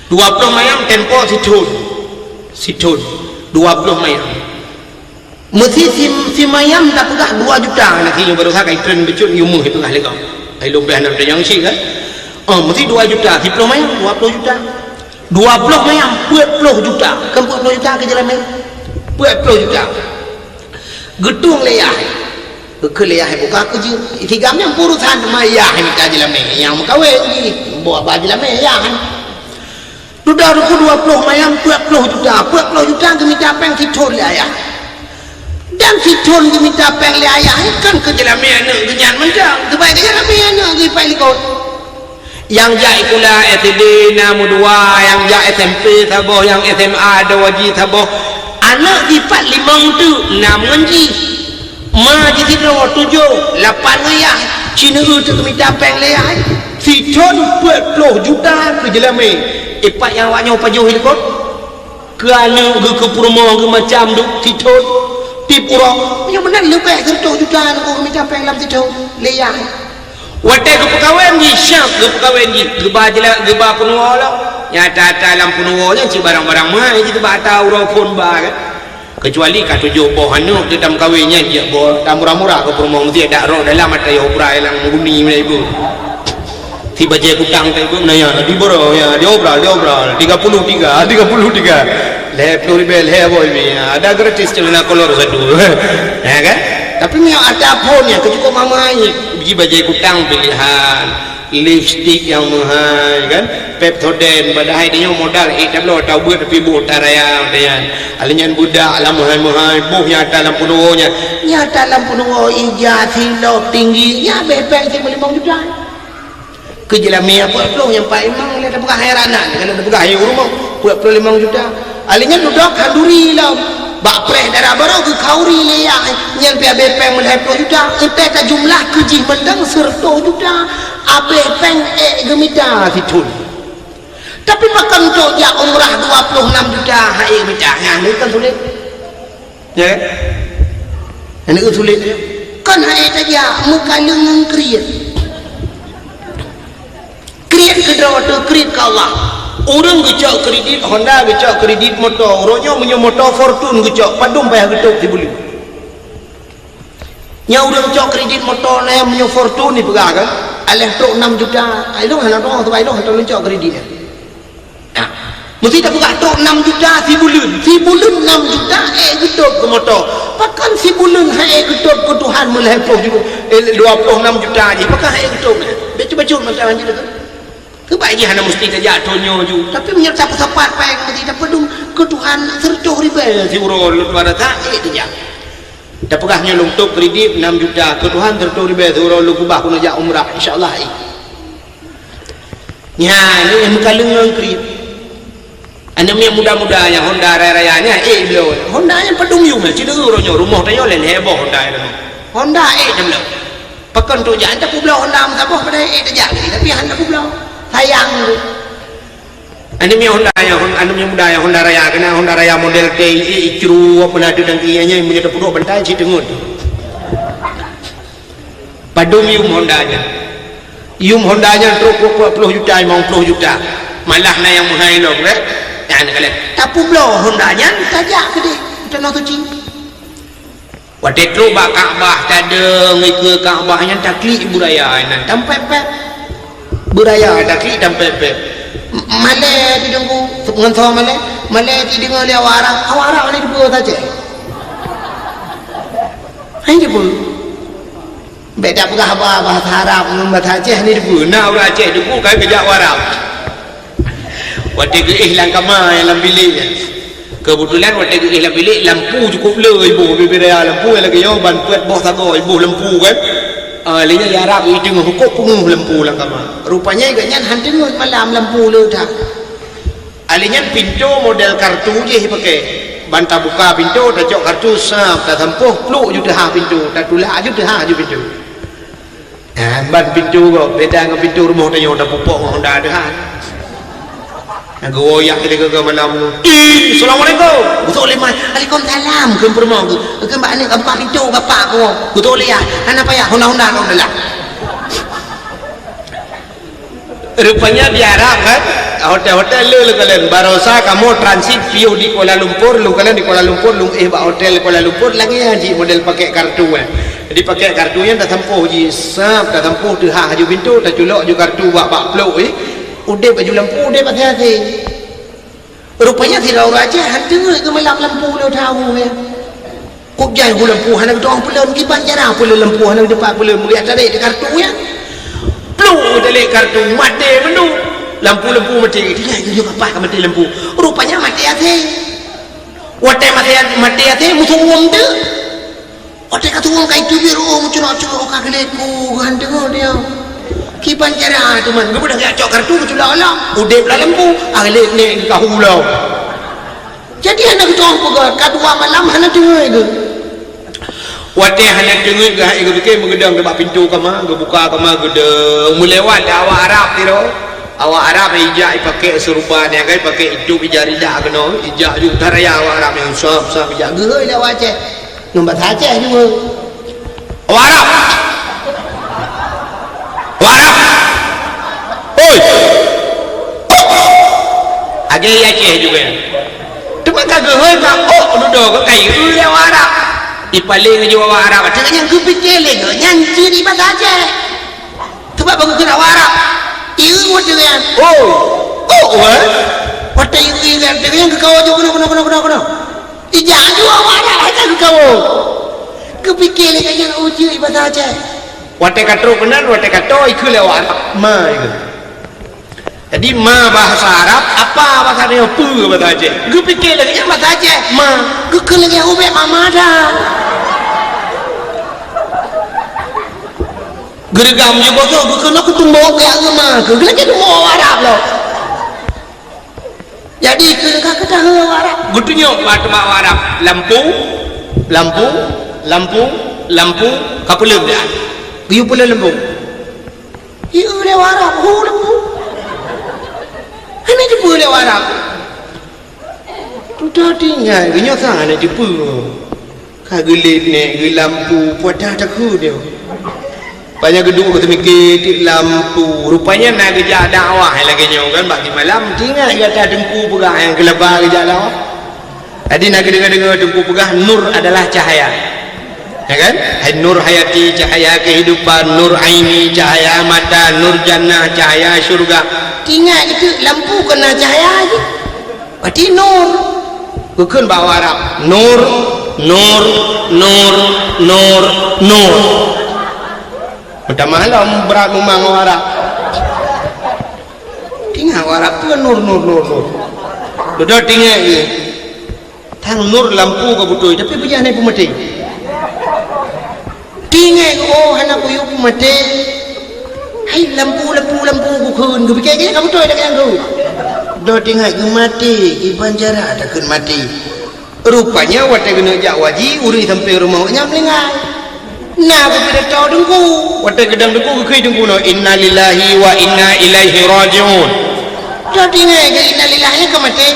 Dua ploh mayam tempo sithon. Sithon. Dua ploh mayam. Meusi si, si mayam tapeugah dua juta, na si nyoe baroesa ka itren bacut yum meuh ipeugah lé gob. Ai lôn beh na tanyong cit kan. Oh, meusi dua juta, siploh mayam, dua ploh juta. Dua ploh mayam, peuet ploh juta. Kan peuet ploh juta keu jeulamé? Peuet ploh juta. Geutueng lé yah. Geukheun lé yah buka keu jeuet. Itigam nyang peurusan ma yah mita jeulamé. Nyang meukawen jih, buet ba jeulamé yah. Dudoe Teungku dua ploh mayam, peuet ploh juta. Peuet ploh juta geumita péng sithon lé ayah. Dan sithon geumita péng lé ayah, kan keu jeulamé aneuk geuh nyan mantong. Geubai keu jeulamé aneuk geuh ipat likot. Nyang jak sikula S D na meudua, nyang jak S M P saboh, nyang S M A dua ji saboh. Aneuk ipat limong teuk, nam ngon jih. Ma jisidroe tujoh, lapan ngon yah, ci neueu teuk geumita péng lé yah. Sithon peuet ploh juta keu jeulamé. Ipat nyang awak nyoe pajoh likot. Keu aneuk geuh, keu peurumoh geuh macam duek sithon. Tiep uroe, nyoe meunan leubeh sireutoh juta Teungku geumita péng lam sithon lé yah. Watée geupeukawen jih, siap geupeukawen jih, geuba jela-, geuba peunuwoe lom. Nyata-nyata lam peunuwoe nyan cit barang-barang meuhai jih, geuba ata uroe phon ba kan. Keucuali ka tujoh boh aneuk teuh tameukawen nyan, jak boh tamurah-murah keu peurumoh meuseujid, dak rot dalam ata yoh bra ilang meuguni meunan ibu. Si bajée kutang teuh ibu meunan ya, di bro ya, di obral, di obral, tiga puluh tiga, tiga puluh tiga. Lhée ploh ribée, lhée boh ibi. Ya, ada gratis celana kolor satu. Ya kan? Tapi meunyoe ata phon nyan keu cukup mamai, ji bajée kutang pilihan. Lipstik nyang meuhai kan, Pepsodent, padahai tanyoe modal ék tabloe tabeuet tapi boh taraya meunan. Alèh nyan beudak lam meuhai-meuhai, boh nyata lam peunuwoe nyan. Nyata lam peunuwoe ija, silop, tinggi, nyan abéh péng sibuleuen limong juta. Keu jeulamé peuet ploh nyang paléng mang lé tapeugah hai ranan, kalau tapeugah hai ureueng peuet ploh limong juta. Alèh nyan dudoe khanduri lom. Bak preh dara barô geukhauri lé yah, nyan pih abéh péng meulhèe ploh juta. Eunteuk tajumlah keu jih mantong sireutoh juta. Abéh péng ék geumita sithon. Tapi pakon trok jak umrah dua ploh nam juta han ék geumita? Nyan kan sulet. Ya kan? Nyan kan sulet. Kan han ék tajak, meukaleueng ngon kriet. Kriet keu droe teuh, kriet keu Allah. Ureueng geucok kredit Honda, geucok kredit moto. Uroe nyoe meunyoe moto Fortune geucok, padum payah geutôb sibuleuen. Nyan ureueng cok kredit moto nyan meunyoe Fortune ipeugah kan, aléh trok nam juta. Ai lôn hana tu'oh, sabab ai lôn hana lôn cok kredit nyan. Nah, meusti tapeugah trok nam juta sibuleuen. Sibuleuen nam juta ék geutôb keu moto. Pakon sibuleuen han ék geutôb keu Tuhan meulhèe ploh juta, eh, dua ploh nam juta jih. Pakon han ék geutôb nyan? Bacut-bacut masalah nyan tu. Keubai jih hana meusti tajak thon nyoe ju. Tapi meunyoe tapeusapat péng meusti tapeudum keu Tuhan sireutoh ribèe siuroe lôn tuan rasa ék tajak. Tapeugah nyoe lôn tôb kredit nam juta keu Tuhan sireutoh ribèe siuroe lôn keubah keuneuk jak umrah, insya Allah ék. Nyan, nyoe meukaleueng ngon kriet. Aneuk miet muda-muda nyang Honda raya-raya nyan ék bloe. Honda nyan padum yum, ci neueu uroe nyoe rumoh tanyoe lhèe-lhèe boh Honda nyan. Honda ék tabloe. Pakon trok jak, tapeubloe Honda meusaboh padahai ék tajak lé, tapi hana tapeubloe. Sayang tu. Aneuk miet Honda nyang, aneuk miet muda nyang Honda raya, keunan Honda raya model T I, icru, apa na deuh dan iya nyan, meunyoe tapeuduek bantai cit teungeut. Padum yum Honda nyan. Yum Honda nyan trok peuet ploh juta, limong ploh juta. Malah na nyang meuhai lom, kan? Nyan kalon. Tapeubloe Honda nyan, tajak keudeh, tanoh suci. Watèe trok bak Ka'bah, tadeung ikeue Ka'bah nyan, taklik ibu raya nyan, tampet-pet. Beuraya taklik dan pép-pép. M-, malée di Teungku, ngon soe malée? Malée di deungoe lé awak Arab. Awak Arab hana jiteupeue bahasa Aceh. Hana jiteupeue. Bék tapeugah haba bahasa Arab ngon bahasa Aceh hana jiteupeue. Na ureuëng Aceh jiteupeue, ka geujak u Arab. Watée geuéh lam kama nyang lam bilék nyan. Keubeutulan watée geuéh lam bilék, lampu cukôp le iboh, bubé raya lampu nyang lagée nyoe ban peuet boh sagoe iboh lampu kan. Ah, lé nyan ya Rab, i teungoh rukok peungeuh lampu lam kama. Rupanya gobnyan han teungeut malam lampu le that. Ah, lé nyan pintoe model kartu jih ipaké. Ban tabuka pintoe, tacok kartu, sab, tasampôh, pluk ju teuhah pintoe, tatulak ju teuhah ju pintoe. Nyan ban pintoe gob, beda ngon pintoe rumoh tanyoe tapupok ngon honda teuh han. Nyang geuwoyak keudéh keu malam nyoe. "Tin, assalamualaikum." Geutok lé mai, "Waalaikumsalam." Kheun peurumoh geuh. Kheun bak aneuk, "Buka pintoe bapak keu." Geutok lé yah, "Hana payah, honda-honda keu dalam." Rupanya di Arab kan, hotel-hotel le leukalon. Barosa kamoe transit piôh di Kuala Lumpur, leukalon di Kuala Lumpur, lung éh bak hotel Kuala Lumpur, lagée nyan jih model pakai kartu kan. Jadi pakai kartu nyan tasampôh jih, sab, tasampôh teuhah ju pintoe, taculok ju kartu bak, bak plôk jih. Udeb ju lampu, udeb asai-asai. Rupanya sidroe ureuëng Aceh han teungeut geumalam lampu le teuhah nyan. Kok jai hu lampu hana geutuang peulon, kiban cara peulon lampu hana geutupat peulon, meugah tadek di kartu nyan. Plôk tadek kartu, maté mandum. Lampu-lampu maté, tinggai geujok kapah ka maté lampu. Rupanya maté asai. Watée maté, maté asai, musoh wong tu. Watée ka tuwöng ka iteubiet, oh, meucurok-curok ka geulék ku geuhanteung dia. Kiban cara teuma, geupeugah geujak cok kartu geuculak lam, udeb lam lampu, ah, lé nek geukahu lom. Jadi hana geutuang peugah, ka dua malam hana teungeut geuh. Watée hana teungeut geuh, hai geupike meugeudong bak pintoe kama, geubuka kama geudong, meulewat lé awak Arab sidroe. Awak Arab ijak ipake seureuban, nyang ka ipake itôb ija ridak keunoe, ijak ju taraya awak Arab nyang sab-sab ijak geuhôi lé awak Aceh. Ngon basa Aceh juga. Awak Arab! Awak Arab! Oi! Oi! Lagée Aceh juga. Teuma ka geuhôi ka ôk dudoe ka kayée lé awak Arab. Ipaleng ju awak Arab, teuma nyang geupike lé geuh nyan ciri basa Aceh. Teuma bak geukheun awak Arab. Ieu watée nyan. Oi! Ôk weh! Watée ieu nyan, teuma nyang geukawo ju keunoe, keunoe, keunoe, keunoe, keunoe. Ijak ju awak Arab hai ka geukawo. Geupike lé geuh nyan, oh, jeuet basa Aceh. Watée ka trok keunan, watée ka toe, ikheun lé awak Arab, ma ikheun. Jadi ma bahasa Arab, apa bahasa nyoe, peue bahasa Aceh. Geupike lé geuh nyan bahasa Aceh, ma. Geukheun lé geuh nyan ubek mama dah. Geureugam ju bosoh, geukheun aku tumbok keu agama, keu geulakée tumbok awak Arab lom. Jadi keu ka keutahu awak Arab. Geutunyok bak teuma awak Arab. Lampu, lampu, lampu, lampu, ka peuleueh dah. Geuyue peuleueh lampu. Ieu lé awak Arab, hu lampu. Hana jipeu lé awak Arab. Tutoe tinggai, geunyoe sang hana jipeu. Ka geulet nèk, geulampu, puata takheun nyoe. Panya geuduek geuteumike tiek lampu. Rupanya na geujak dakwah lagèe nyoe kan, bak simalam teuingat gata teungku peugah nyang keulaba geujak dakwah. Jadi na geudeungoe-deungoe teungku peugah nur adalah cahaya. Ya kan? Hai nur hayati, cahaya kehidupan, nur aini, cahaya mata, nur jannah, cahaya syurga. Teuingat geuteuk lampu kon na cahaya jih. Berarti nur. Geukheun bak awak Arab, nur, nur, nur, nur, nur. Meutamah lom brat mumang awak Arab. Teuingat awak Arab peue nur, nur, nur, nur. Dudoe teuingat geuh. Tang nur lampu ka beutôi, tapi peue jih hana peumaté. Teuingat geuh, oh, hana kuyue peumaté. Hai, lampu, lampu, lampu geukheun, geupike geuh ka beutôi dak nyang geuh. Dudoe teuingat geuh maté, kiban cara takheun maté. Rupanya watèe geuneuk jak haji, ureueng sampéng rumoh nyan meuninggai. Na geupidato teungku. Watèe geudong teungku geukheun teungku nyoe, "Innalillahi wa inna ilaihi raji'un." Dudoe teuingat geuh innalillahi ka maté.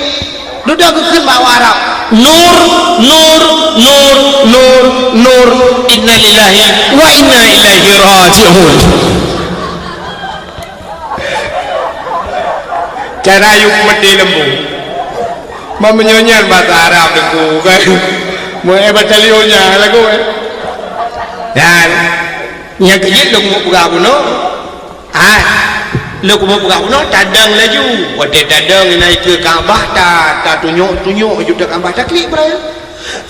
Dudoe geukheun bak awak Arab, "Nur, nur, nur, nur, nur, innalillahi wa inna ilaihi raji'un." Cara yue peumaté lampu. Meunyoe nyan basa Arab teungku kan. Meu eh batalion nyan lagu eh. Dan nyang keujeuet lôn peugah bunoe. Ah. Lôn kupeugah bunoe, tadong laju. Watèe tadong inan ikeue Ka'bah, ta, tatunyok-tunyok ju teuh Ka'bah, taklik beuraya.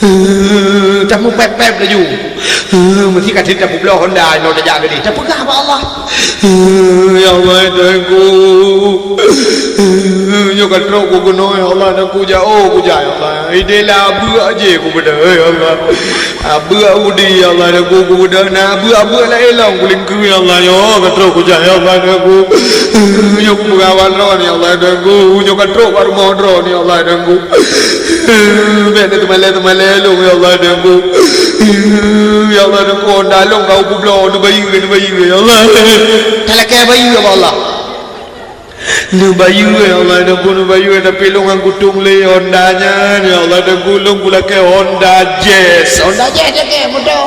Heuh, tameupép-pép laju. Heuh, meusti ka that tapeubloe honda inoe tajak keudeh. Tapeugah bak Allah. Heuh, ya Allah, Tuhanku. Heuh, nyoe ka trok ku keunoe, ya Allah, Tuhanku, jak, oh, kujak, ya Allah. Ideh lah beuet aja ku beudôh, ya Allah. Abeuet udi, ya Allah, Tuhanku, ku beudôh. Na abeuet-abeuet laén lom ku lingkeu, ya Allah, nyoe ka trok kujak, ya Allah, Tuhanku. Nyoe kupeugawat droeneuh, ya Allah, Tuhanku. Nyoe ka trok bak rumoh droeneuh, ya Allah, Tuhanku. Bèk neuteumalèe-teumalèe lôn, ya Allah, Tuhanku. Ya Allah, Tuhanku, honda lôn ka kupeubloe, neubayeue, neubayeue, ya Allah. Talakèe bayeue, ya Allah. Neubayeue, ya Allah, Tuhanku, neubayeue, tapi lôn han kutông lé honda nyan, ya Allah, Tuhanku, lôn kulakèe Honda Jazz. Honda Jazz, jazz, moto.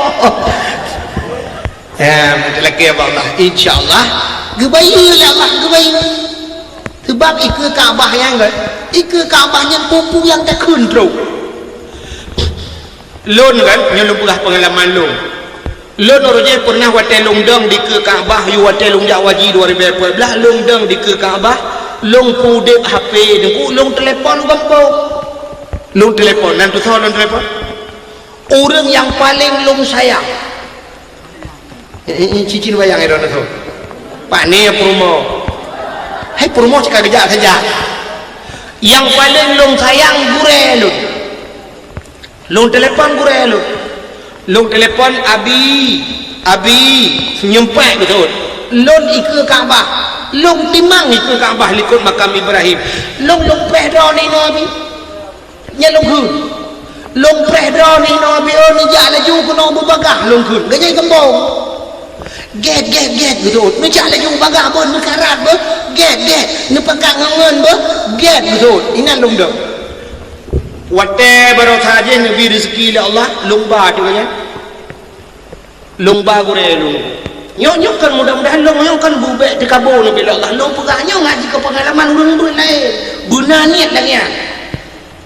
Ya, meutalakèe bak Allah. Insya Allah, geubayeue lé Allah, geubayeue. Sabab ikeue Ka'bah nyan kan, ikeue Ka'bah nyan peue-peue nyang takheun trok. Lôn kan, nyoe lôn peugah peungalaman lôn. Lôn uroe jih pernah watèe lôn dong dikeue Ka'bah, yôh watèe lôn jak haji dua ribu empat belas, lôn dong dikeue Ka'bah, lôn peudeuh H P, Teungku, lôn telepon u gampông. Lôn telepon, nan tutoe lôn telepon. Ureueng nyang paleng lôn sayang. Eh, eh, eh, cicin wayang, eh, droeneuh. Pane peurumoh. Hai peurumoh cit ka geujak saja. Nyang paleng lôn sayang gurèe lôn. Lôn telepon gurèe lôn. Lôn telepon, "Abi, Abi," senyum pèk beutôi. Lôn ikeue Ka'bah. Lôn timang ikeue Ka'bah likot makam Ibrahim. Lôn, lôn preh droeneuh inoe, Abi. Nyan lôn kheun. Lôn preh droeneuh inoe, Abi, oh, neujak laju keunoe beubagah lôn kheun. Geunyai gampông. Gèt, gèt, gèt, beutôi. Neujak laju bagah beuh, neukarat beuh. Gèt, gèt. Neupakat ngon ngon beuh. Gèt, beutôi. Inan lôn dong. Watèe baroesa jih neubri reuzeki lé Allah, lôn ba teuk nyan. Lôn ba gurèe lôn. Nyoe, nyoe kan mudah-mudahan lôn nyoe kan bubèk teukabô neubri lé Allah. Lôn peugah nyoe ngaji keu peungalaman ureueng-ureueng laén. Beuna niet lagèe nyan.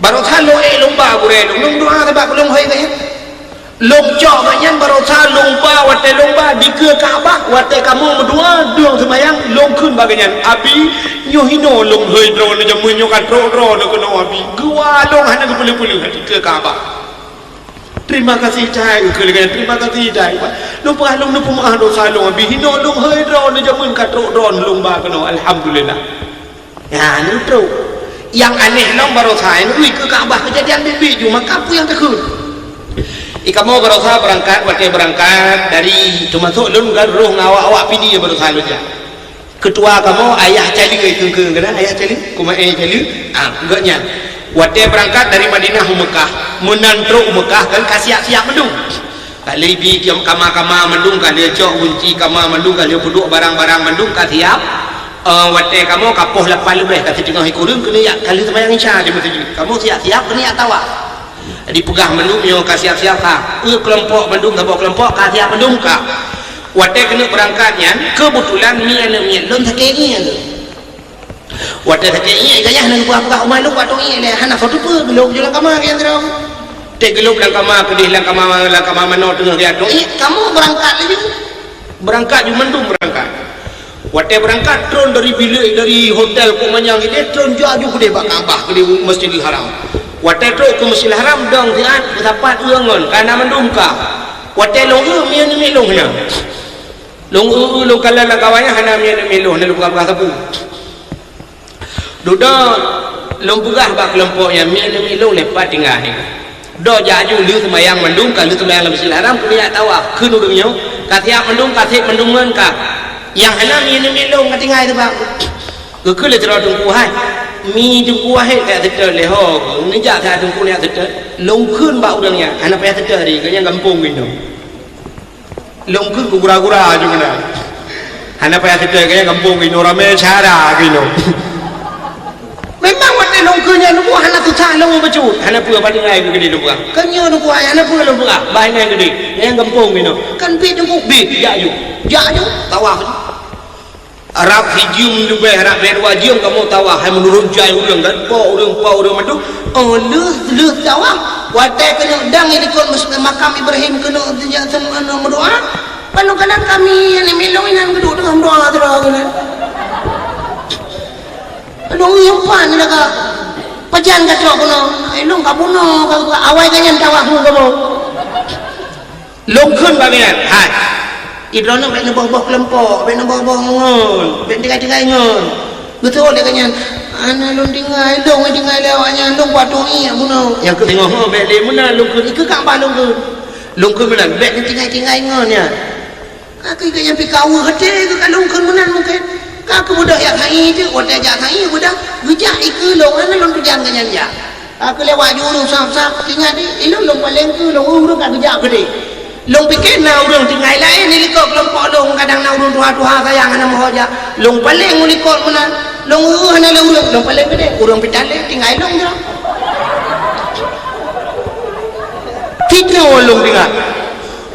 Baroesa lôn ék lôn ba gurèe lôn. Lôn doa sabab lôn hôi geuh nyan. Lôn cok geuh nyan baroesa lôn ba watèe lôn ba dikeue Ka'bah, watèe kamoe meudoa, dong seumayang, lôn kheun bak geuh nyan, "Abi, nyoe hinoe lôn hôi droeneuh jameun nyoe ka trok droeneuh keunoe, Abi." Geuwa lôn hana geupeuleueh-peuleueh dikeue Ka'bah. "Terima kasih, Cai," kheun lagèe nyan, "terima kasih, Cai." Lôn peugah lôn neupeumeu'ah dosa lôn, Abi, hinoe lôn hôi droeneuh jameun ka trok droeneuh lôn ba keunoe, alhamdulillah. Nyan trok. Nyang aneh lom baroesa nyan, ui, keu Ka'bah keujadian biet-biet ju, maka peue nyang takheun? Ih, kamoe baroesa beurangkat, watèe beurangkat dari, teumasok lôn ka rôh ngon awak-awak Pidie baroesa lôn jak. Keutua kamoe Ayah Cali, keu-keu keunan Ayah Cali, Kumaé Cali, ah, gobnyan. Watèe beurangkat dari Madinah u Meukah, meunan trok u Meukah kan ka siap-siap mandum. Ka lheueh bi kama-kama mandum, ka lheueh cok gunci kama mandum, ka lheueh peuduek barang-barang mandum ka siap. Eh, watèe kamoe ka poh lapan leubeh, ka siteungoh sikureueng keuneuk jak, ka lheueh seumayang Isya di meuseujid. Kamoe siap-siap keuneuk jak tawaf. Dipeugah mandum nyoe ka siap-siap ka. Peue keulompok mandum, saboh keulompok ka siap mandum ka. Watèe keuneuk beurangkat nyan, keubeutulan mi aneuk miet lôn sakét ngieng. Watèe sakét iék, gayah na geupeugah-peugah u malu bak tông iék lé, hana soe teupeue, geulôb ju lam kama geuh droe. Teuh geulôb lam kama, keudeh lam kama, lam kama manoe teungoh geuh tông iék, kamoe beurangkat laju. Beurangkat ju mandum beurangkat. Watèe beurangkat, tron dari bilék, dari hotel Kok Manyang ideh, tron ju aju keudeh bak Ka'bah, keudeh Masjidil Haram. Watèe trok keu Masjidil Haram, dong siat, meusapat eu ngon, ka na mandum ka. Watèe lôn eu, mi aneuk miet lôn hana. Lôn eu-eu lôn kalon lam kawan nyan hana mi aneuk miet lôn, hana lôn peugah-peugah sapeue. Dudoe lôn peugah bak keulompok nyan, mi aneuk miet lôn leupah tinggai. Doe jak aju lheueh seumayang mandum, ka lheueh seumayang lam Masjidil Haram, keuneuk jak tawaf. Kheun ureueng nyoe, ka siap mandum, ka sép mandum ngon ka. Nyang hana mi aneuk miet lôn ka tinggai teubang. Geukheun lé sidroe teungku, "Hai, mi teungku Wahid ka seutôt lé ho, neujak siat teungku neujak seutôt." Lôn kheun bak ureueng nyan, "Hana payah seutôt, ri, keu nyan gampông inoe." Lôn kheun keu gura-gura ju keunan. Hana payah seutôt, keu nyan gampông inoe ramé syedara keu inoe. Memang watèe lôn kheun nyan lôn buet hana susah lôn bacut. Hana peue, padum ai keu keudeh lôn peugah. Keu nyoe lôn buet hana peue lôn peugah. Bah inan keudeh. Nyan gampông inoe. Kan bit teungku bit jak ju. Jak ju. Tawaf. Rab sijeuem leubeh, rab lhèe dua jeuem kamoe tawaf, hai meunurot jai ureueng kan, po ureueng, po ureueng mandum. Oh, lheueh, lheueh tawaf, watèe keuneuk dang di likot mas-, makam Ibrahim keuneuk meudoa, ban lôn kalon ka mi aneuk miet lôn inan geuduek teungoh meudoa sidroe keunan. Nyang pan lagak. Pajan ka trok bunoe. Ai lôn ka bunoe, ka, ka awai ka nyan tawah mu kamoe. Lôn kheun bak gobnyan, "Hai, droeneuh bèk neuboh-boh keulompok, bèk neuboh-boh ngon, bèk tinggai-tinggai ngon." Geuteuôt lé gobnyan, "Hana lôn tinggai, lôn tinggai lé awaknyan, lôn kuat tueng ié bunoe." Nyang keuh singoh, "Ho, bèk lé meunan lôn kheun, ikeu Ka'bah lôn kheun." Lôn kheun meunan, "Bèk neutinggai-tinggai ngon nyan." Ka keuh nyang pih ka weueh até keuh ka lôn kheun meunan mungken. Ka keuh beudôh jak sa'i teuk, watèe jak sa'i beudôh, geujak ikeu lôn, hana lôn tujan gobnyan jak. Ka keuh lewat ju ureueng sab-sab, teuingat di, ilôn lôn paleng keu lôn ureueng ka geujak keudéh. Lôn pike na ureueng tinggai laén di likot keulompok lôn, kadang na ureueng tuha-tuha sayang hana meuho jak. Lôn paleng u likot meunan, lôn ureueng hana lé ureueng, lôn paleng keudéh, ureueng pih talèng tinggai lôn jroh. Fitnah lôn tinggai.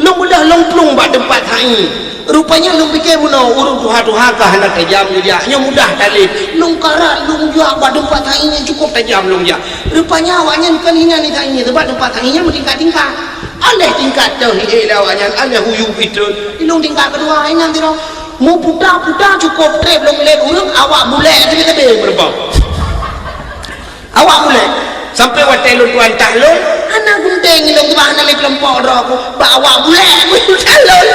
Lôn beudôh lôn plueng bak teumpat sa'i. Rupanya lôn pike bunoe ureueng tuha-tuha ka hana tajam geujak, nyoe mudah talét. Lôn karat lôn jak bak teumpat sa'i nyang cukôp tajam lôn jak. Rupanya awaknyan kon hinan di sa'i, sabab teumpat sa'i nyan meutingkat-tingkat. Aléh tingkat teuh hi lé awaknyan, aléh huyu pih trön. Di lôn tingkat keudua, inan sidroe. Meuputa-puta cukôp trép lôn lét ureueng, awak bulèk sabe-sabe meureubah. Awak bulèk, sampai watèe lôn tuan tah lôn, hana geunteng lôn keubah hana lé keulompok droe ku, bak awak bulèk ku tah lôn.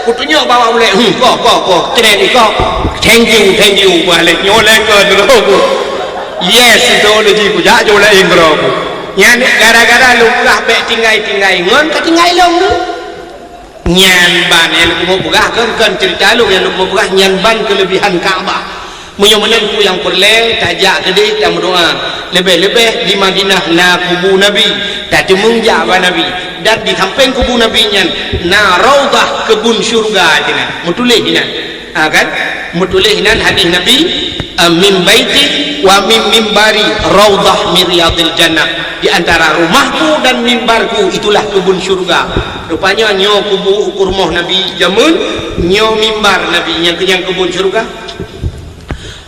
Kutunyok bak awak bulèk, "Hmm, koh, koh, koh, keren ni, koh. Thank you, thank you, beuh lé nyoe lé keu droe ku. Yes, itu lé ji ku jak jo laén droe ku." Nyan gara-gara lôn peugah bèk tinggai-tinggai ngon ka tinggai lôn tu. Nyan ban nyang lôn keumeung peugah, kon, kon ceurita lôn nyang lôn keumeung peugah, nyan ban keuleubehan Ka'bah. Meunyoe meunan peue nyang peureulèe, tajak keudéh tameudoa. Leubeh-leubeh di Madinah na kubu Nabi, tateumeung jak bak Nabi. Dan di sampéng kubu Nabi nyan na raudhah, keubun syeuruga sinan. Meutuléh sinan. Ha, kan? Meutuléh inan hadis Nabi, eh, "Min baiti wa min mimbari raudhah min riyadil jannah." Di antara rumahku dan mimbarku itulah kebun syurga. Rupanya nyoe kubu ukeue rumoh Nabi jameun, nyoe mimbar Nabi nyang keu nyang kebun syurga.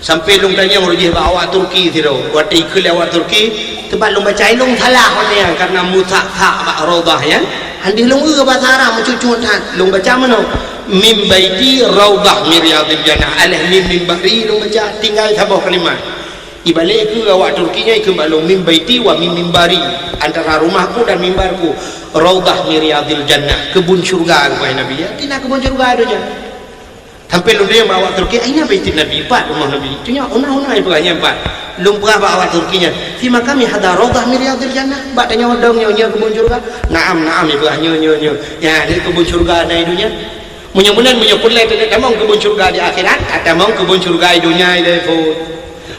Sampai lôn tanyong rujih bak awak Turki sidroe. Watèe ikheun lé awak Turki, teuma lôn baca ilôn salah watèe nyan karena meusak-sak bak raudhah nyan. Handeh lôn eu bahasa Arab meucut-cut that. Lôn baca meunoe, "Mim baiti raudhah min riyadil jannah." Aléh mim mimbari lôn baca, tinggai saboh kalimat. Ibalek keu awak Turki nyan ikheun bak lôn, "Mim baiti wa mim mimbari." Antara rumahku dan mimbarku, raudhah min riyadil jannah, kebun syurga, keuhai Nabi. Ya, tina kebun syurga donya. Sampai lôn tanyong bak awak Turki, "Aina baitin Nabi?" Pat rumoh Nabi. Tunyok, "Ona, ona," ipeugah nyan pat. Lôn peugah bak awak Turki nyan, "Fi maqami hadha raudhah min riyadil jannah." Bak tanyoe dong nyoe, nyoe kebun syurga. "Na'am, na'am," ipeugah, "Nyoe, nyoe, nyoe." Ya, di kebun syurga na i donya. Meunyoe meunan, meunyoe peureulèe tamong kebun syurga di akhirat, atamong kebun syurga i donya ilèe phôn.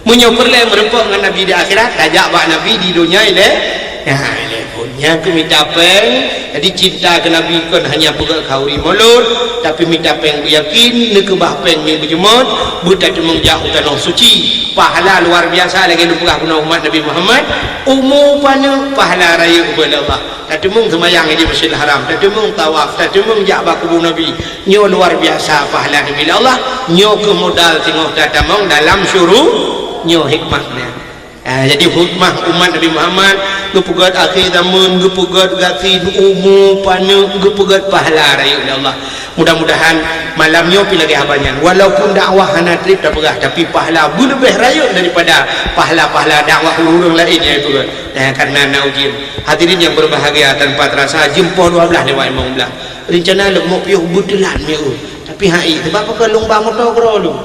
Meunyoe peureulèe meurumpok ngon Nabi di akhirat, tajak bak Nabi di donya ilèe. Nah, ilèe phôn. Nyan keuh mita péng. Jadi cinta keu Nabi kon hanya peugöt khauri mulod, tapi mita péng beuyakin, neukeubah péng ngon beujeumot, beutateumeung jak u tanoh suci. Pahala luar biasa lagèe lôn peugah keunoe umat Nabi Muhammad, umu paneuk pahala rayeuk ubé lé Allah. Tateumeung seumayang di Masjidil Haram, tateumeung tawaf, tateumeung jak bak kubu Nabi. Nyoe luar biasa pahala neubri lé Allah. Nyoe keuh modal singoh tatamong dalam syuru-, nyoe hikmahnya. Ah, jadi hikmah umat Nabi Muhammad, geupeugöt akhé zaman, geupeugöt gasien umu, paneuk, geupeugöt pahala rayeuk lé Allah. Mudah-mudahan malam nyoe pih lagèe haba nyan. Walaupun dakwah hana trép tapeugah, tapi pahala beuleubeh rayeuk daripada pahala-pahala dakwah ureueng laén nyang ipeugöt. Eh, karena na ujeuen. Hadirin yang berbahagia, tanpa terasa jeuem poh dua blaih lewat limong blaih. Rencana lôn mok piôh beuteulat meu'ue. Tapi hai, sebab apa, lôn ba moto keudroe lôn.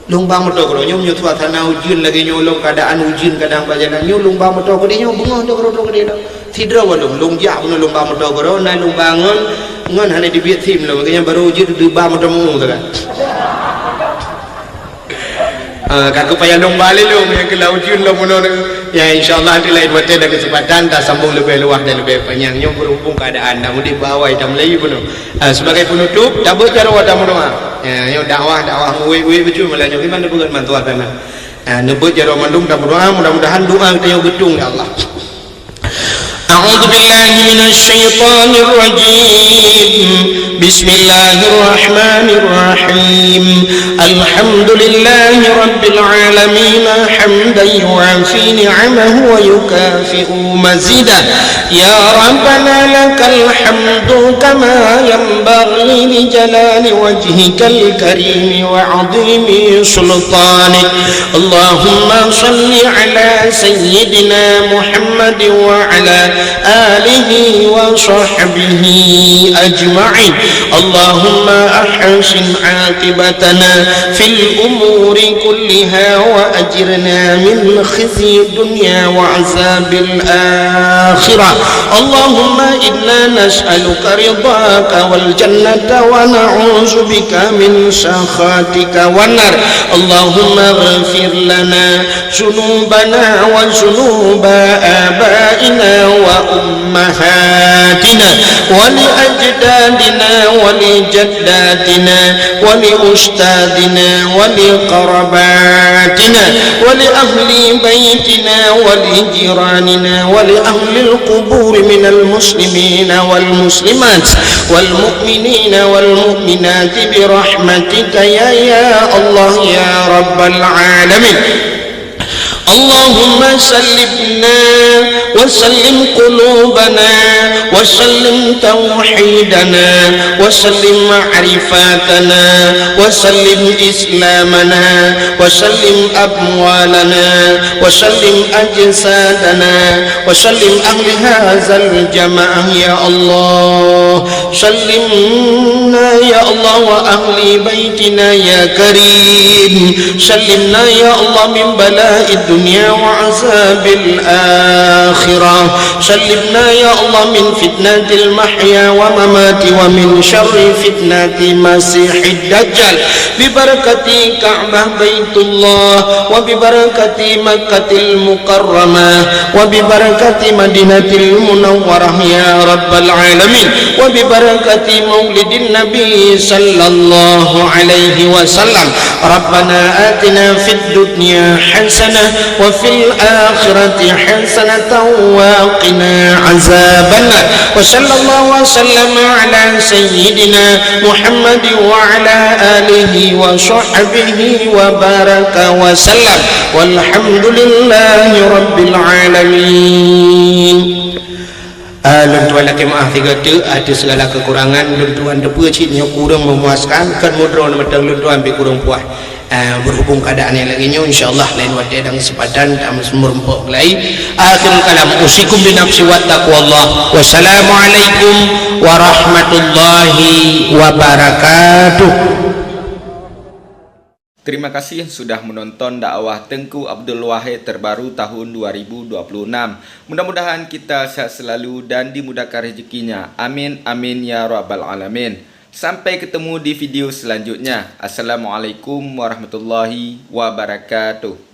Lôn ba moto keudroe nyoe, meunyoe suasana ujeuen lagèe nyoe lom, keuadaan ujeuen kadang bak jalan nyoe, lôn ba moto keudéh nyoe, beungoh moto keudroe, moto keudéh lom. Sidroe lôn, lôn jak bunoe lôn ba moto keudroe, na lôn ba ngon, ngon hana dibiet sim lom, lagèe nyan barô jeuet deuba moto meu'ue teuka. Ah, ka keuh payah lôn ba lé lôn, nyang keu lam ujeuen lom bunoe. Ya, insya Allah, di lain watèe dan kesempatan, tasambong leubeh luwah dan leubeh panyang. Nyoe berhubung keadaan, dak udép bak awai tameulayeue bunoe. Ah, sebagai penutup, tabeuet jaroe tameudoa. Ya, nyoe dakwah, dakwah meuwét-wét bacut malam nyoe. Kiban tapeugöt mantua kana. Ah, neubeuet jaroe mandum tameudoa, mudah-mudahan doa geutanyoe geutueng lé Allah. أعوذ بالله من الشيطان الرجيم. بسم الله الرحمن الرحيم. الحمد لله رب العالمين، حمدا يوافي نعمه ويكافئ مزيده. يا ربنا لك الحمد كما ينبغي لجلال وجهك الكريم وعظيم سلطانك. اللهم صل على سيدنا محمد وعلى آله وصحبه أجمعين. اللهم أحسن عاقبتنا في الأمور كلها وأجرنا من خزي الدنيا وعذاب الآخرة. اللهم إنا نسألك رضاك والجنة ونعوذ بك من سخطك والنار. اللهم اغفر لنا ذنوبنا وذنوب آبائنا وأمهاتنا ولأجدادنا ولجداتنا ولأستاذنا ولقرباتنا ولأهل بيتنا ولجيراننا ولأهل القبور من المسلمين والمسلمات والمؤمنين والمؤمنات برحمتك يا، يا الله يا رب العالمين. اللهم سلمنا وسلم قلوبنا وسلم توحيدنا وسلم معرفتنا وسلم إسلامنا وسلم أموالنا وسلم أجسادنا وسلم أهل هذا الجماعة يا الله. سلمنا يا الله وأهل بيتنا يا كريم. سلمنا يا الله من بلاء الدنيا وعذاب الآخرة. سلمنا يا الله من فتنة المحيا وممات ومن شر فتنة المسيح الدجال. ببركة كعبة بيت الله وببركة مكة المكرمة وببركة مدينة المنورة يا رب العالمين وببركة مولد النبي صلى الله عليه وسلم. ربنا آتنا في الدنيا حسنة وفي الآخرة حسنة وقنا عذاب النار. وصلى الله وسلم على سيدنا محمد وعلى آله وصحبه وبارك وسلم. والحمد لله رب العالمين. Ah, lôn tuan lakée meuáh sigoe teuk ateueh segala kekurangan lôn tuan teupeue cit nyoe kureueng memuaskan, kon meudroe mantong lôn tuan pih kureueng puas. Ah, berhubung keadaan nyang lagée nyoe, insya Allah lain watée dan kesempatan ta meurumpok lagi. Akhirul kalam, usikum binafsi wa taqwallah. Wassalamualaikum warahmatullahi wabarakatuh. Terima kasih sudah menonton dakwah Teungku Abdul Wahid terbaru tahun dua ribu dua puluh enam. Mudah-mudahan kita sehat selalu dan dimudahkan rezekinya. Amin, amin, ya rabbal alamin. Sampai ketemu di video selanjutnya. Assalamualaikum warahmatullahi wabarakatuh.